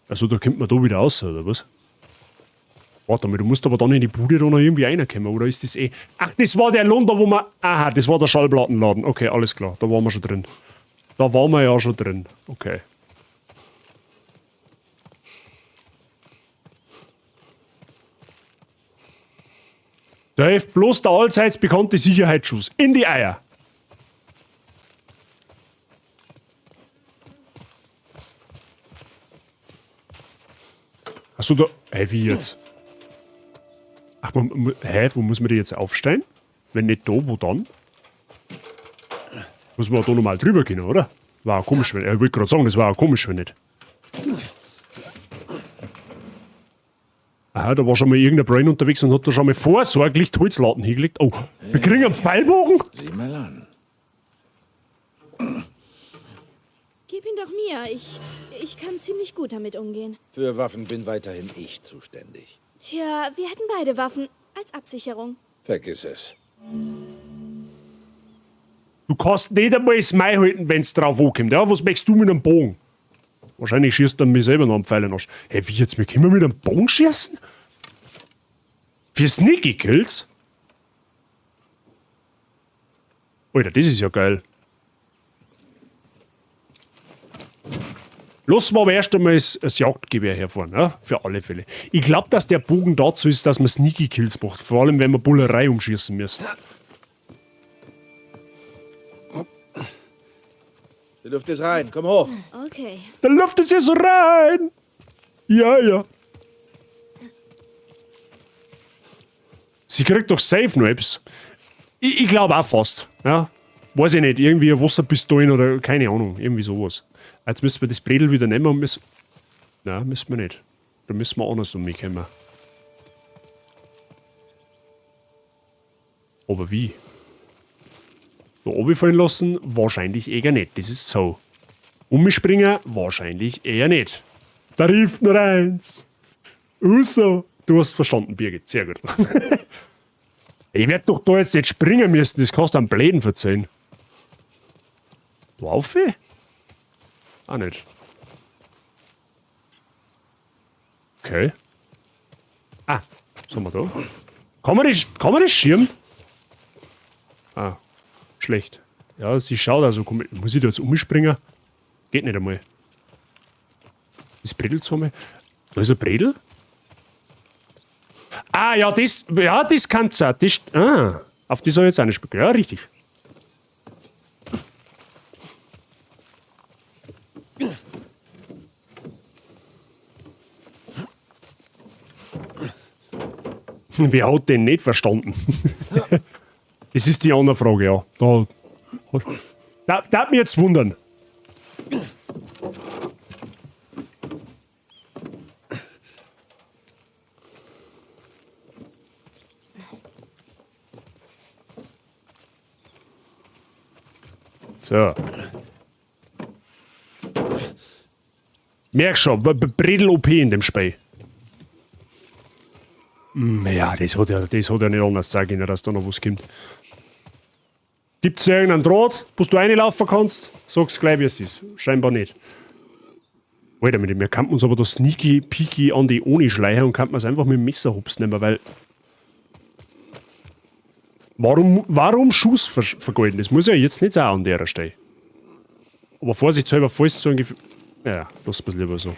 Also da kommt man da wieder raus, oder was? Warte mal, du musst aber dann in die Bude da noch irgendwie reinkommen, oder ist das eh... Ach, das war der Lohn da, wo wir... Aha, das war der Schallplattenladen. Okay, alles klar, da waren wir schon drin. Da waren wir ja schon drin. Okay. Da hilft bloß der allseits bekannte Sicherheitsschuss. In die Eier. Achso, da... Hä, wie jetzt? Ach, hä, wo muss man die jetzt aufstellen? Wenn nicht da, wo dann? Muss man da nochmal drüber gehen, oder? War auch komisch, wenn... Ich wollte gerade sagen, das war auch komisch, wenn nicht. Aha, da war schon mal irgendein Brain unterwegs und hat da schon mal vorsorglich die Holzlatten hingelegt. Oh, wir kriegen einen Pfeilbogen? Sieh mal an. Gib ihn doch mir. Ich kann ziemlich gut damit umgehen. Für Waffen bin weiterhin ich zuständig. Tja, wir hätten beide Waffen als Absicherung. Vergiss es. Du kannst nicht einmal das Mai halten, wenn's drauf ankommt. Ja, was möchtest du mit einem Bogen? Wahrscheinlich schießt dann mich selber noch einen Pfeil in den Arsch. Hey, wie jetzt? Wir können mit einem Bogen schießen? Für Sneaky Kills? Alter, das ist ja geil. Lass mal aber erst einmal das Jagdgewehr herfahren, ja? Für alle Fälle. Ich glaub, dass der Bogen dazu ist, dass man Sneaky Kills macht. Vor allem, wenn wir Bullerei umschießen müssen. Die Luft ist rein, komm hoch. Okay. Die Luft ist hier so rein. Ja, ja. Sie kriegt doch safe noch etwas. Ich glaub auch fast. Ja. Weiß ich nicht, irgendwie eine Wasserpistolen oder keine Ahnung, irgendwie sowas. Jetzt müssen wir das Bredel wieder nehmen und müssen. Nein, müssen wir nicht. Da müssen wir anders um mich kommen. Aber wie? Da runterfallen lassen? Wahrscheinlich eher nicht. Das ist so. Umspringen? Wahrscheinlich eher nicht. Da rief nur eins. Uso. Du hast verstanden, Birgit. Sehr gut. Ich werd doch da jetzt nicht springen müssen. Das kannst du am Bläden verzeihen. Du auf? Auch nicht. Okay. Ah, was haben wir da? Kann man das schirmen? Ah, schlecht. Ja, sie schaut also komisch. Muss ich da jetzt umspringen? Geht nicht einmal. Das Bredel zweimal. Da ist ein Bredel? Ah, ja, das kann's auch. Das, auf das hab ich jetzt auch nicht gespielt. Ja, richtig. Wer hat den nicht verstanden? Das ist die andere Frage, ja. Da hat mich jetzt wundern. So. Merk schon, Bredel OP in dem Spiel. Ja, das hat ja nicht anders sein können, dass da noch was kommt. Gibt's irgendeinen Draht, wo du reinlaufen kannst? Sag's gleich, wie es ist. Scheinbar nicht. Alter, mit dem, wir könnten uns aber da sneaky peaky an die Oni schleichen und könnten es einfach mit dem Messer hops nehmen, weil. Warum, warum Schuss vergeuden? Das muss ja jetzt nicht sein an der Stelle. Aber vorsichtshalber, falls so ein Gefühl. Ja, lass es lieber so.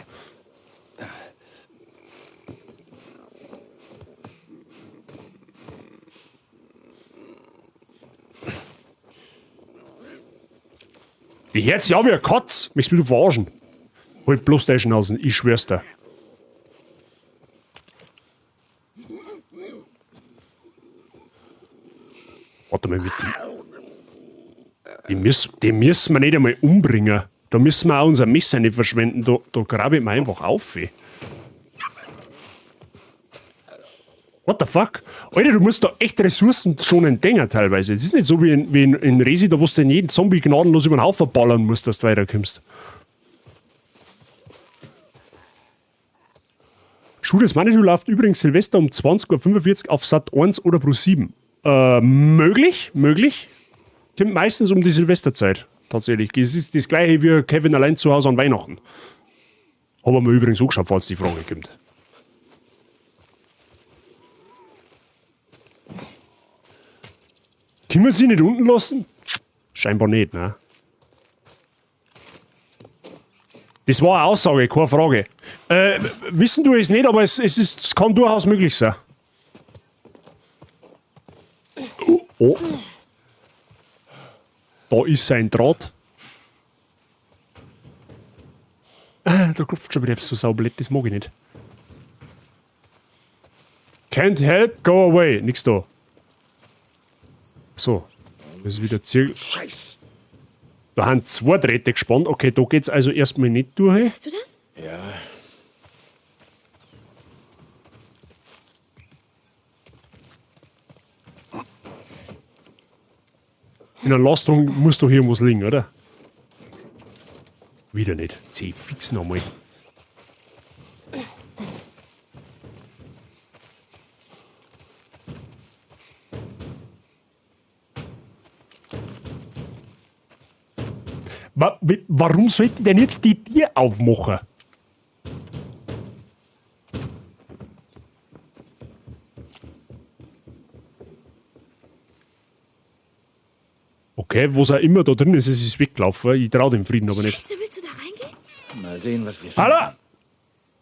Die Herz ja wie eine Katz. Möchtest du mich verarschen? Halt bloß deine Schnauzen, ich schwör's dir. Warte mal mit dem. Die müssen wir nicht einmal umbringen. Da müssen wir auch unser Messer nicht verschwenden. Da grabe ich mir einfach auf. Ey. What the fuck? Alter, du musst da echt Ressourcen schon denken teilweise. Es ist nicht so wie in Resi, da wo du jeden Zombie gnadenlos über den Haufen ballern musst, dass du weiterkommst. Schuh des Manitou läuft übrigens Silvester um 20:45 Uhr auf Sat 1 oder Pro 7. Möglich, möglich. Kommt meistens um die Silvesterzeit. Tatsächlich. Es ist das gleiche wie Kevin allein zu Hause an Weihnachten. Haben wir übrigens auch geschaut, falls die Frage kommt. Können wir sie nicht unten lassen? Scheinbar nicht, ne? Das war eine Aussage, keine Frage. Wissen du es nicht, aber es kann durchaus möglich sein. Oh, oh. Da ist sein Draht. Ah, da klopft schon wieder so saublöd, das mag ich nicht. Can't help, go away. Nix da. So. Das ist wieder Zirkel. Scheiß. Da haben zwei Drähte gespannt. Okay, da geht's also erstmal nicht durch. Hast du das? Ja. In einer Lastung muss doch hier irgendwas liegen, oder? Wieder nicht. Zieh fix nochmal. Warum sollte ich denn jetzt die Tür aufmachen? Okay, was auch immer da drin ist, es ist weggelaufen. Ich trau dem Frieden aber nicht. Scheiße, willst du da reingehen? Mal sehen, was wir finden. Hallo!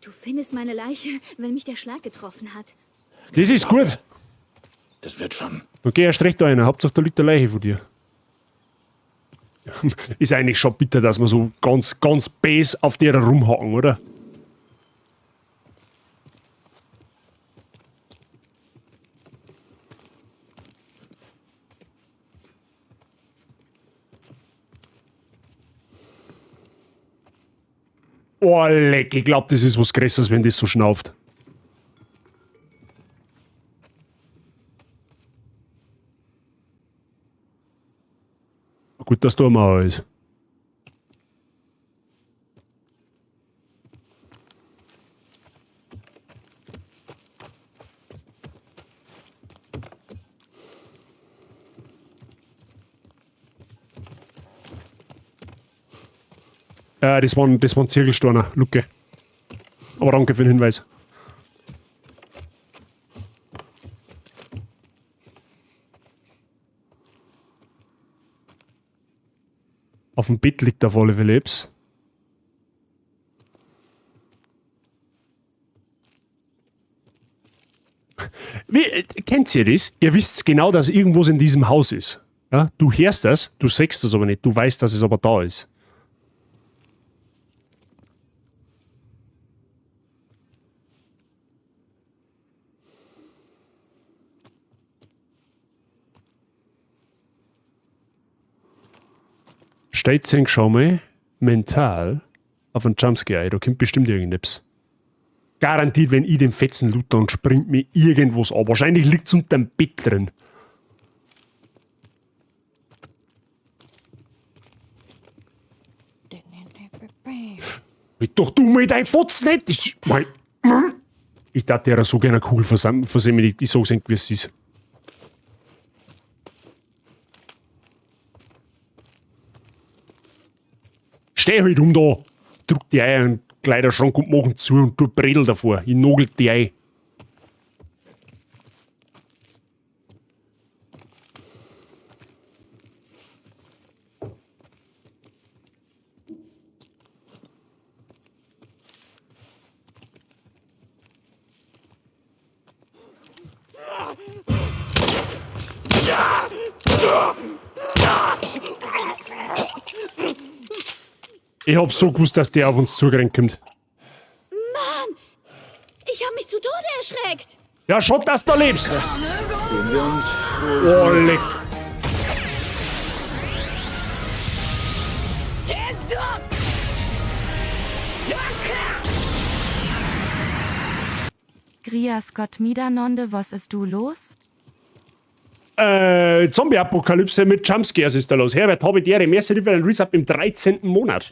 Du findest meine Leiche, wenn mich der Schlag getroffen hat. Das ist gut. Das wird schon. Dann geh erst recht da rein. Hauptsache, da liegt eine Leiche von dir. Ist eigentlich schon bitter, dass wir so ganz, ganz base auf der rumhacken, oder? Oh, leck, ich glaub, das ist was Größeres, wenn das so schnauft. Gut, dass da eine Mauer ist. Das waren Zirkelsteine, Lucke. Aber danke für den Hinweis. Auf dem Bett liegt auf alle Fälle etwas. Wie kennt ihr das? Ihr wisst genau, dass irgendwas in diesem Haus ist. Ja? Du hörst das, du siehst das aber nicht, du weißt, dass es aber da ist. Stellt sich schon mal mental auf einen Jumpscare ein. Da kommt bestimmt irgendetwas. Garantiert, wenn ich den Fetzen loot, dann springt mir irgendwas ab. Wahrscheinlich liegt's unterm Bett drin. Halt doch du mal dein Fotz nicht! Das ist mein Ich dachte ja so gerne eine Kugel versemmeln. Ich sag's nicht, wie es ist. Steh halt um da! Drück die Eier in den Kleiderschrank und mach ihn zu und tu Bredel davor. Ich nagel die ein. Ich hab so gewusst, dass der auf uns zugerannt kommt. Mann! Ich hab mich zu Tode erschreckt. Ja, schon, dass du da lebst. Sehen wir uns. Oh, leck. Grias Gott Midanonde, was ist du los? Zombie-Apokalypse mit Jumpscares ist da los. Herbert, habe die Ehre. Merci für den Resub im 13. Monat.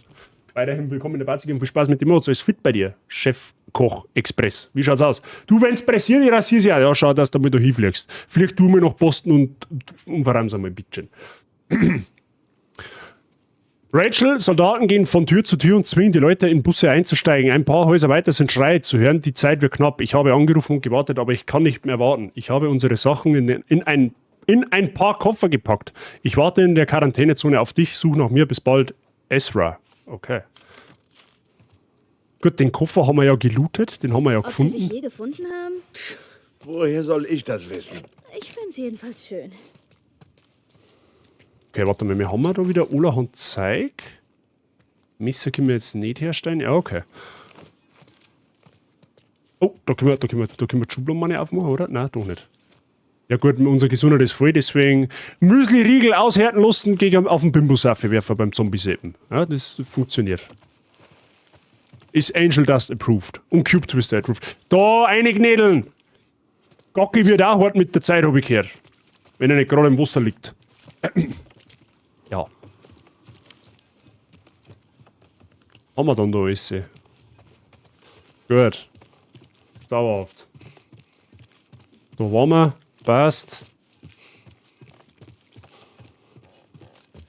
Weiterhin willkommen in der Batzig und viel Spaß mit dem Mods. Alles fit bei dir, Chef Koch Express. Wie schaut's aus? Du, wenn's pressiert, ich rasier's ja. Ja, schau, dass du mal da hinfliegst. Flieg du mal nach Boston und verramm's einmal, bitteschön. Rachel, Soldaten gehen von Tür zu Tür und zwingen die Leute, in Busse einzusteigen. Ein paar Häuser weiter sind Schreie zu hören. Die Zeit wird knapp. Ich habe angerufen und gewartet, aber ich kann nicht mehr warten. Ich habe unsere Sachen in ein paar Koffer gepackt. Ich warte in der Quarantänezone auf dich. Such nach mir. Bis bald. Ezra. Okay. Gut, den Koffer haben wir ja gelootet. Den haben wir ja Ob sie gefunden. sich je gefunden haben? Woher soll ich das wissen? Ich find's jedenfalls schön. Okay, warte mal, wir haben da wieder allerhand Zeug. Messer können wir jetzt nicht herstellen. Ja, okay. Oh, da können wir die Schubladen aufmachen, oder? Nein, doch nicht. Ja gut, unser Gesundheit ist voll, deswegen Müsli-Riegel aushärten lassen, gegen auf den Bimbus werfen beim Zombie-Seppen. Ja, das funktioniert. Ist Angel Dust approved. Und Cube Twister approved. Da, einknädeln! Gocki wird auch hart mit der Zeit, hab ich gehört. Wenn er nicht gerade im Wasser liegt. Ja. Haben wir dann da alles? Gut. Sauerhaft. Da waren wir. Passt.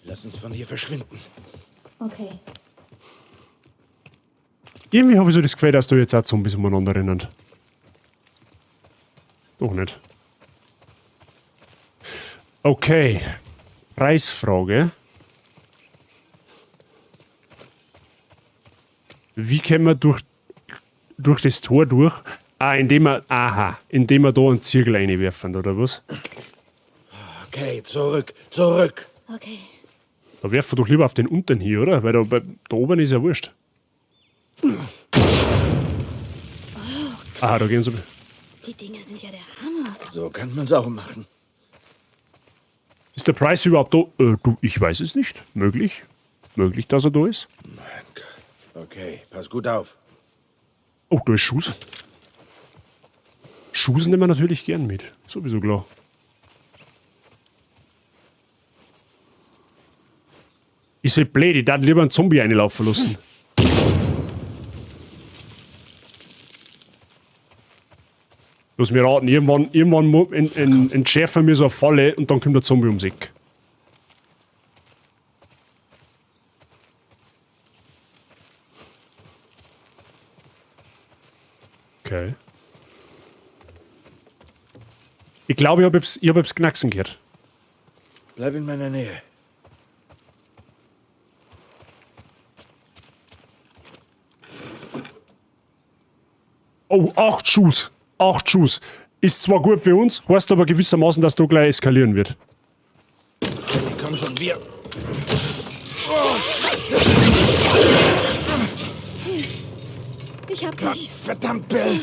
Lass uns von hier verschwinden. Okay. Irgendwie habe ich so das Gefühl, dass da jetzt auch Zombies umeinander rennen. Doch nicht. Okay. Preisfrage. Wie können wir durch das Tor durch? Ah, indem wir, indem wir da einen Zirkel reinwerfen, oder was? Okay, zurück, zurück. Okay. Da werfen wir doch lieber auf den unteren hier, oder? Weil da oben ist ja wurscht. Oh, Aha, da gehen sie. Die Dinger sind ja der Hammer. So kann man's auch machen. Ist der Price überhaupt da? Du, ich weiß es nicht. Möglich. Möglich, dass er da ist. Mein Gott. Okay, pass gut auf. Oh, da ist Schuss. Schuss nehmen wir natürlich gern mit. Sowieso klar. Ist halt blöd, ich darf lieber einen Zombie reinlaufen lassen. Lass mich raten, irgendwann entschärfen wir so eine Falle und dann kommt der Zombie ums Eck. Okay. Ich glaube, ich habe etwas Knacksen gehört. Bleib in meiner Nähe. Oh, 8 Schuss. 8 Schuss. Ist zwar gut für uns, heißt aber gewissermaßen, dass da gleich eskalieren wird. Ellie, komm schon, wir. Oh, Scheiße! Ich hab dich. Verdammt, Bill!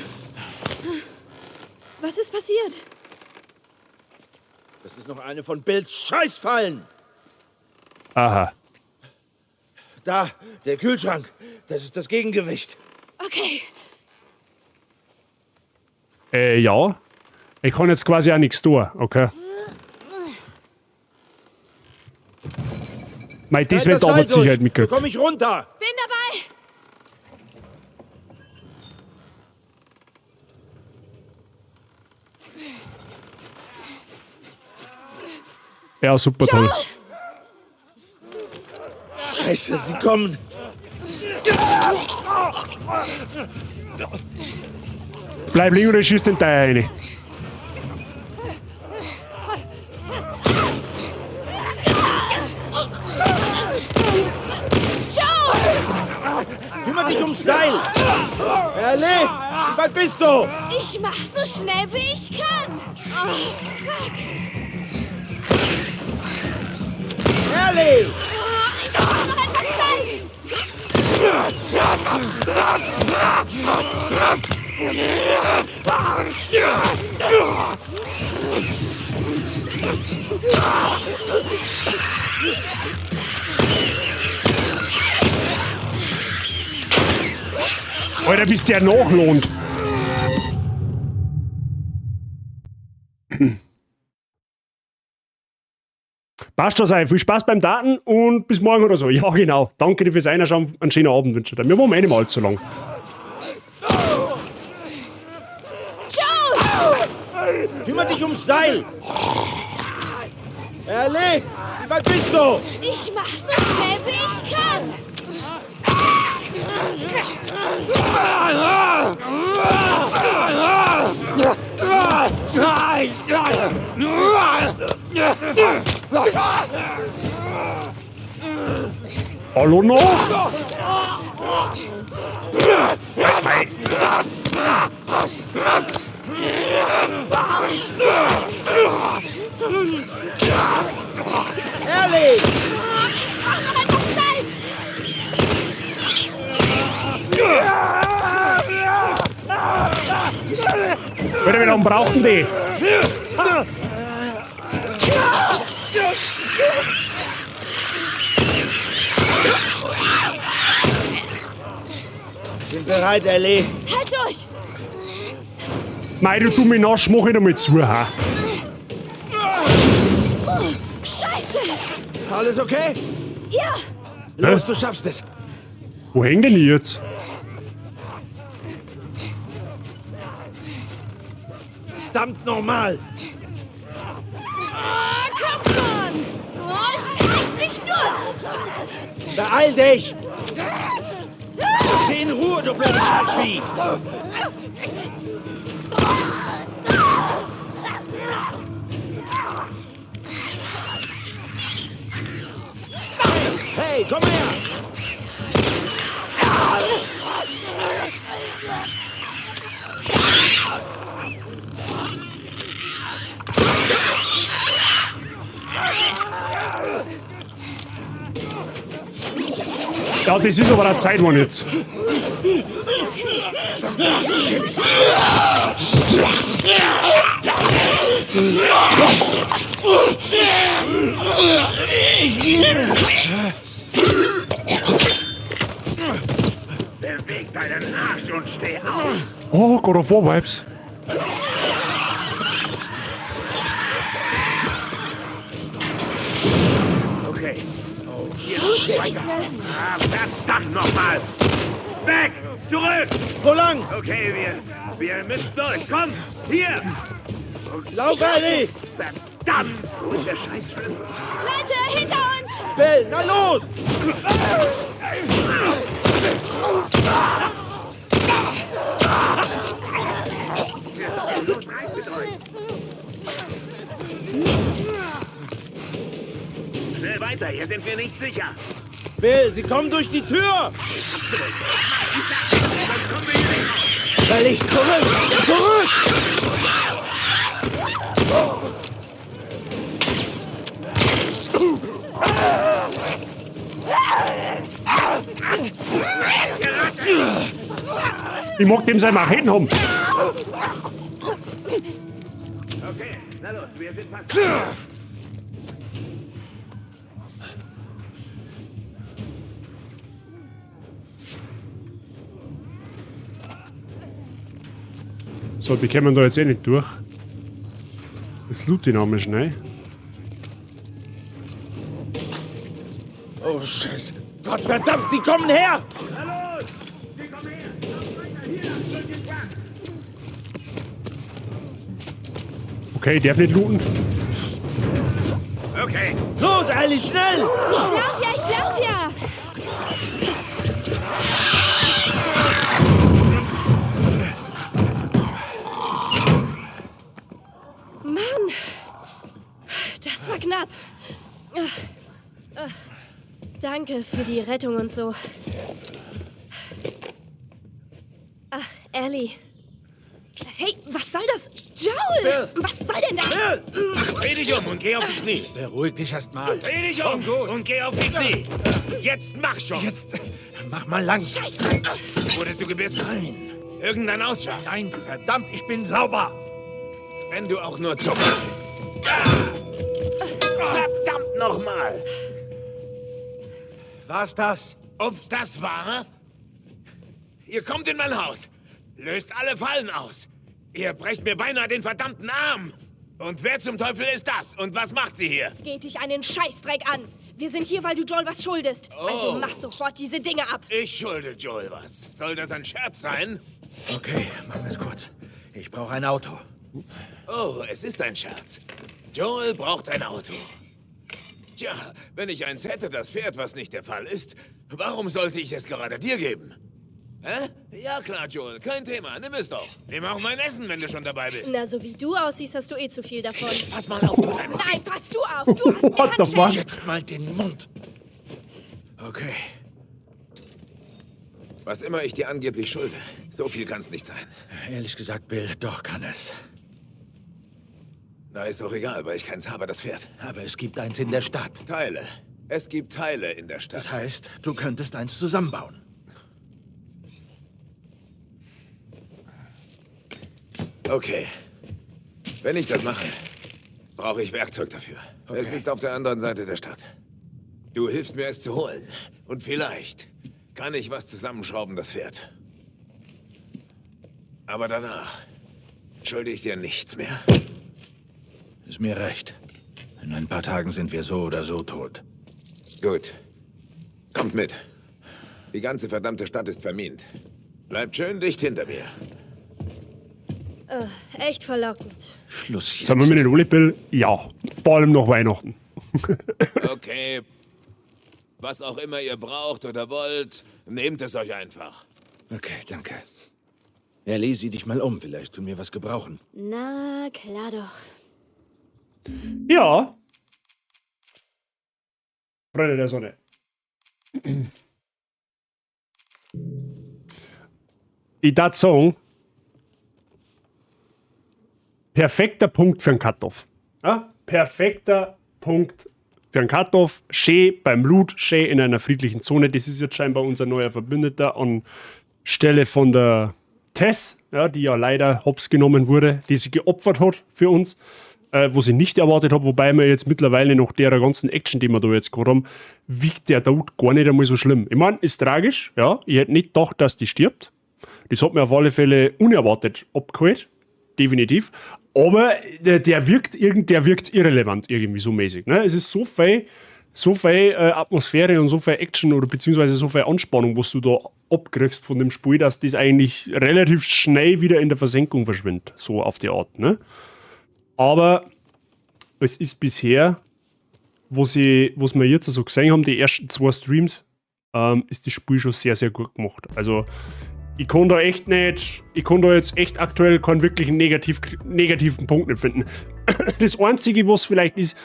Was ist passiert? Das ist noch eine von Bills Scheißfallen! Aha. Da, der Kühlschrank. Das ist das Gegengewicht. Okay. Ja. Ich kann jetzt quasi auch nichts tun, okay. Mei, das wird aber mit Sicherheit mitgekriegt. Komm ich runter! Bin dabei! Ja, super toll. Scheiße, sie kommen! Bleib liegen oder schieß den Teil rein. Joe! Kümmer dich ums Seil! Ellie, wie weit bist du? Ich mach so schnell, wie ich kann. Oh, fuck. Ellie! Oh, ich brauche noch etwas Zeit. Alter, bis der nachlohnt. Passt das auch. Viel Spaß beim Daten und bis morgen oder so. Ja, genau. Danke dir fürs Einschauen. Einen schönen Abend wünsche ich dir. Wir wollen eh nicht mehr allzu lang. Joel! Kümmer dich ums Seil! Ellie, wie weit bist du? Ich mach so schnell, wie ich kann! Hallo noch? Ellie! Ich brauch noch etwas Zeit! Alter, wie lange brauchen die? Bin bereit, Ellie. Halt durch! Mei, du dumme Nasch, mach ich noch mal zu, ha? Oh, Scheiße! Alles okay? Ja! Los, du schaffst es. Wo hängt denn ich jetzt? Verdammt nochmal! Oh, komm schon! Oh, ich krieg's nicht durch! Beeil dich! Lass sie in Ruhe, du blödes Scheißvieh! Hey, komm her! Ja, das ist aber eine Zeit, Mann, jetzt. Beweg deinen Arsch und steh auf! Oh, God of War Vibes. Okay. Oh, hier Oh, Scheiße! Ah, verdammt nochmal! Weg! Zurück! Wo lang? Okay, wir müssen durch. Komm! Hier! Lauf, Ellie! Verdammt! Wo ist der Scheißschlüssel? Leute, hinter uns! Bill, na los! Los, rein mit euch! Schnell weiter, hier sind wir nicht sicher. Bill, sie kommen durch die Tür! Ellie, zurück! Zurück! Ich mag dem sein Macheten haben. Okay, na los, wir sind fast. So, die kommen da jetzt eh nicht durch. Das loot ich nochmal schnell. Oh, Scheiße. Gott verdammt, sie kommen her! Na los! Sie kommen her! Los, weiter, hier, durch den Park! Okay, ich darf nicht looten. Okay, Los, Ellie, schnell! Ich lauf ja, ich lauf ja! Mann! Das war knapp. Danke für die Rettung und so. Ach, Ellie. Hey, was soll das? Joel! Was soll denn das? Dreh dich um und geh auf die Knie. Beruhig dich erst mal. Dreh dich um und geh auf die Knie. Jetzt mach schon. Jetzt Mach mal langsam. Scheiße! Wurdest du gebissen? Nein. Irgendein Ausschlag? Nein, verdammt, ich bin sauber. Wenn du auch nur zuckst. Ah! Verdammt nochmal! War's das? Ob's das war? Ihr kommt in mein Haus, löst alle Fallen aus. Ihr brecht mir beinahe den verdammten Arm. Und wer zum Teufel ist das? Und was macht sie hier? Es geht dich einen Scheißdreck an. Wir sind hier, weil du Joel was schuldest. Oh. Also mach sofort diese Dinge ab. Ich schulde Joel was. Soll das ein Scherz sein? Okay, machen wir's kurz. Ich brauche ein Auto. Oh, es ist ein Scherz. Joel braucht ein Auto. Tja, wenn ich eins hätte, das fährt, was nicht der Fall ist, warum sollte ich es gerade dir geben? Hä? Ja klar, Joel, kein Thema. Nimm es doch. Nimm auch mein Essen, wenn du schon dabei bist. Na, so wie du aussiehst, hast du eh zu viel davon. Pass mal auf, du kleines Nein, pass du auf. Du hast mir What the fuck? Handschellen. Jetzt mal den Mund. Okay. Was immer ich dir angeblich schulde, so viel kann's nicht sein. Ehrlich gesagt, Bill, doch kann es. Na, ist doch egal, weil ich keins habe, das fährt. Aber es gibt eins in der Stadt. Teile. Es gibt Teile in der Stadt. Das heißt, du könntest eins zusammenbauen. Okay. Wenn ich das mache, brauche ich Werkzeug dafür. Okay. Es ist auf der anderen Seite der Stadt. Du hilfst mir, es zu holen. Und vielleicht kann ich was zusammenschrauben, das fährt. Aber danach schulde ich dir nichts mehr. Ist mir recht. In ein paar Tagen sind wir so oder so tot. Gut. Kommt mit. Die ganze verdammte Stadt ist vermint. Bleibt schön dicht hinter mir. Echt verlockend. Schluss jetzt. Sind wir mit den alle, Bill? Ja. Vor allem nach Weihnachten. Okay. Was auch immer ihr braucht oder wollt, nehmt es euch einfach. Okay, danke. Ellie, sieh dich mal um. Vielleicht können wir was gebrauchen. Na, klar doch. Ja. Freunde der Sonne. Ich darf sagen, perfekter Punkt für einen Cut-Off. Ja? Perfekter Punkt für einen Cut-Off. Schön beim Loot, schön in einer friedlichen Zone. Das ist jetzt scheinbar unser neuer Verbündeter an Stelle von der Tess, ja, die ja leider hops genommen wurde, die sie geopfert hat für uns, wo sie nicht erwartet hat, wobei wir jetzt mittlerweile nach der ganzen Action, die wir da jetzt gerade haben, wiegt der Tod gar nicht einmal so schlimm. Ich meine, ist tragisch, ja. Ich hätte nicht gedacht, dass die stirbt. Das hat mir auf alle Fälle unerwartet abgeholt. Definitiv. Aber der wirkt irrelevant irgendwie so mäßig. Ne? Es ist so viel Atmosphäre und so viel Action oder beziehungsweise so viel Anspannung, was du da abkriegst von dem Spiel, dass das eigentlich relativ schnell wieder in der Versenkung verschwindet. So auf die Art. Ne? Aber es ist bisher, was wir jetzt so gesehen haben, die ersten 2 Streams, ist das Spiel schon sehr, sehr gut gemacht. Also ich kann da echt nicht, ich kann da jetzt echt aktuell keinen wirklichen negativen Punkt nicht finden. Das Einzige, was vielleicht ist,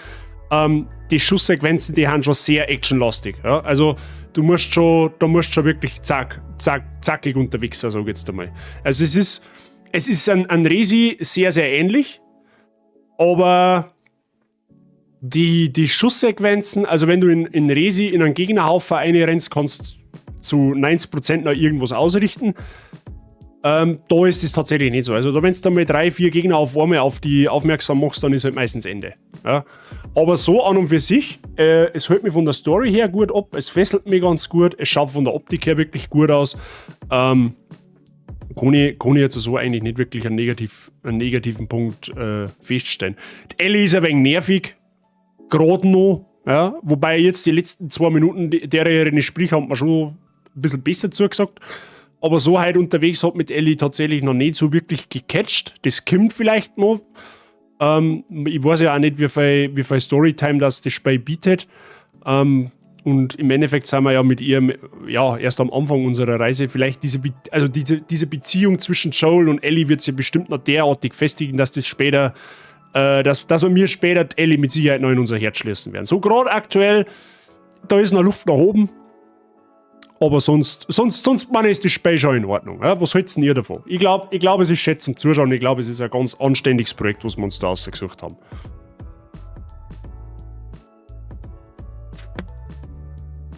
die Schusssequenzen, die sind schon sehr actionlastig. Ja? Also du musst schon, da musst schon wirklich zack, zack, zackig unterwegs sein, sag ich jetzt einmal. Also es ist an Resi sehr, sehr ähnlich, aber die Schusssequenzen, also wenn du in Resi in einen Gegnerhaufen reinrennst, kannst zu 90% noch irgendwas ausrichten. Da ist es tatsächlich nicht so. Also da, wenn du mal 3, 4 Gegner auf einmal auf die aufmerksam machst, dann ist halt meistens Ende. Ja? Aber so an und für sich, es hält mich von der Story her gut ab, es fesselt mich ganz gut, es schaut von der Optik her wirklich gut aus. Kann ich jetzt so eigentlich nicht wirklich einen negativen Punkt feststellen. Die Ellie ist ein wenig nervig, gerade noch, ja? Wobei jetzt die letzten 2 Minuten, der ihre Sprüche haben mir schon ein bisschen besser zugesagt. Aber so halt unterwegs hat mit Ellie tatsächlich noch nicht so wirklich gecatcht. Das kommt vielleicht noch. Ich weiß ja auch nicht, wie viel Storytime das Spiel bietet. Und im Endeffekt sind wir ja mit ihr ja, erst am Anfang unserer Reise. Vielleicht diese Beziehung zwischen Joel und Ellie wird sich bestimmt noch derartig festigen, dass das später, dass wir später Ellie mit Sicherheit noch in unser Herz schließen werden. So gerade aktuell, da ist noch Luft nach oben. Aber sonst meine ich, ist das Spiel schon in Ordnung. Ja, was haltet denn ihr davon? Ich glaub, es ist schön zum Zuschauen. Ich glaube, es ist ein ganz anständiges Projekt, was wir uns da ausgesucht haben.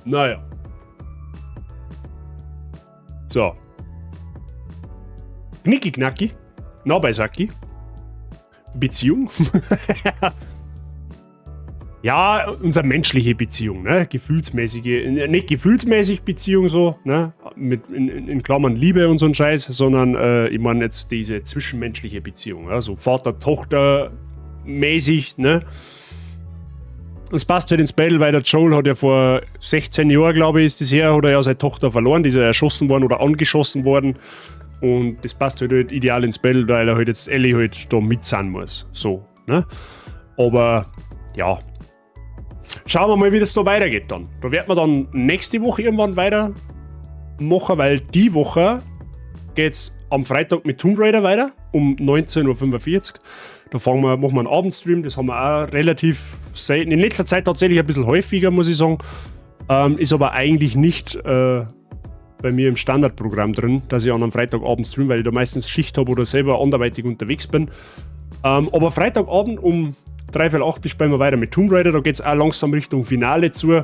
Naja. So. Knicki knacki. Na beisacki. Beziehung. Ja, unsere menschliche Beziehung, ne? Gefühlsmäßige, nicht gefühlsmäßig Beziehung so, ne? Mit in Klammern Liebe und so ein Scheiß, sondern ich meine jetzt diese zwischenmenschliche Beziehung, ja? So Vater-Tochter mäßig, ne? Es passt halt ins Bild, weil der Joel hat ja vor 16 Jahren, glaube ich, ist das her, hat er ja seine Tochter verloren, die ist ja erschossen worden oder angeschossen worden. Und das passt halt ideal ins Bild, weil er halt jetzt Ellie halt da mit sein muss. So, ne? Aber ja. Schauen wir mal, wie das da weitergeht dann. Da werden wir dann nächste Woche irgendwann weitermachen, weil die Woche geht's am Freitag mit Tomb Raider weiter um 19:45 Uhr. Da machen wir einen Abendstream, das haben wir auch relativ selten. In letzter Zeit tatsächlich ein bisschen häufiger, muss ich sagen. Ist aber eigentlich nicht bei mir im Standardprogramm drin, dass ich an einem Freitagabend stream, weil ich da meistens Schicht habe oder selber anderweitig unterwegs bin. Aber Freitagabend um 7:45 spielen wir weiter mit Tomb Raider. Da geht es auch langsam Richtung Finale zu.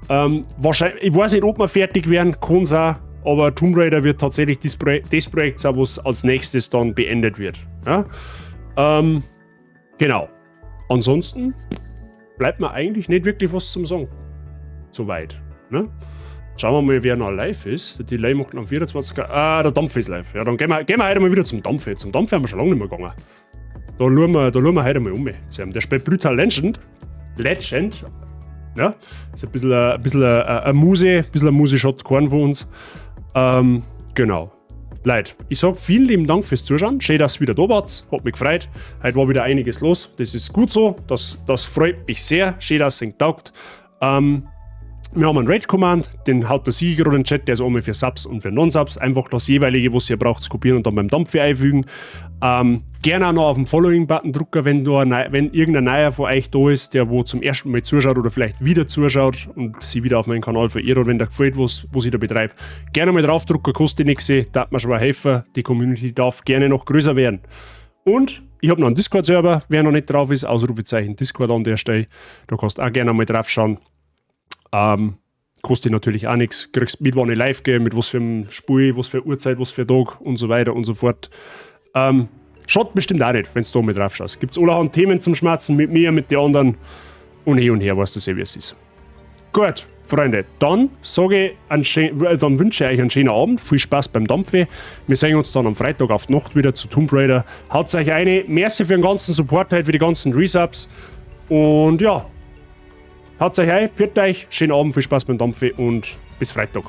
Wahrscheinlich, ich weiß nicht, ob wir fertig werden, kann sein, aber Tomb Raider wird tatsächlich das Projekt sein, was als nächstes dann beendet wird. Ja? Genau. Ansonsten bleibt mir eigentlich nicht wirklich was zum Sagen. Soweit. Ne? Schauen wir mal, wer noch live ist. Der Delay macht am 24. Ah, der Dampf ist live. Ja, dann gehen wir heute mal wieder zum Dampfe. Zum Dampfe haben wir schon lange nicht mehr gegangen. Da schauen wir heute mal um. Der spielt Brutal Legend. Legend. Ja, ist ein bisschen eine Muse, ein bisschen eine Muse schaut keinen von uns. Genau. Leute, ich sag vielen lieben Dank fürs Zuschauen. Schön, dass ihr wieder da wart. Hat mich gefreut. Heute war wieder einiges los. Das ist gut so. Das freut mich sehr. Schön, dass es euch taugt. Wir haben einen Raid-Command, den haut der Sieger gerade in den Chat, der ist einmal für Subs und für Non-Subs. Einfach das jeweilige, was ihr braucht, kopieren und dann beim Dampfe einfügen. Gerne auch noch auf den Following-Button drücken, wenn irgendein neuer von euch da ist, der wo zum ersten Mal zuschaut oder vielleicht wieder zuschaut und sich wieder auf meinen Kanal verirrt oder wenn der gefällt, was ich da betreibe. Gerne mal draufdrücken, kostet nichts, darf mir schon mal helfen. Die Community darf gerne noch größer werden. Und ich habe noch einen Discord-Server, wer noch nicht drauf ist, Ausrufezeichen Discord an der Stelle. Da kannst du auch gerne mal drauf schauen. Kostet natürlich auch nichts. Kriegst mit, wann ich live gehe, mit was für einem Spiel, was für Uhrzeit, was für Tag und so weiter und so fort. Schaut bestimmt auch nicht, wenn du da mal drauf schaust. Gibt's allerhand Themen zum Schmatzen mit mir, mit den anderen und hier und her, weißt du eh, wie es ist. Gut, Freunde, dann sage ich einen schön, dann wünsche ich euch einen schönen Abend, viel Spaß beim Dampfe. Wir sehen uns dann am Freitag auf die Nacht wieder zu Tomb Raider. Haut euch eine. Merci für den ganzen Support heute, für die ganzen Resubs. Und ja, haut euch ein, pfiat euch, schönen Abend, viel Spaß beim Dampfe und bis Freitag.